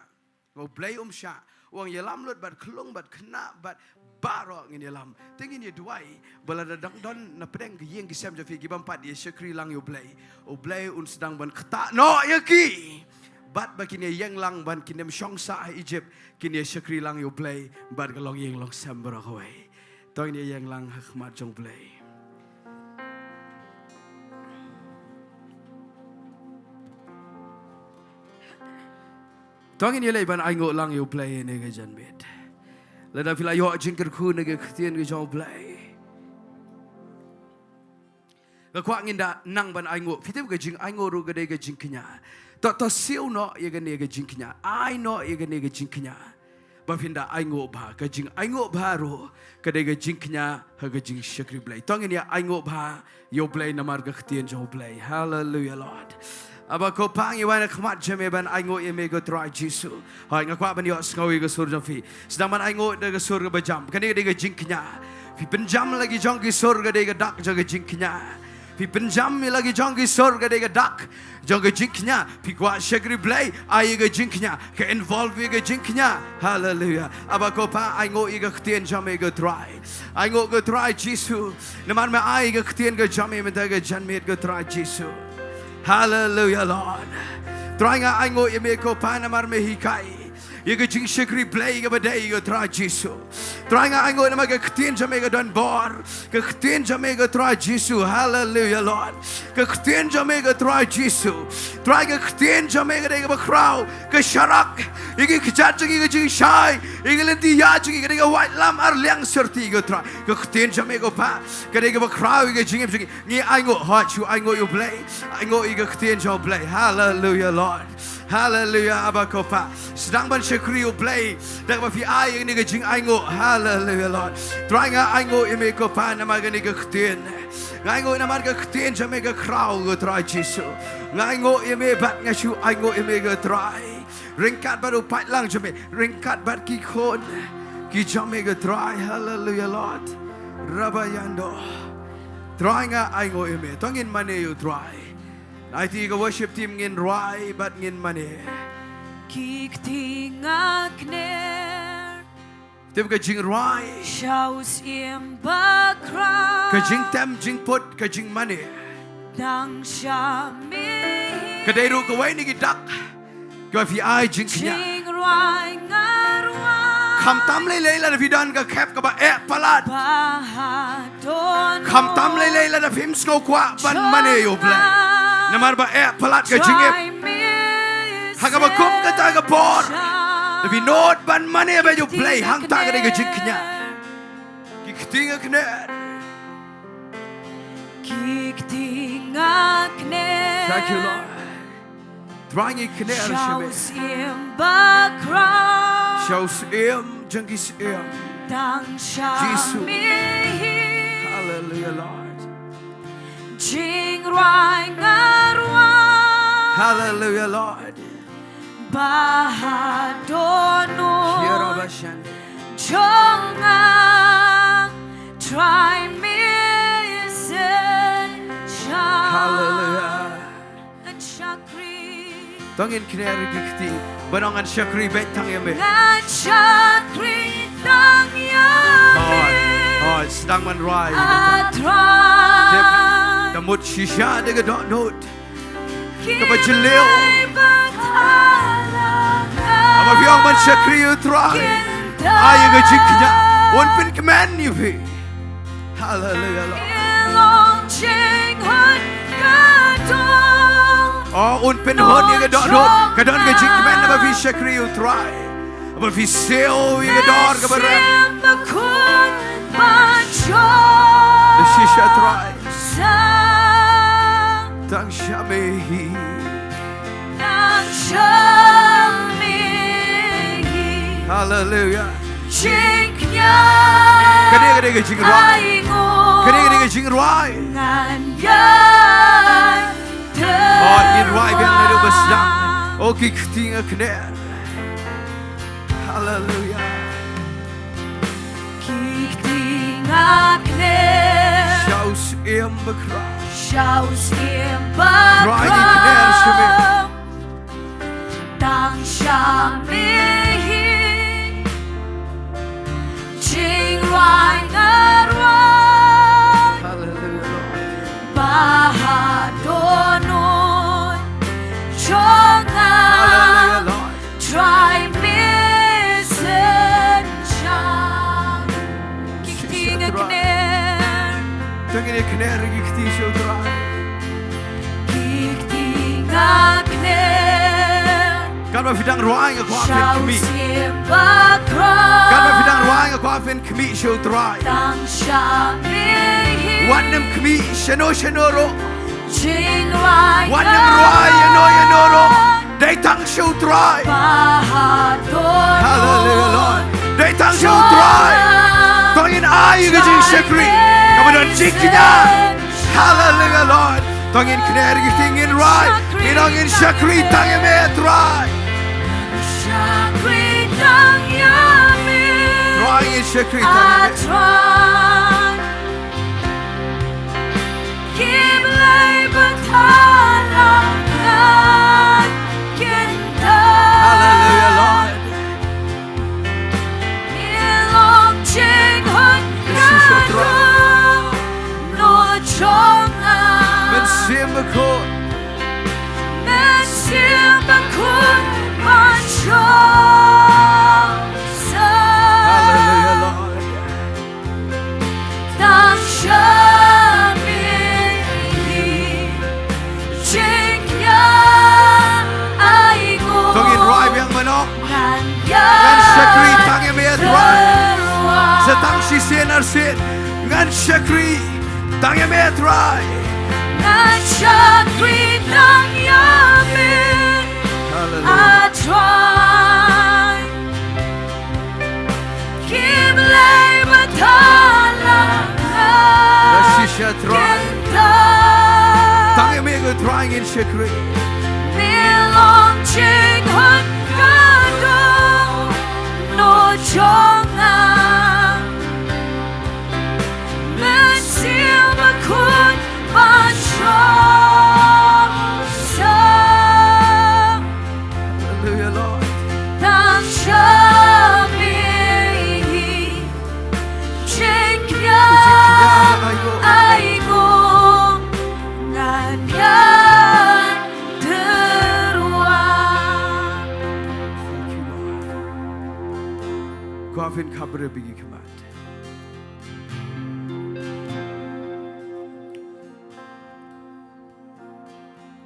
Ba U Blei um shah. U ong ïalam lut bad khlung bad khynnah bad baroh ngin ïalam. Te ngin ïa duwai ba lada dang don na pdeng ka ïing ka sem jong phi ki bym pat ïa shakri lang ïa U Blei, U Blei un sdang ban ktah noh ïa ki. Bad ba kin ïeng lang ban kin ym shong sah ha Egypt, kin ïa shakri lang ïa U Blei bad ka longïing longsem baroh kawei. To ngin ïeng lang ha khmat jong U Blei. To ngin ïaleh ban ainguh lang ïa U Blei ïa kane ka janmiet. Lada phi la ïoh jingkyrkhu na ka ktien ka jong U Blei. Nga kwah ngin da nang ban ainguh. Phi tip ka jingainguh ruh ka dei ka jingkñia. To, to siew noh ïa kane ka jingkñia. Ai noh ïa kane ka jingkñia. Ba phin da ainguh bha, ka jingainguh bha ruh ka dei ka jingkñia ha ka jingshakri Blei. To ngin ïa ainguh bha ïa U Blei namar ka ktien jong U Blei. Hallelujah, Lord. Aba ko Pa, ngi wan ha khmat jong me ban ainguh ïa me ko Trai Jisu. Hooid, nga kwah ban ïohsngew ïa ka sur jong phi. Sdang ban ainguh da ka sur kaba jam. Kane ka dei ka jingkñia. Phi pynjam la ki jong ki sur ka dei ka dak jong ka jingkñia. Phi pynjam ïa la ki jong ki sur ka dei ka dak jong ka jingkñia. Phi kwah shakri Blei, ai ïa ka jingkñia. Ka involve ïa ka jingkñia. Hallelujah. Aba ko Pa, ainguh ïa ka ktien jong me ko Trai. Ainguh ko Trai Jisu. Namar me ai ka ktien ka jong me mynta ka janmiet ko Trai Jisu. Hallelujah, Lord. Trai, nga ainguh ïa me ko Pa namar me hikai ïa ka jingshakri Blei kaba dei ko Trai Jisu. Trai, nga ainguh namar ka ktien jong me ka don bor. Ka ktien jong me ko Trai Jisu. Hallelujah, Lord. Ka ktien jong me ko Trai Jisu. Trai, ka ktien jong me ka dei kaba khraw, ka sharak ïa ki kjat jong ngi, ka jingshai ïa ki lynti ïa jong ngi, ka dei ka waitlam ar liang syrti ko Trai. Ka ktien jong me ko Pa ka dei kaba khraw ïa ka jingim jong ngi. Ngi ainguh, hooid, shu ainguh ïa U Blei. Ainguh ïa ka ktien jong U Blei. Hallelujah, Lord. Hallelujah, Aba ko Pa. Sdang ban shakri U Blei da kaba phi ai ïa kane ka jingainguh. Hallelujah, Lord. Trai, nga ainguh ïa me ko Pa namar kane ka ktien. Nga ainguh namar ka ktien jong me ka khraw ko Trai Jisu. Nga ainguh ïa me bad nga shu ainguh ïa me ko Trai. Ryngkat bad u paidlang jong me, ryngkat bad ki khun ki jong me ko Trai. Hallelujah, Lord. Rabayando. Trai, nga ainguh ïa me. To ngin mane ïa U Trai. Aiti ka worship team, ngin rwai bad ngin mane. Ki kti nga kner. Tip ka jingrwai. Sha u Syiem bakhraw. Ka jingtem jingput ka jingmane. Dang sha me. Ka dei ruh kawei na ki dak kiba phi ai jingkñia. Jingrwai nga rwai. Khamtam lei lei lada phi don ka khep kaba eh palat. Ba ha don. Khamtam lei lei lada phim sngew kwah ban mane ïa U Blei. Namar ba eh palat ka jingim. Trai me. Ha kaba kum kata ka por, da phi nud ban mane bad ïa U Blei, hangta ka dei ka jingkñia. Ki kti nga kner. Ki kti nga kner. Thank you, Lord. Trai, ngi kner sha me. Sha u Syiem bakhraw. Sha u Syiem jong ki syiem. Tang sha me. Jisu. Hallelujah, Lord. Jingrwai nga rwai. Hallelujah, Lord. Ba ha dohnud. Kiara bashande. Jong nga, Trai, me shisha. Hallelujah. Ngan shakri. To ngin kner ki kti. Ban ong ngan shakri beit tang ïa me. Ngan shakri tang ïa me. Hooid, hooid, sdang ban rwai. A Trai. Tip, da mut shisha da ka dohnud kaba jylliew. Haba phi ong ban shakri ïa U Trai, ai ïa ka jingkñia. Un pynkmen ïa phi. Hallelujah, Lord. Oh, un pynhun ïa ka dohnud. Ka don ka jingkmen haba phi shakri ïa U Trai. Haba phi siew ïa ka dor kaba rem. Shisha Trai. Tang sha me hi. Tang sha me hi. Hallelujah. Jingkñia. Kane, kane ka jingrwai. Ai ngo. Kane, kane ka jingrwai. Ngan ïai tyrwa. Oh, ngin rwai biang naduh ba sdang. Oh, ki kti nga kner. Hallelujah. Ki kti nga kner. Sha u Syiem bakhraw. Sha u Syiem bakhraw. Rwai, ngi kner sha me. Tang sha me. Phi dang rwai, nga kwah phin khmih. Katba phi dang rwai, nga kwah phin khmih sha U Trai. Wat nym khmih shano shano ruh. Wat nym rwai ïano ïano ruh. Dei tang sha U Trai. Hallelujah, Lord. Dei tang sha U Trai. To ngin ai ka jingshakri kaba don jingkñia. Hallelujah, Lord. To ngin kner ki ktien, ngin rwai. Ngin ong, ngin shakri tang ïa me, Trai. Trai, ngin shakri tang ïa me. Hallelujah, Lord. Mynsiem Bakhuid. Hallelujah, Lord. To ngin rwai biang mynno. Ngan shakri tang ïa me, Trai. Sa tang shisien arsien ngan shakri tang ïa me, Trai. Ngan shakri tang ïa me. Hallelujah. Trai. Ki Blei ba thala. Shisha, Trai. Tang ïa me ko Trai ngin shakri. Mi long jinghun ka dohnud jong nga. Mynsiem Bakhuid ba shong sha. Hallelujah, Lord. Tang sha me hi jingkñia ai nguh. Ngan ïa tyrwa. Thank you, Lord. Kwah phin khapbriew bad ki khmat.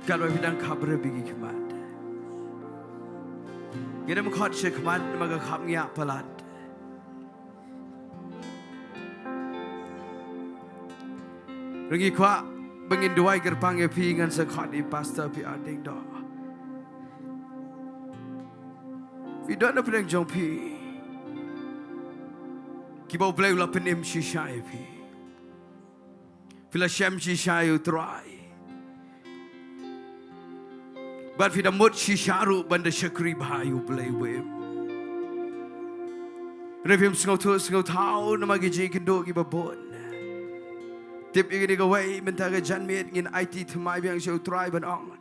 Katba phi dang khapbriew bad ki khmat, ngin ym khot sha khmat namar ka khapngiah palat. Ngi kwah ba ngin duwai kyrpang ïa phi, ngan sa khot ïa i Pastor P R Diengdoh. Phi don na pdeng jong phi kiba U Blei u la pynim shisha ïa phi. Phi la shem shisha ïa U Trai. Bad phi da mut shisha ruh ban da shakri bha ïa U Blei uba im. Hynrei phim sngewthuh sngewthaw namar ki jingkynduh kiba bun. Tip ïa kane kawei, mynta ka janmiet ngin aiti thymmai biang sha U Trai ban ong,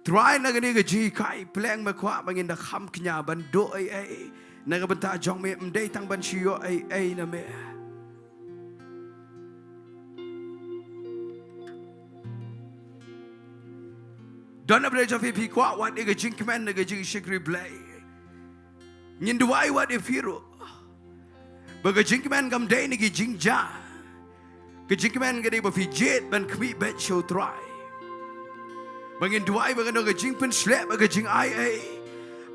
Trai, na kane ka jinghikai pleng me kwah ba ngin da kham kñia ban duh ei ei na ka bynta jong me, ym dei tang ban shu ïoh ei ei na me. Don na pdeng jong phi, phi kwah wat ïa ka jingkmen na ka jingshakri Blei. Ngin duwai wat ïa phi ruh ba ka jingkmen kam dei na ki jingjia. Ka jingkmen ka dei ba phi jied ban khmih beit sha U Trai. Ba ngin duwai ba kan don ka jingpynshlur bad ka jingai ei,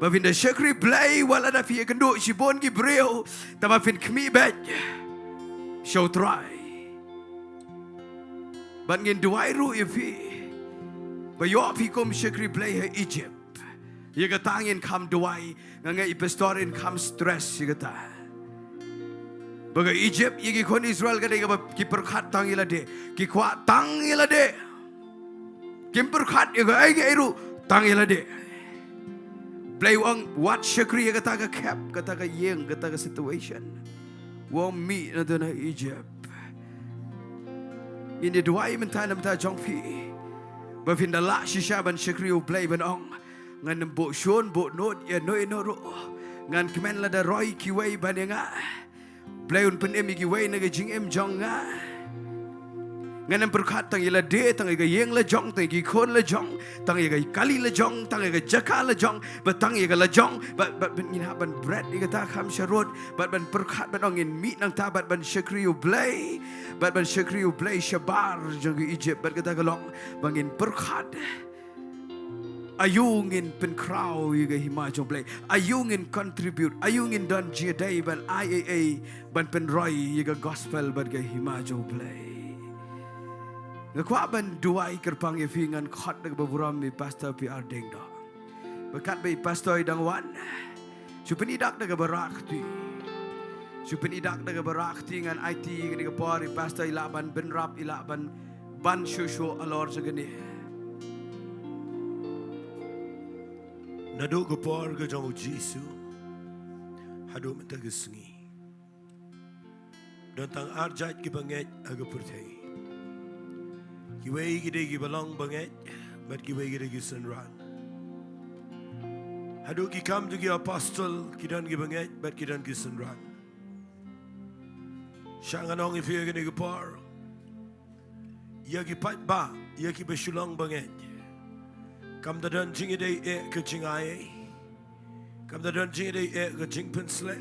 ba phin da shakri Blei wat lada phi ïakynduh shibun ki briew, tangba phin khmih beit sha U Trai. Bad ngin duwai ruh ïa phi ba ïoh phi kum shakri Blei ha Egypt. Ïa kata ngin kham duwai, nga ngeit i pastor in kham stress ïa kata. Ba ka Egypt ïa ki khun Israel ka dei kaba ki pyrkhat tang ïa lade, ki kwah tang ïa lade. Kim pyrkhat ïa kaei kaei ruh, tang ïa lade. Blei u ong wat shakri ïa kata ka khep, kata ka ïing, kata ka situation. U ong mih na to na Egypt. Ngin ïa duwai mynta na bynta jong phi ba phin da lah shisha ban shakri U Blei ban ong, ngan ym buh shun buh nud ïa no ïa no ruh. Ngan kmen lada roi kiwei ban ïa nga. Blei un pynim ïa kiwei na ka jingim jong nga. Ngan ym pyrkhat tang ïa lade, tang ïa ka ïing la jong, tang ïa ki khun la jong, tang ïa ka kali la jong, tang ïa ka jaka la jong, bad tang ïa ka la jong, bad, bad, bad ngin hap ban bret ïa kata kham sharud, bad ban pyrkhat ban ong ngin mih nangta bad ban shakri U Blei, bad ban shakri U Blei shabar jong ka Egypt, bad kata ka long ba ngin pyrkhat Aïu ngin pynkhraw ïa ka hima jong U Blei? Aïu ngin contribute? Aïu ngin don jingïadei ban ai ei ei ban pynroi ïa ka gospel bad ka hima jong U Blei? Nga kwah ban duwai kyrpang ïa phi, ngan khot da kaba burom ïa i Pastor P R Diengdoh. Bad katba i Pastor i dang wan, shu pyni dak da kaba rah kti. Shu pyni dak da kaba rah kti, ngan aiti ïa kane ka por ïa i Pastor i lah ban bynrap, i lah ban ban shuh shuh halor jong kane. Naduh ka por ka jong U Jisu haduh mynta ka sngi, don tang ar jait kiba ngeit ha ka pyrthei. Kiwei ki dei kiba long bangeit bad kiwei ki dei ki synran. Haduh ki Kam jong ki Apostol ki don kiba ngeit bad ki don ki synran. Sha ngan ong ïa phi ha kane ka por, ïa ki paidbah, ïa kiba shu long bangeit, kam da don jingïadei eh ka jingai ei. Kam da don jingïadei eh ka jingpynsleh.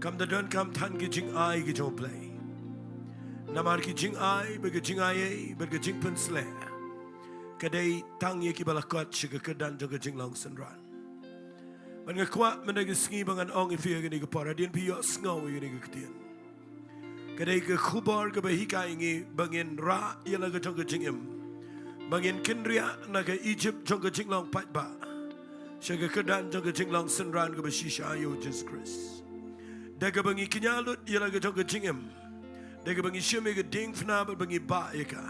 Kam da don kam than ki jingai ki jong U Blei. Namar ki jingai bad ka jingai ei bad ka jingpynsleh ka dei tang ïa kiba la kot sha ka kyrdan jong ka jinglong synran. Bad nga kwah mynta ka sngi ba ngan ong ïa phi ha kane ka por, hadien phi ïohsngew ïa kane ka ktien, ka dei ka khubor kaba hikai ïa ngi ba ngin rah ïa la ka jong ka jingim, ba ngin kynriah na ka Ijipt jong ka jinglong paidbah sha ka kyrdan jong ka jinglong synran kaba shisha ïa U Jisu Khrist. Da kaba ngi kñia lut ïa la ka jong ka jingim, da kaba ngi shim ïa ka diengphna bad ba ngi bah ïa ka.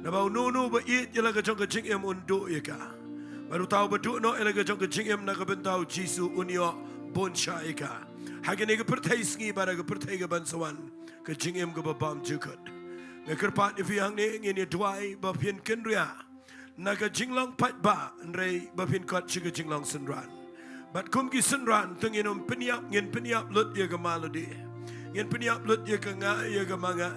Naba uno uno uba ïeit ïa la ka jong ka jingim un duh ïa ka, bad uta uba duh noh ïa la ka jong ka jingim na ka bynta U Jisu un ïoh bun shai ïa ka ha kane ka pyrthei sngi bad ha ka pyrthei kaban sa wan, ka jingim kaba bymjukut. Nga kyrpad ïa phi hangne, ngin ïa duwai ba phin kynriah na ka jinglong paidbah, hynrei ba phin kot sha ka jinglong synran. Bad kum ki synran, to ngin ym pynïap, ngin pynïap lut ïa ka ma lade, ngin pynïap lut ïa ka nga ïa ka ma nga.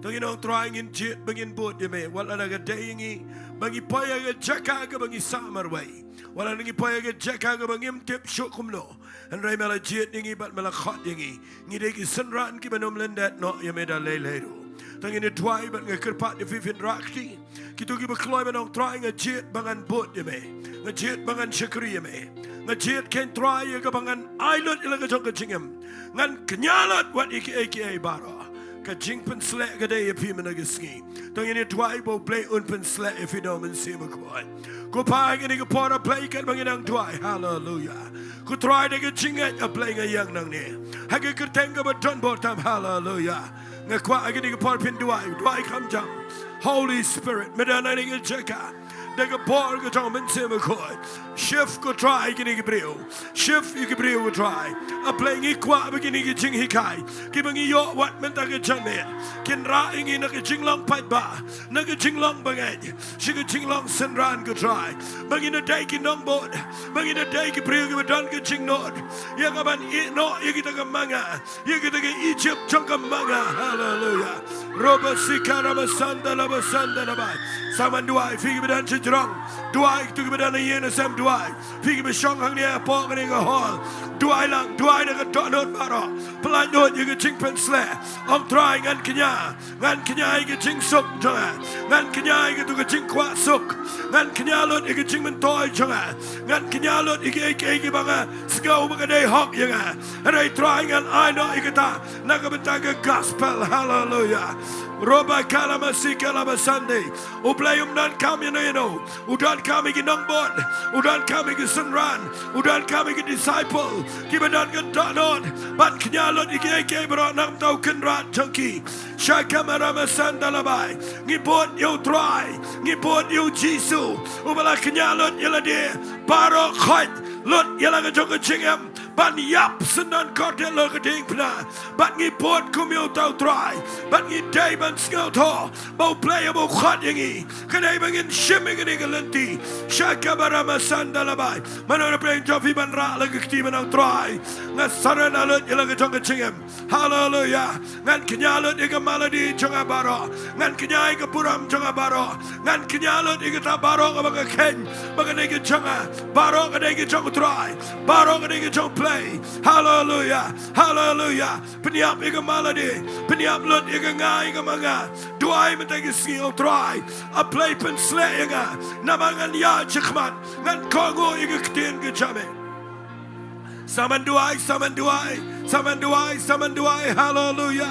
To ngin ong, Trai, ngin jied ba ngin bud ïa me, wat la ka dei ïa ngi ba ngi poi ha ka jaka kaba ngi sah marwei, wat la ngi poi ha ka jaka kaba ngim tip shuh kumno, hynrei me la jied ïa ngi bad me la khot ïa ngi. Ngi dei ki synran kiban ym lyndet noh ïa me da lei lei ruh. To ngin ïa duwai bad nga kyrpad ïa phi, phin rah kti. Kito kiba kloi ban ong, Trai, nga jied ba ngan bud ïa me, nga jied ba ngan shakri ïa me, nga jied keiñ, Trai, ïa kaba ngan ai lut ïa la ka jong ka jingim, ngan kñia lut wat ïa kiei kiei baroh. Ka jingpynsleh ka dei ïa phi mynta ka sngi. To ngin ïa duwai ba U Blei un pynsleh ïa phi da U Mynsiem Bakhuid. Ko Pa, ha kane ka por, A Blei, katba ngi nang duwai, haleluya, ko Trai, da ka jingngeit, A Blei, nga ïeng nangne ha ka kyrteng kaba don bor tam, haleluya. Nga kwah ha kane ka por phin duwai, duwai kham jam. Holy Spirit, me don ha kane ka jaka da ka bor ka jong U Mynsiem Bakhuid. Shift, ko Trai, kine ki briew. Shift ïa ki briew, ko Trai. A Blei, ngi kwah ba kine ki jinghikai kiba ngi ïoh wat mynta ka janmiet kin rah ïa ngi na ka jinglong paidbah, na ka jinglong bangeit, sha ka jinglong synran, ko Trai. Ba ngin ïadei ki nongbud, ba ngin ïadei ki briew kiba don ka jingnud ïa kaban ïeh noh ïa kita ka ma nga, ïa kita ka Ijipt jong ka ma nga. Haleluya. Roba sika rama sanda laba sanda laba. Sa ngan duwai, phi kiba don shajrong, duwai, kito kiba don ha ïing ha sem, duwai. Phi kiba shong hangne hapoh kane ka hall, duwai lang, duwai da ka dohnud baroh. Pyllait lut ïa ka jingpynsleh. Ong, Trai, ngan kñia, ngan kñia ïa ka jingsuk jong nga, ngan kñia ïa kato ka jingkwah suk, ngan kñia lut ïa ka jingmyntoi jong nga, ngan kñia lut ïa kiei kiei kiba nga sngew ba ka dei hok ïa nga. Hynrei Trai, ngan ai noh ïa kata na ka bynta ka gospel. Haleluya. Roba kala masika laba sande. U Blei um donkam ïano ïano. U donkam ïa ki nongbud, u donkam ïa ki synran, u donkam ïa ki disciple kiba don ka dohnud ban kñia lut ïa kiei kiei baroh na ka bynta u kynrad jong ki. Sha ka marama sanda labai. Ngi bud ïa u Trai, ngi bud ïa u Jisu uba la kñia lut ïa lade baroh, khoit lut ïa la ka jong ka jingim ban ïap syndon kordit la ka diengphna. Bad ngi bud kum ïa uta u Trai, bad ngi dei ban sngewthuh ba U Blei uba u khot ïa ngi, ka dei ba ngin shim ïa kane ka lynti. Sha ka marama sanda labai. Mano na pdeng jong phi ban rah la ka kti ban ong, Trai, nga surrender lut ïa la ka jong ka jingim. Haleluya. Ngan kñia lut ïa ka malady jong nga baroh, ngan kñia ïa ka burom jong nga baroh, ngan kñia lut ïa kata baroh kaba nga kheiñ ba ka dei ka jong nga. Baroh ka dei ka jong u Trai, baroh ka dei ka jong Haleluya, haleluya. Pynïap ïa ka malady, pynïap lut ïa ka nga, ïa ka ma nga. Duwai mynta ka sngi, O Trai. A Blei, pynshlur ïa nga, namar ngan ïaid shakhmat, ngan kohnguh ïa ka ktien ka jong me. Sa myn duwai, sa myn duwai, sa myn duwai, sa myn duwai. Haleluya.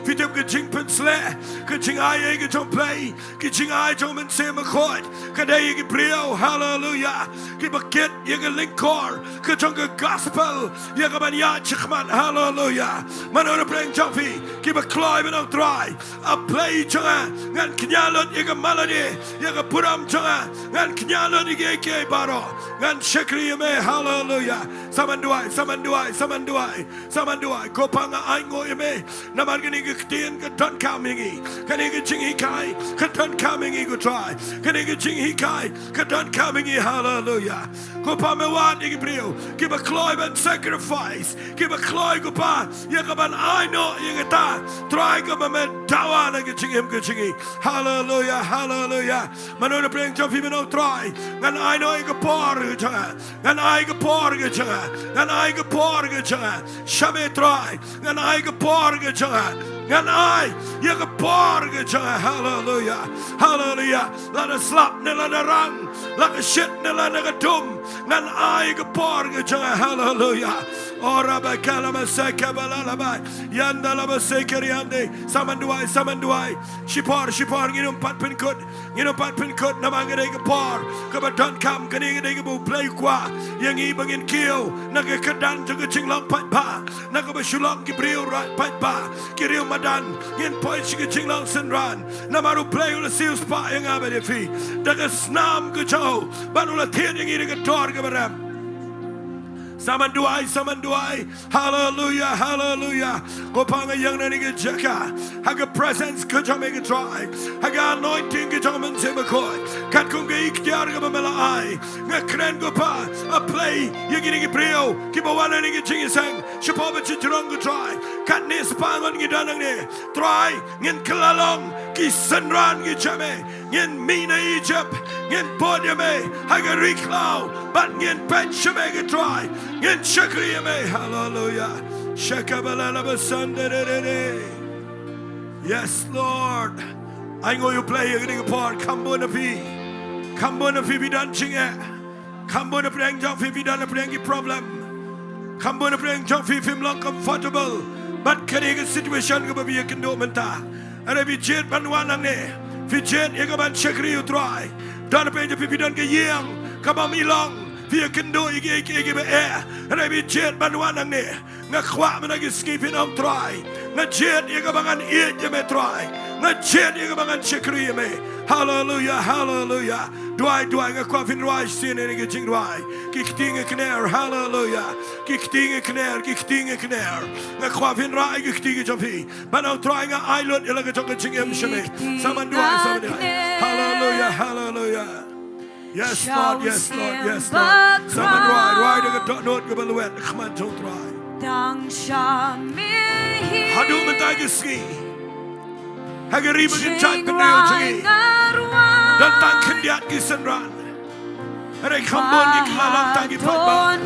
Phi tip ka jingpynshlur, ka jingai ka jong U Blei, ka jingai jong U Mynsiem Bakhuid, ka dei ïa ki briew, haleluya, kiba kit ïa ka lyngkor ka jong ka gospel, ïa ka ban ïaid shakhmat, haleluya. Mano na pdeng jong phi kiba kloi ban ong, Trai, A Blei jong nga, ngan kñia lut ïa ka malady, ïa ka burom jong nga, ngan kñia lut ïa kiei kiei baroh, ngan shakri ïa me, haleluya. Sa myn duwai, sa myn duwai, sa myn duwai, sa myn duwai. Ko Pa, nga ainguh ïa me namar kane ka ktien ka donkam ïa ngi, kane ka jinghikai ka donkam ïa ngi, ko Trai. Kane ka jinghikai ka donkam ïa ngi, haleluya. Ko Pa, me wad ïa ki briew kiba kloi ban sacrifice, kiba kloi, ko Pa, ïa ka ban ai noh ïa kata, Trai, kaba me dawa na ka jingim ka jong ngi. Haleluya, haleluya. Mano na pdeng jong phi ban ong, Trai, ngan ai noh ïa ka por ka jong nga, ngan ai ka por ka jong nga, ngan ai ka por ka jong nga sha me, Trai. Ngan ai ka por ka jong nga, ngan ai ïa ka por ka jong nga. Haleluya, haleluya. Lada slap ne lada rang, lada shit ne lada ka dum, ngan ai ka por ka jong nga. Haleluya. Ora ba kala ma sa ka ba la la ba, yanda la ba se ka riande. Sa myn duwai, sa myn duwai. Shipor, shipor, ngin ym pat pynkut, ngin ym pat pynkut namar ka dei ka por kaba donkam. Kane ka dei kaba U Blei u kwah ïa ngi ba ngin kiew na ka kyrdan jong ka jinglong paidbah, na kaba shu long ki briew paidbah, ki riew madan. Ngin poi sha ka jinglong synran namar U Blei u la siew spah ïa nga bad ïa phi da ka snam ka jong u, bad u la thied ïa ngi da ka dor kaba rem. Sa myn duwai, sa myn duwai. Haleluya, haleluya. Ko Pa, nga ïeng na kane ka jaka ha ka presence ka jong me, ko Trai, ha ka anointing ka jong U Mynsiem Bakhuid, katkum ka iktiar kaba me la ai. Nga kren, ko Pa, A Blei, ïa kine ki briew kiba wan na kane ka jingïaseng shapoh ba shajrong, ko Trai. Katne spah ngut ngi don hangne, Trai, ngin kylla long ki synran ki jong me. Ngin mih na Egypt, ngin bud ïa me ha ka ri khlaw, bad ngin peit sha me, ko Trai. Ngin shakri ïa me. Haleluya. Shakabalala basandere. Yes, Lord. Ainguh ïa U Blei ïa kane ka por. Kham bun na phi, kham bun na phi phi don jingeh. Kham bun na pdeng jong phi phi don na pdeng ki problem. Kham bun na pdeng jong phi phim long comfortable bad kane ka situation kaba phi ïakynduh mynta. Hynrei phi jied ban wan hangne, phi jied ïa ka ban shakri U Trai. Don na pdeng jong phi phi don ka ïing kaba ym i long, phi ïakynduh ïa kiei kiei kiba eh. Hynrei phi jied ban wan hangne. Nga kwah mynta ka sngi phin ong, Trai, nga jied ïa kaba ngan ïeit ïa me, Trai. Nga jied ïa kaba ngan shakri ïa me. Haleluya, haleluya. Duwai, duwai, nga kwah phin rwai shisien ïa ka jingduwai. Ki kti nga kner, haleluya. Ki kti nga kner, ki kti nga kner. Nga kwah phin rah ïa ki kti ki jong phi ban ong, Trai, nga ai lut ïa la ka jong ka jingim sha me. Sa myn duwai, sa myn duwai. Haleluya, haleluya. Yes, Lord, yes, Lord, yes, Lord. Sa myn rwai, rwai da ka dohnud kaba lwet ha khmat jong U Trai. Haduh mynta ka sngi, ha ka ri bad ka jaitbynriew jong ngi, don tang khyndiat ki synran. Hynrei kham bun ngi kylla long tang ki paidbah.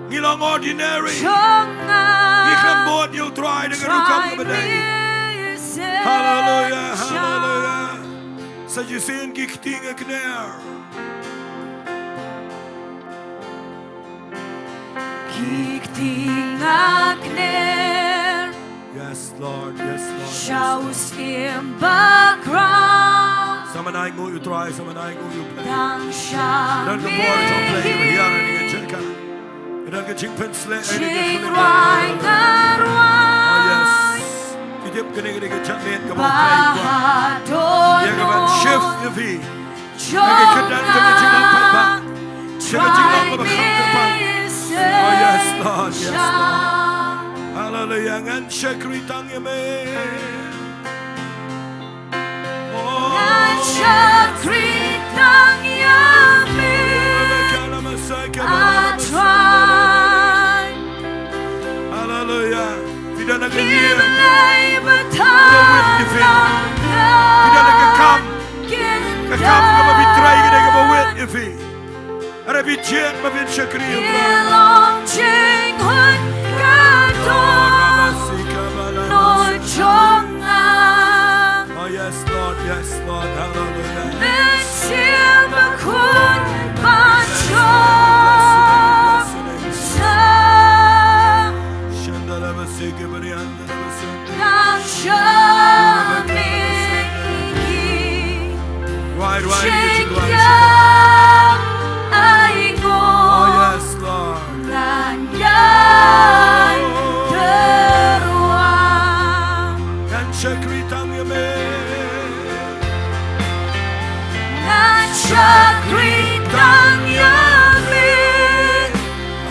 Ngi long ordinary. Ngi khlem bud ïa U Trai da ka rukom kaba dei. Haleluya, haleluya. Sa shisien ki kti nga kner. Ki kti nga kner. Yes, Lord, yes, Lord, yes, Lord. Sha u Syiem Bakhraw. Sa myn ainguh ïa U Trai, sa myn ainguh ïa U Blei. Dang sha. Don ka por jong U Blei kaba hiar ha kane ka jaka. Ka don ka jingpynshlur ha kane ka khyllipmat. Jingrwai nga rwai. Oh, yes. Ki tip kane ka dei ka jingmut kaba U Blei u kwah ïa ka ban shift ïa phi. Na ka kyrdan kaba jinglong paidbah, sha ka jinglong kaba kham kyrpang. Oh, yes, Lord, yes, Lord. Haleluya, ngan shakri tang ïa me. Oh. Ngan shakri tang ïa me. Ah, Trai. Haleluya. Phi don ha ka ïing. Phi don ha ka wit ïa phi. Phi don ha ka kam. Ka kam kaba phi trei ka dei kaba wit ïa phi. Hynrei phi jied ba phin shakri ïa U Blei. Khun ka dong, Lord jong nga. Oh, yes, Lord, yes, Lord, hallelujah. Mynsiem ba khun ba jong nga. Shandala basiki barianda basiki. Ngan shah mih hi. Right, right, right, right. Jingkyrpad ai nguh. Oh, yes, Lord. Ngan ïai tyrwa. Ngan shakri tang ïa me. Ngan shakri tang ïa me,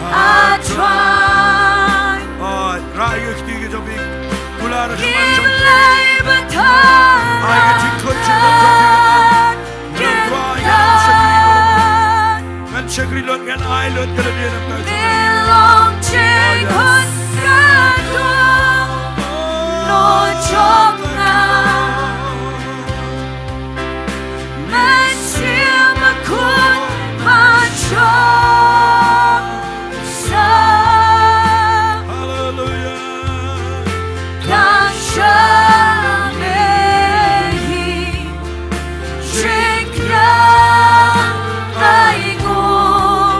A Trai. Ai, rah ïa ki kti ki jong phi. Kular ha ka ban jong phi. Ngim lei ba than. Ai ka jingkhot jingdon jong phi. Ngan shakri lut. Ngan shakri lut, ngan ai lut ïa lade na ka jingim. Me long jingkhot ka dong, Lord jong nga. Mynsiem ba khun ba jong nga. Hallelujah. Ngan shah mih hi. Jingkyrpad ai nguh.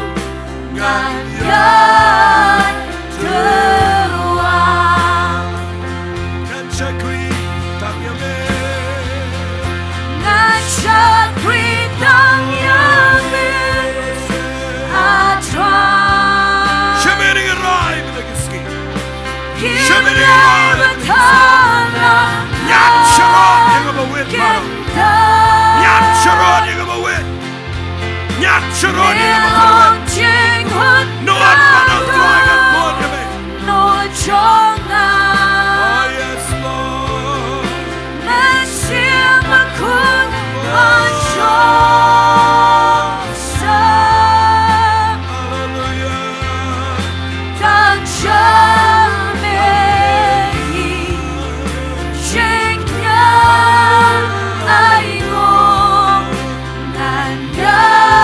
Ngan ïai tyrwa. Ngan shakri tang ïa me. Ngan shakri tang ïa me, A Trai. Shim ïa ngi, rai bad ki sngi. Shim ïa ngi, rai bad ki sngi. Ñiad sharud ïa kaba wit baroh. Ñiad sharud ïa kaba wit. Ñiad sharud ïa kaba kyrwit. Nod ban ong Trai ngan bud ïa me. Oh, yes, Lord. Hallelujah. Ngan ïai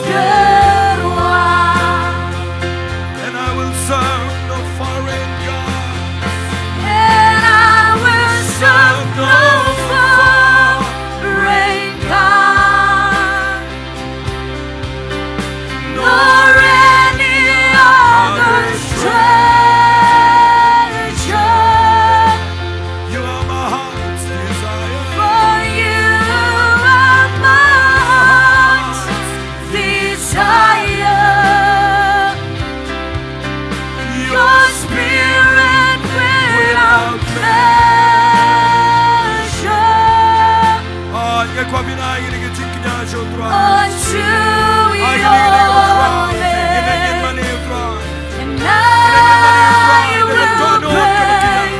tyrwa. And I will serve no foreign gods. And I will serve no foreign gods. Nor any other stranger. You are my heart's desire. For you are my heart's desire. Your spirit without measure. Ah, nga kwah ban ai ïa ngi ka jingkñia sha U Trai. Unto your name. Ai ïa ngi ka jingkñia sha U Trai. Ïa ngi ngin mane ïa U Trai. And I will bring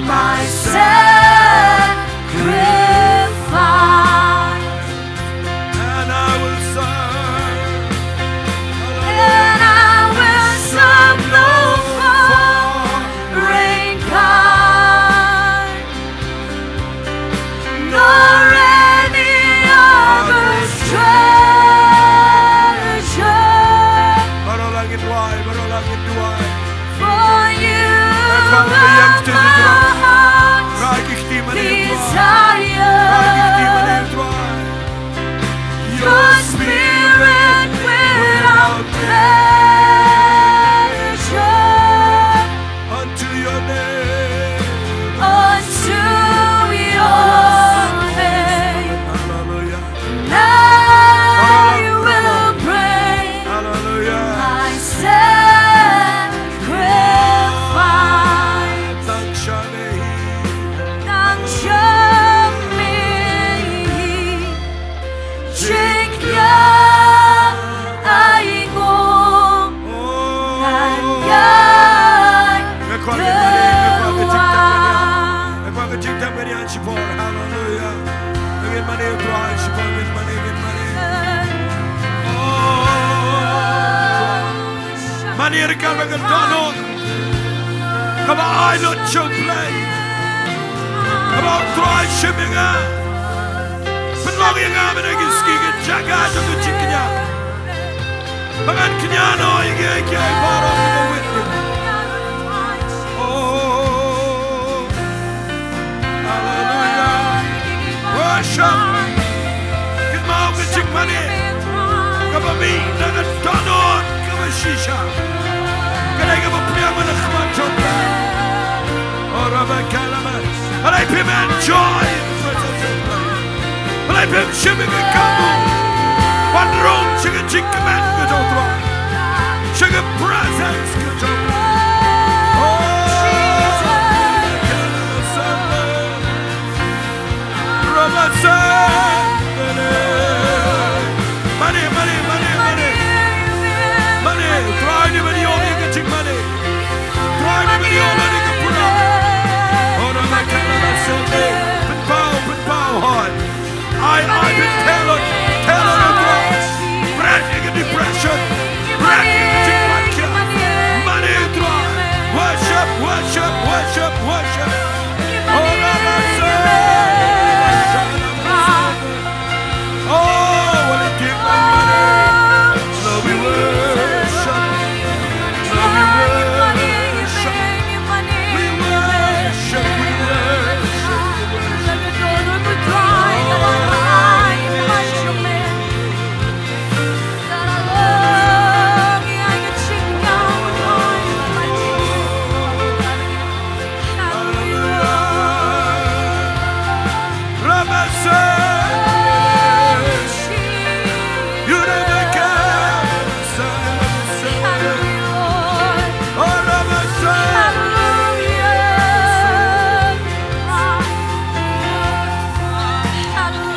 my sacrifice. And I will serve. And I will serve no foreign god, nor any other stranger. Baroh la ngin duwai, baroh la ngin duwai. For you are my heart's desire. Your spirit without measure. Unto your name. Unto your name. Hallelujah. And I will bring, hallelujah, my sacrifice. Ngan shah mih hi. Ngan shah mih hi. Jingkñia ai nguh. Ngan ïai tyrwa. Nga kwah ka jingtep kane, nga kwah ka jingtep kane. Shipor, hallelujah. Ngin mane U Trai, shipor ngin mane, ngin mane. Oh, mane ïa ka ba ka dohnud kaba ai lut sha U Blei. Kaba U Trai shim ïa nga. Pynlong ïa nga ban ai ki sngi ki jaka jong ka jingkñia. Ba ngan kñia noh ïa kiei kiei baroh. Shah. Kynmaw ka jingmane kaba mih na ka dohnud kaba shisha. Ka dei kaba pliang na ka khmat jong U Blei. O Rabba Kalaba. Balei phim enjoy? Balei phim shim ïa ka kabu? Wan rung sha ka jingkmen ka jong U Trai. Sha ka presence ka jong U Trai. O, Mane, mane, mane, mane. Mane, Trai, ni mane ïoh ïa ka jingmane. Trai, ni mane ïoh ïa ka pura. Ora ma ka la sende. Pynpaw, pynpaw, hoi. Ai, ai, pyn tell on, tell on, Trai. Bret ïa ka depression. Bret ïa ka jingpynkhia. Mane, Trai. Worship, worship, worship, worship. Ora ma sende. Oh, what a gift of money. Lord, we worship. Lord, we worship. We worship, we worship, we worship.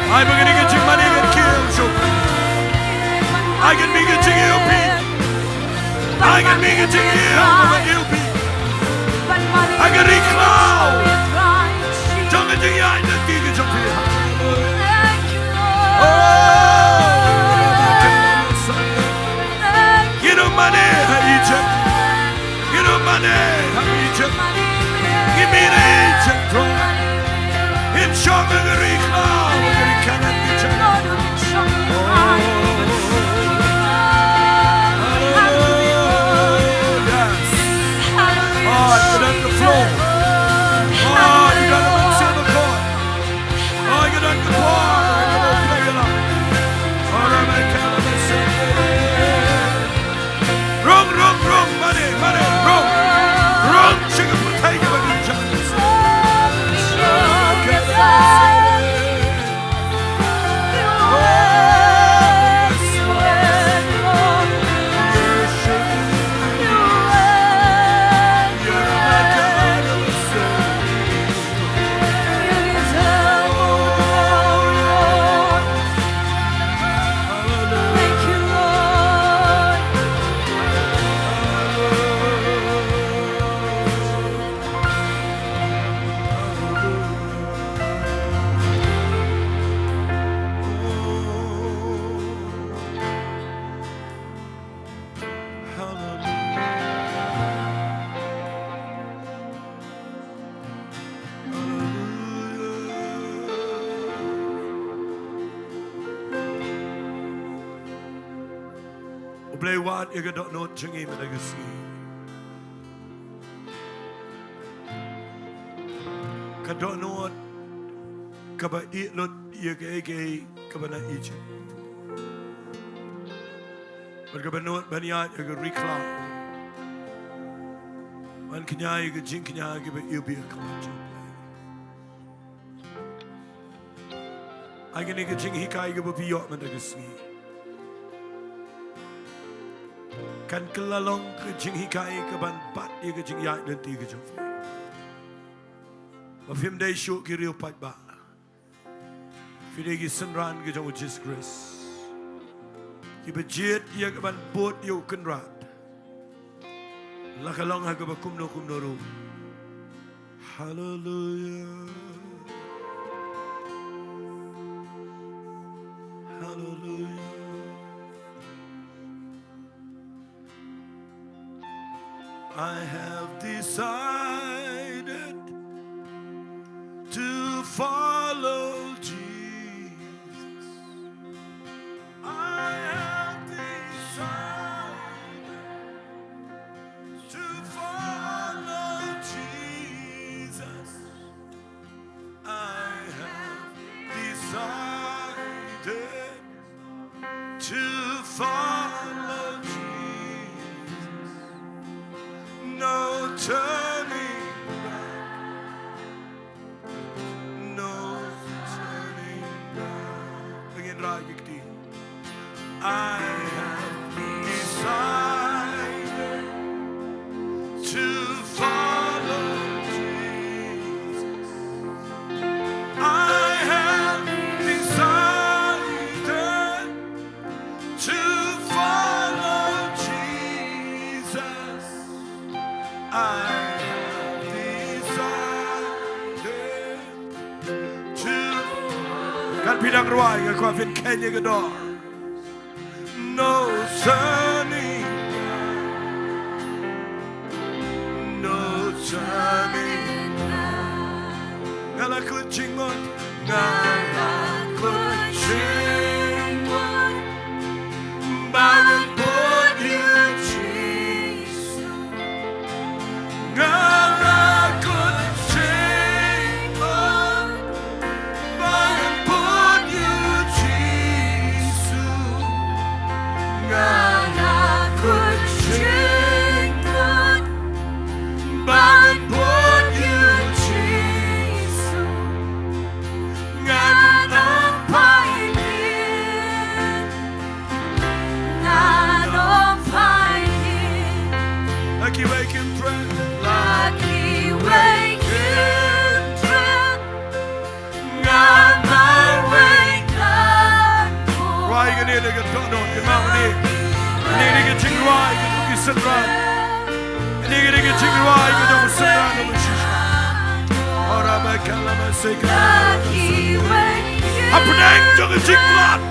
Ai ba kane ka jingmane kan kiew shuh. Ai kan mih ka jingïewbih. Ai kan mih ka jingïew ba ïewbih. Ai ka ri khlaw jong ka jingïaid lynti ka jong phi. Oh, ngi ïoh mane ha Egypt. Ngi ïoh mane ha Egypt. Ngi mih na Egypt, Trai. Ngin shong ha ka ri khlaw, ha ka ri Kanaan ka jong ngi. Oh, yes. Oh, you got the flow. Oh, you got the flow. Oh, you got the flow. Oh, my God. Rung, rung, rung, mane, mane, rung. Rung, sing it, take it, take it. U Blei wad ïa ka dohnud jong ngi mynta ka sngi. Ka dohnud kaba ïeh lut ïa kaei kaei kaba na Egypt. Bad kaba nud ban ïaid ïa ka ri khlaw. Ban kñia ïa ka jingkñia kiba ïohi ïa ka jong U Blei. Ai kane ka jinghikai kaba phi ïoh mynta ka sngi. Kan kylla long ka jinghikai kaban bat ïa ka jingïaid lynti ka jong phi. Ba phim dei shuh ki riew paidbah. Phi dei ki synran ki jong U Jisu Khrist. Kiba jied ïa kaban bud ïa U Kynrad. La ka long ha kaba kumno kumno ruh. Hallelujah. Hallelujah. I have decided to follow Jesus. I have decided to follow Jesus. I have Phi dang rwai, nga kwah phin kheiñ ïa ka dor. No turning back. No turning back. Nga la kut jingmut. Nga la kut jingmut. Ban bud ïa u Jisu. Nga la kut jingmut. Ban bud ïa u Jisu. Nga la kut jingmut. Ban bud ïa u Jisu. Ngan ym pait. Ngan ym pait. La kiwei kin treh. La kiwei kin treh. Nga marwei kan. Rwai kane da ka dohnud, ka mawni. Kane ka jingrwai ka jong ki synran. Kane ka jingrwai ka jong u synran u shisha. Ora ba kala ba se ka. Hapdeng jong ka jingpynlong.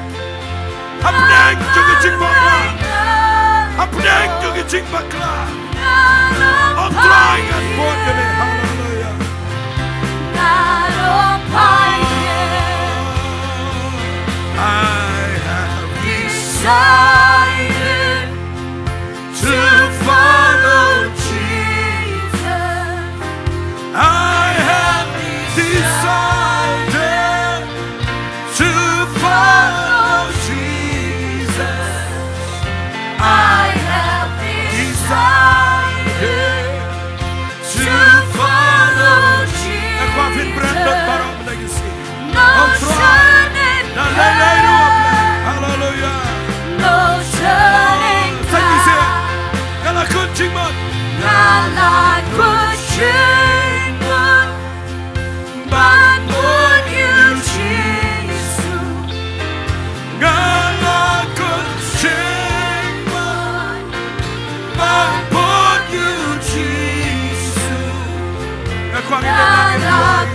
Hapdeng jong ka jingbakla. Hapdeng jong ka jingbakla. Ong Trai ngan bud ïa me. Haleluya. I have decided to follow Jesus. I have decided to follow Jesus. I have decided to follow Jesus. Nga kwah phin bret lut baroh mynta ka sngi. No turning back. Haleluya. No turning back. Sa ki sien. Nga la kut jingmut. Nga la kut jingmut. Ban bud ïa u Jisu. Nga la kut jingmut. Ban bud ïa u Jisu. Nga kwah ngin ïa nang ngin duwai.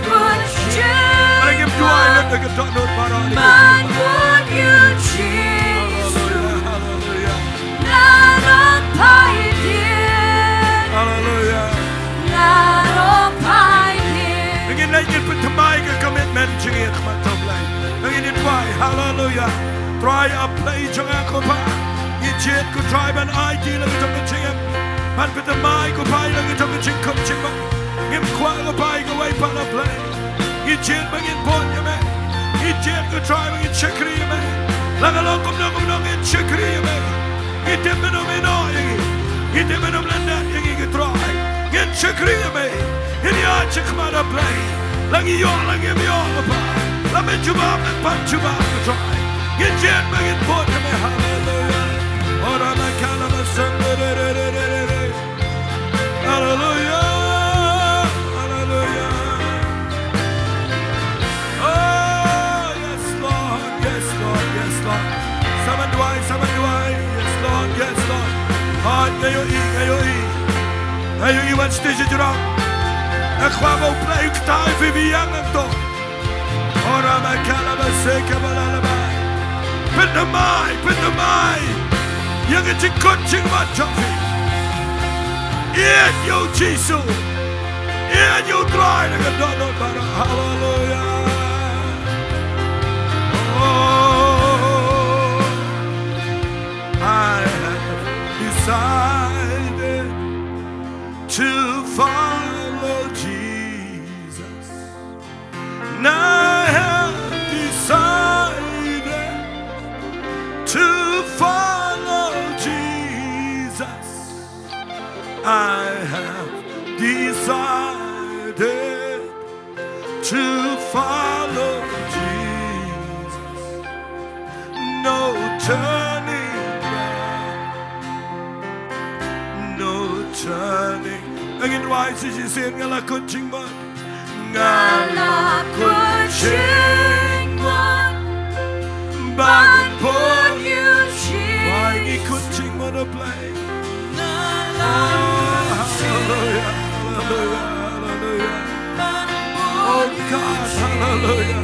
Ngin duwai lut da ka dohnud baroh. Ban bud ïa u Jisu. Haleluya, haleluya. Haleluya. Ngin leit ngin pynthymmai ka commitment jong ngi ha khmat U Blei. Ngin ïa duwai. Haleluya. Trai, A Blei jong nga ko Pa. Ngi jied ko Trai ban aiti la ka jong ka jingim. Ban pynthymmai ko Pa la ka jong ka jingkut jingmut. Ngim kwah ko Pa ïa kawei pat A Blei. Ngi jied ba ngin bud ïa me. Ngi jied ko Trai ba ngin shakri ïa me. La ka long kumno kumno ngin shakri ïa me. Ngi tip me nym ïehnoh ïa ngi. Ngi tip me nym lyndet ïa ngi ko Trai. Ngin shakri ïa me. Ngin ïaid shakhmat U Blei. La ngi ïoh la ngim ïoh ko Pa. La me jubab ngan pan jubab ko Trai. Ngin jied ba ngin bud ïa me. Haleluya. Ora ma kala ma sangre re re re re re. Haleluya. Haleluya. Oh, yes, Lord. Yes, Lord. Yes, Lord. Sa myn duwai, sa myn duwai. Yes, Lord. Yes, Lord. Haleluya. Nga ïohi, nga ïohi. Nga ïohi wan stage jrong. Nga kwah ba U Blei u ktai phi biang hangto. Ora ma kala ba se ka ba la la ba. Pynthymmai, pynthymmai ïa ka jingkut jingmut jong phi. Ïeit ïa u Jisu. Ïeit ïa u Trai na ka dohnud baroh. Haleluya. Oh, I have decided to follow Jesus. And I have decided to follow Jesus. I have decided to follow Jesus. No turning back. No turning. Ngin duwai sa shisien. Nga la kut jingmut. Nga la kut jingmut. Ban bud ïa u Jisu. Wai ngi kut jingmut, A Blei. Nga la kut jingmut. Oh, haleluya, haleluya, haleluya. Oh God, haleluya.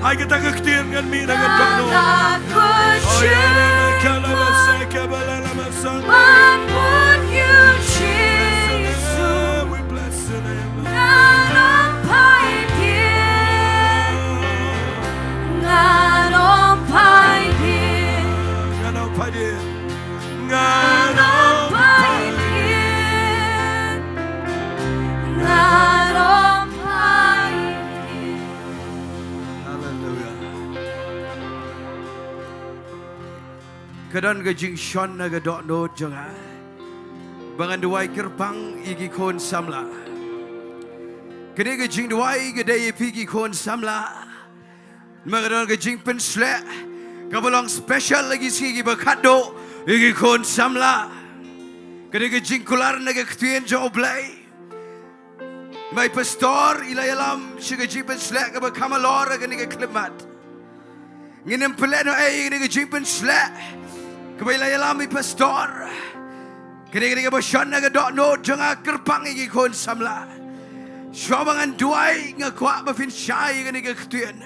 Ai kata ka ktien ngan mih na ka dohnud. Oh, ya, ya, ya, ka la la sa, ka ba la la ma sa. We bless your name. Ngan ong phai dien. Ngan ong phai dien. Ngan ong phai dien. Ngan ong phai dien. Hallelujah. Ka don ka jingshon na ka dohnud jong nga ba ngan duwai kyrpang ïa ki khun samla. Kane ka jingduwai ka dei ïa phi ki khun samla. Namar ka don ka jingpynsleh kaba long special ïa ki sngi kiba khatduh ïa ki khun samla. Kane ka jingkular na ka ktien jong U Blei. Ba i pastor i la ïalam sha ka jingpynsleh kaba kham halor ha kane ka khyllipmat. Ngin ym pynlehnohei ïa kane ka jingpynsleh kaba i la ïalam i pastor. Kane ka dei kaba shon na ka dohnud jong nga kyrpang ïa ki khun samla. Shuwa ba ngan duwai nga kwah ba phin shai ïa kane ka ktien.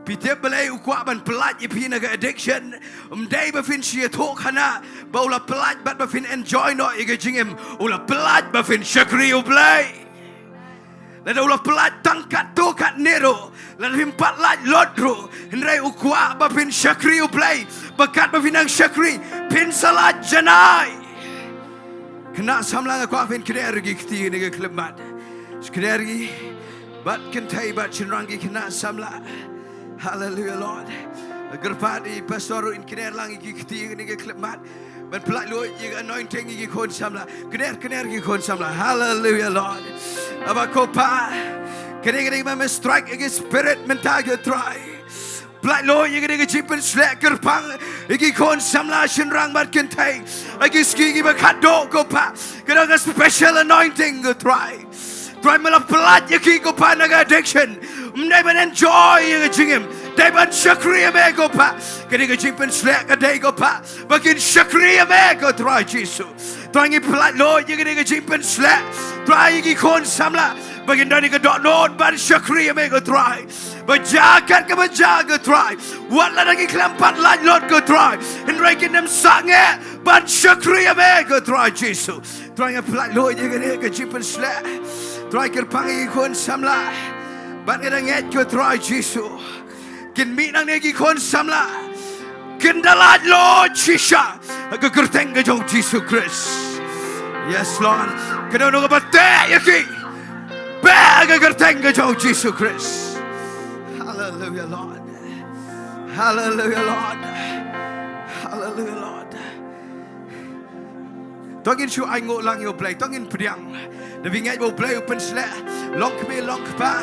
Phi tip balei u kwah ban pyllait ïa phi na ka addiction? Ym dei ba phin shu ïathuh khana ba u la pyllait bad ba phin enjoy noh ïa ka jingim. U la pyllait ba phin shakri U Blei. Lada u la pyllait tang katto katne ruh, lada phim pat lait lut ruh, hynrei u kwah ba phin shakri U Blei. Ba katba phin nang shakri, phin sa lait janai. Khynnah samla, nga kwah phin kner ïa ki kti kane ka khyllipmat. Kner ïa ki bad kynthei bad shynrang, ki khynnah samla. Hallelujah, Lord. Kyrpad ïa i pastor ruh, in kner lang ïa ki kti kane ka khyllipmat ban pyllait luid ïa ka anointing ïa ki khun samla. Kner, kner ïa ki khun samla. Hallelujah, Lord. Aba ko Pa, kane, kane ba me strike ïa ki spirit mynta ko Trai. Pyllait luid ïa kane ka jingpynsleh kyrpang ïa ki khun samla shynrang bad kynthei ha ki sngi kiba khatduh ko Pa. Ka don ka special anointing ko Trai. Trai, me la pyllait ïa ki ko Pa na ka addiction. Ym dei ban enjoy ïa ka jingim, dei ban shakri ïa me ko Pa. Kane ka jingpynsleh ka dei ko Pa ba kin shakri ïa me ko Trai Jisu. Trai, ngi pyllait luid ïa kane ka jingpynsleh, Trai, ïa ki khun samla ba kin don ïa ka dohnud ban shakri ïa me ko Trai. Ba jia kat kaba jia ko Trai, wat lada ki khlem pat lait lut ko Trai, hynrei kin ym sangeh ban shakri ïa me ko Trai Jisu. Trai, nga pyllait luid ïa kane ka jingpynsleh, Trai, kyrpang ïa ki khun samla. Bad nga da ngeit ko Trai Jisu, kin mih nangne ki khun samla, kin da lait luid shisha ha ka kyrteng ka jong U Jisu Khrist. Yes, Lord. Ka don kaba teh ïa ki, beh ha ka kyrteng ka jong U Jisu Khrist. Hallelujah, Lord. Hallelujah, Lord. Hallelujah, Lord. To ngin shu ainguh lang ïa U Blei, to ngin pdiang. Da phi ngeit ba U Blei u pynsleh, long kmie long kpa,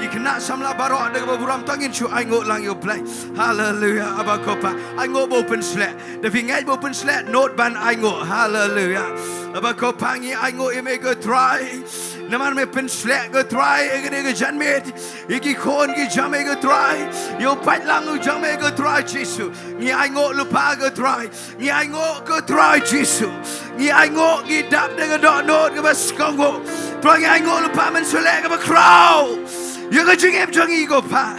ki khynnah samla baroh da kaba burom, to ngin shu ainguh lang ïa U Blei. Hallelujah, Aba ko Pa. Ainguh ba u pynsleh. Da phi ngeit ba u pynsleh, nud ban ainguh. Hallelujah. Aba ko Pa, ngi ainguh ïa me ko Trai. Namar me pynsleh ko Trai ïa kane ka janmiet, ïa ki khun ki jong me ko Trai, ïa u paidlang u jong me ko Trai Jisu. Ngi ainguh lypa ko Trai. Ngi ainguh ko Trai Jisu. Ngi ainguh, ngi dap da ka dohnud kaba skhem ko Trai. Ngi ainguh lypa mynshuwa kaba khraw ïa ka jingim jong ngi ko Pa.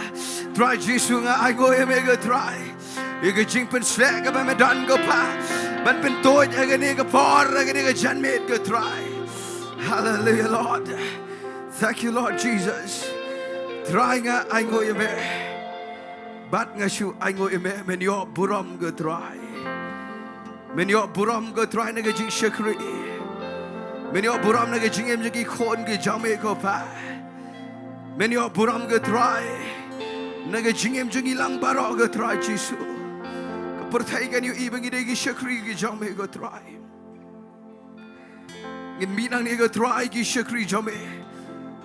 Trai Jisu, nga ainguh ïa me ko Trai, ïa ka jingpynsleh kaba me don ko Pa, ban pyntuid ha kane ka por, ha kane ka janmiet ko Trai. Hallelujah, Lord. Thank you, Lord Jesus. Trai, nga ainguh ïa me. Bad nga shu ainguh ïa me, men ïoh burom ko Trai. Men ïoh burom ko Trai na ka jingshakri. Men ïoh burom na ka jingim jong ki khun ki jong me ko Pa. Men ïoh burom ko Trai na ka jingim jong ngi lang baroh ko Trai Jisu. Ka pyrthei kan ïohi ba ngi dei ki shakri ki jong me ko Trai. Ngin mih nangne ko Trai ki shakri jong me,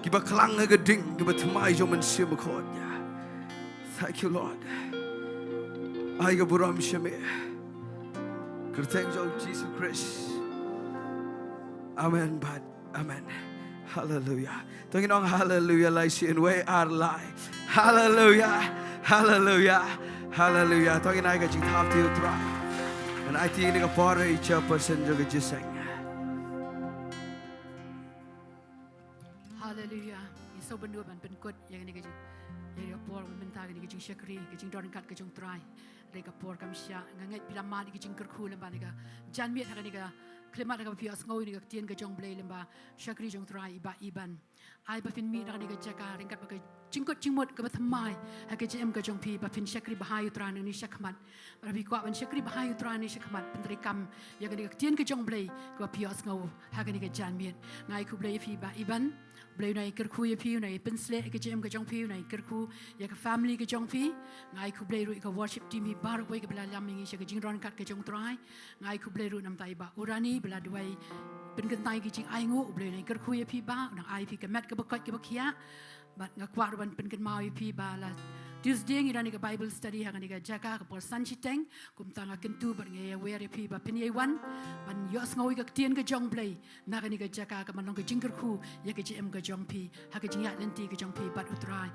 kiba khlang ha ka ding kaba thymmai jong u Mynsiem Bakhuid. Thank you, Lord. Ai ka burom sha me. Kyrteng jong u Jisu Khrist. Amen bad amen. Hallelujah. To ngin ong hallelujah lai sien, wei ar lai. Hallelujah. Hallelujah. Hallelujah. To ngin ai ka jingthap ïa u Trai. Ngan aiti ïa kane ka por ïa i chairperson jong ka jingïaseng. Hallelujah. Ngi sngewbha ban pynkut ïa kane ka jing. Ïa ka por mynta kane ka jingshakri, ka jingdon ryngkat ka jong U Trai. Hynrei ka por kam shah, nga ngeit phi la mad ïa ka jingkyrkhu lyngba kane ka janmiet, ha kane ka khyllipmat ha kaba phi ïohsngew ïa kane ka ktien ka jong U Blei lyngba shakri jong U Trai i Bah Iban. Ai ba phin mih na kane ka jaka ryngkat bad ka jingkut jingmut kaba thymmai ha ka jingim ka jong phi, ba phin shakri bha ïa U Trai nangne shakhmat. Ba phi kwah ban shakri bha ïa U Trai nangne shakhmat, pyntreikam ïa kane ka ktien ka jong U Blei kaba phi ïohsngew ha kane ka janmiet. Nga ai khublei ïa phi Bah Iban. U Blei un nang ïa kyrkhu ïa phi, un nang ïa pynsleh ïa ka jingim ka jong phi, un nang ïa kyrkhu ïa ka family ka jong phi. Nga ai khublei ruh ïa ka worship team hi baroh kawei kaba la ïalam ïa ngi sha ka jingdon ryngkat ka jong U Trai. Nga ai khublei ruh namar ïa i Bah Urani ba la duwai pynkyntait ïa ka jingainguh. U Blei un nang ïa kyrkhu ïa phi Bah, un nang ai ïa phi ka met kaba koit kaba khiah. Bad nga kwah ruh ban pynkynmaw ïa phi ba la Tuesday ngi don ïa ka Bible study ha kane ka jaka ka por san shiteng. Kumta nga kyntu bad nga ïawer ïa phi ba phin ïai wan ban ïohsngew ïa ka ktien ka jong U Blei na kane ka jaka, kaba long ka jingkyrkhu ïa ka jingim ka jong phi ha ka jingïaid lynti ka jong phi bad U Trai.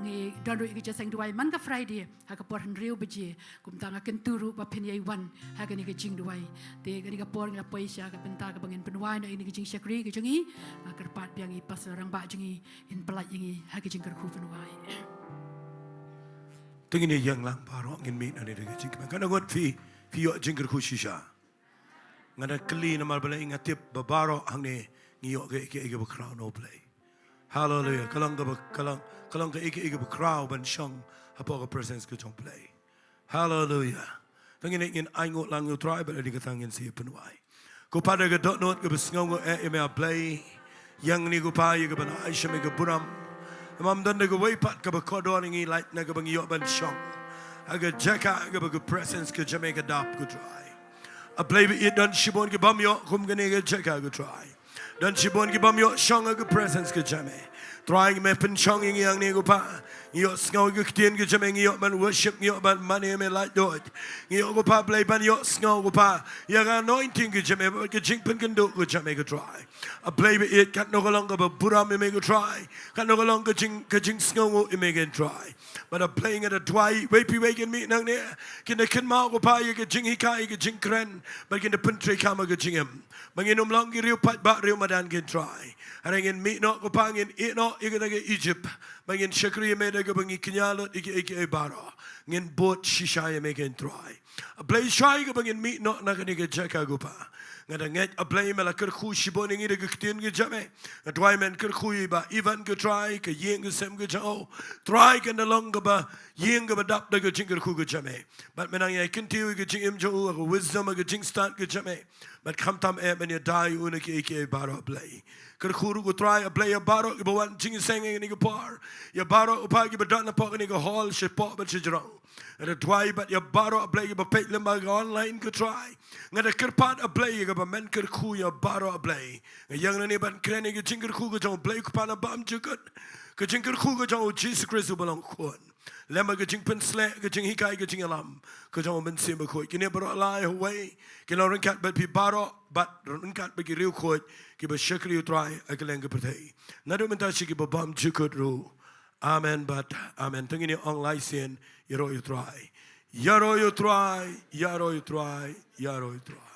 Ngi don ruh ïa ka jingïaseng duwai man ka Friday ha ka por hynriew baje. Kumta nga kyntu ruh ba phin ïai wan ha kane ka jingduwai. Te kane ka por ngi la poi sha ka bynta kaba ngin pynwai noh ïa kane ka jingshakri ka jong ngi. Nga kyrpad biang ïa i Pastor Rangbah jong ngi, in pyllait ïa ngi ha ka jingkyrkhu pynwai. To ngin ïeng lang baroh, ngin mih nangne da ka jingkmen. Katno ngut phi, phi ïoh jingkyrkhu shisha? Nga da kylli namar balei nga tip ba baroh hangne ngi ïoh kaei kaei kaba khraw na U Blei. Haleluia. Ka long kaba, ka long, ka long kaei kaei kaba khraw ban shong hapoh ka presence ka jong U Blei. Haleluia. To ngin, ngin ainguh lang ïa U Trai bad hadien kata ngin sa ïa pynwai. Ko Pa, da ka dohnud kaba sngewnguh eh ïa me A Blei. Ïa ngi ko Pa, ïa kaba nang ai sha me ka burom. Ym don da kawei pat kaba kordor ïa ngi lait na kaba ngi ïoh ban shong ha ka jaka kaba ka presence ka jong me ka dap, ko Trai. A Blei ba ïeit, don shibun ki bym ïoh kum kane ka jaka, ko Trai. Don shibun ki bym ïoh shong ha ka presence ka jong me. Trai, me pynshong ïa ngi hangne ko Pa. Ngi ïohsngew ïa ka ktien ka jong me, ngi ïoh ban worship, ngi ïoh ban mane ïa me laitluid. Ngi ïoh ko Pa Blei ban ïohsngew ko Pa ïa ka anointing ka jong me, ka jingpynkynduh ka jong me, ko Trai. A Blei ba ïeit, katno ka long kaba burom ïa me, ko Trai. Katno ka long ka jing, ka jingsngewnguh ïa me, ko Trai. Bad A Blei, nga da duwai, wei pa wei kin mih nangne, kin da kynmaw ko Pa ïa ka jinghikai, ïa ka jingkren, bad kin da pyntreikam ha ka jingim. Ba ngin ym long ki riew paidbah riew madan, ko Trai. Hynrei ngin mih noh ko Pa, ngin ïeh noh ïa kata ka Egypt. Ba ngin shakri ïa me da kaba ngi kñia lut ïa kiei kiei baroh. Ngin bud shisha ïa me, ko Trai. A Blei, shwa kaba ngin mih noh na kane ka jaka ko Pa, nga da ngeit A Blei me la kyrkhu shibun ïa ngi da ka ktien ka jong me. Nga duwai men kyrkhu ïa i Bah Ivan, ko Trai, ka ïing ka sem ka jong u. Trai, kan da long kaba ïing kaba dap da ka jingkyrkhu ka jong me. Bad men nang ïai kyntiew ïa ka jingim jong u ha ka wisdom, ha ka jingstad ka jong me. Bad khamtam eh men ïada ïa u na kiei kiei baroh, A Blei. Kyrkhu ruh ko Trai, A Blei, ïa baroh kiba wan jingïaseng ha kane ka por. Ïa baroh ko Pa kiba don hapoh kane ka hall, shapoh bad shajrong. Nga da duwai bad ïa baroh, A Blei, kiba peit lyngba ka online, ko Trai. Nga da kyrpad, A Blei, ïa kaba men kyrkhu ïa baroh, A Blei. Nga ïeng nangne ban kren ïa ka jingkyrkhu ka jong U Blei U Kpa na bymjukut, ka jingkyrkhu ka jong U Jisu Khrist uba long Khun. Lem bad ka jingpynsleh, ka jinghikai, ka jingïalam ka jong U Mynsiem Bakhuid. Kine baroh lai ha wei ki long ryngkat bad phi baroh, bad ryngkat bad ki riewkhuid kiba shakri U Trai ha kylleng ka pyrthei, naduh mynta sha kiba bymjukut ruh. Amen bad amen. To ngin ïa ong lai sien: Ïaroh ïa U Trai, ïaroh ïa U Trai, ïaroh ïa U Trai, ïaroh ïa U Trai.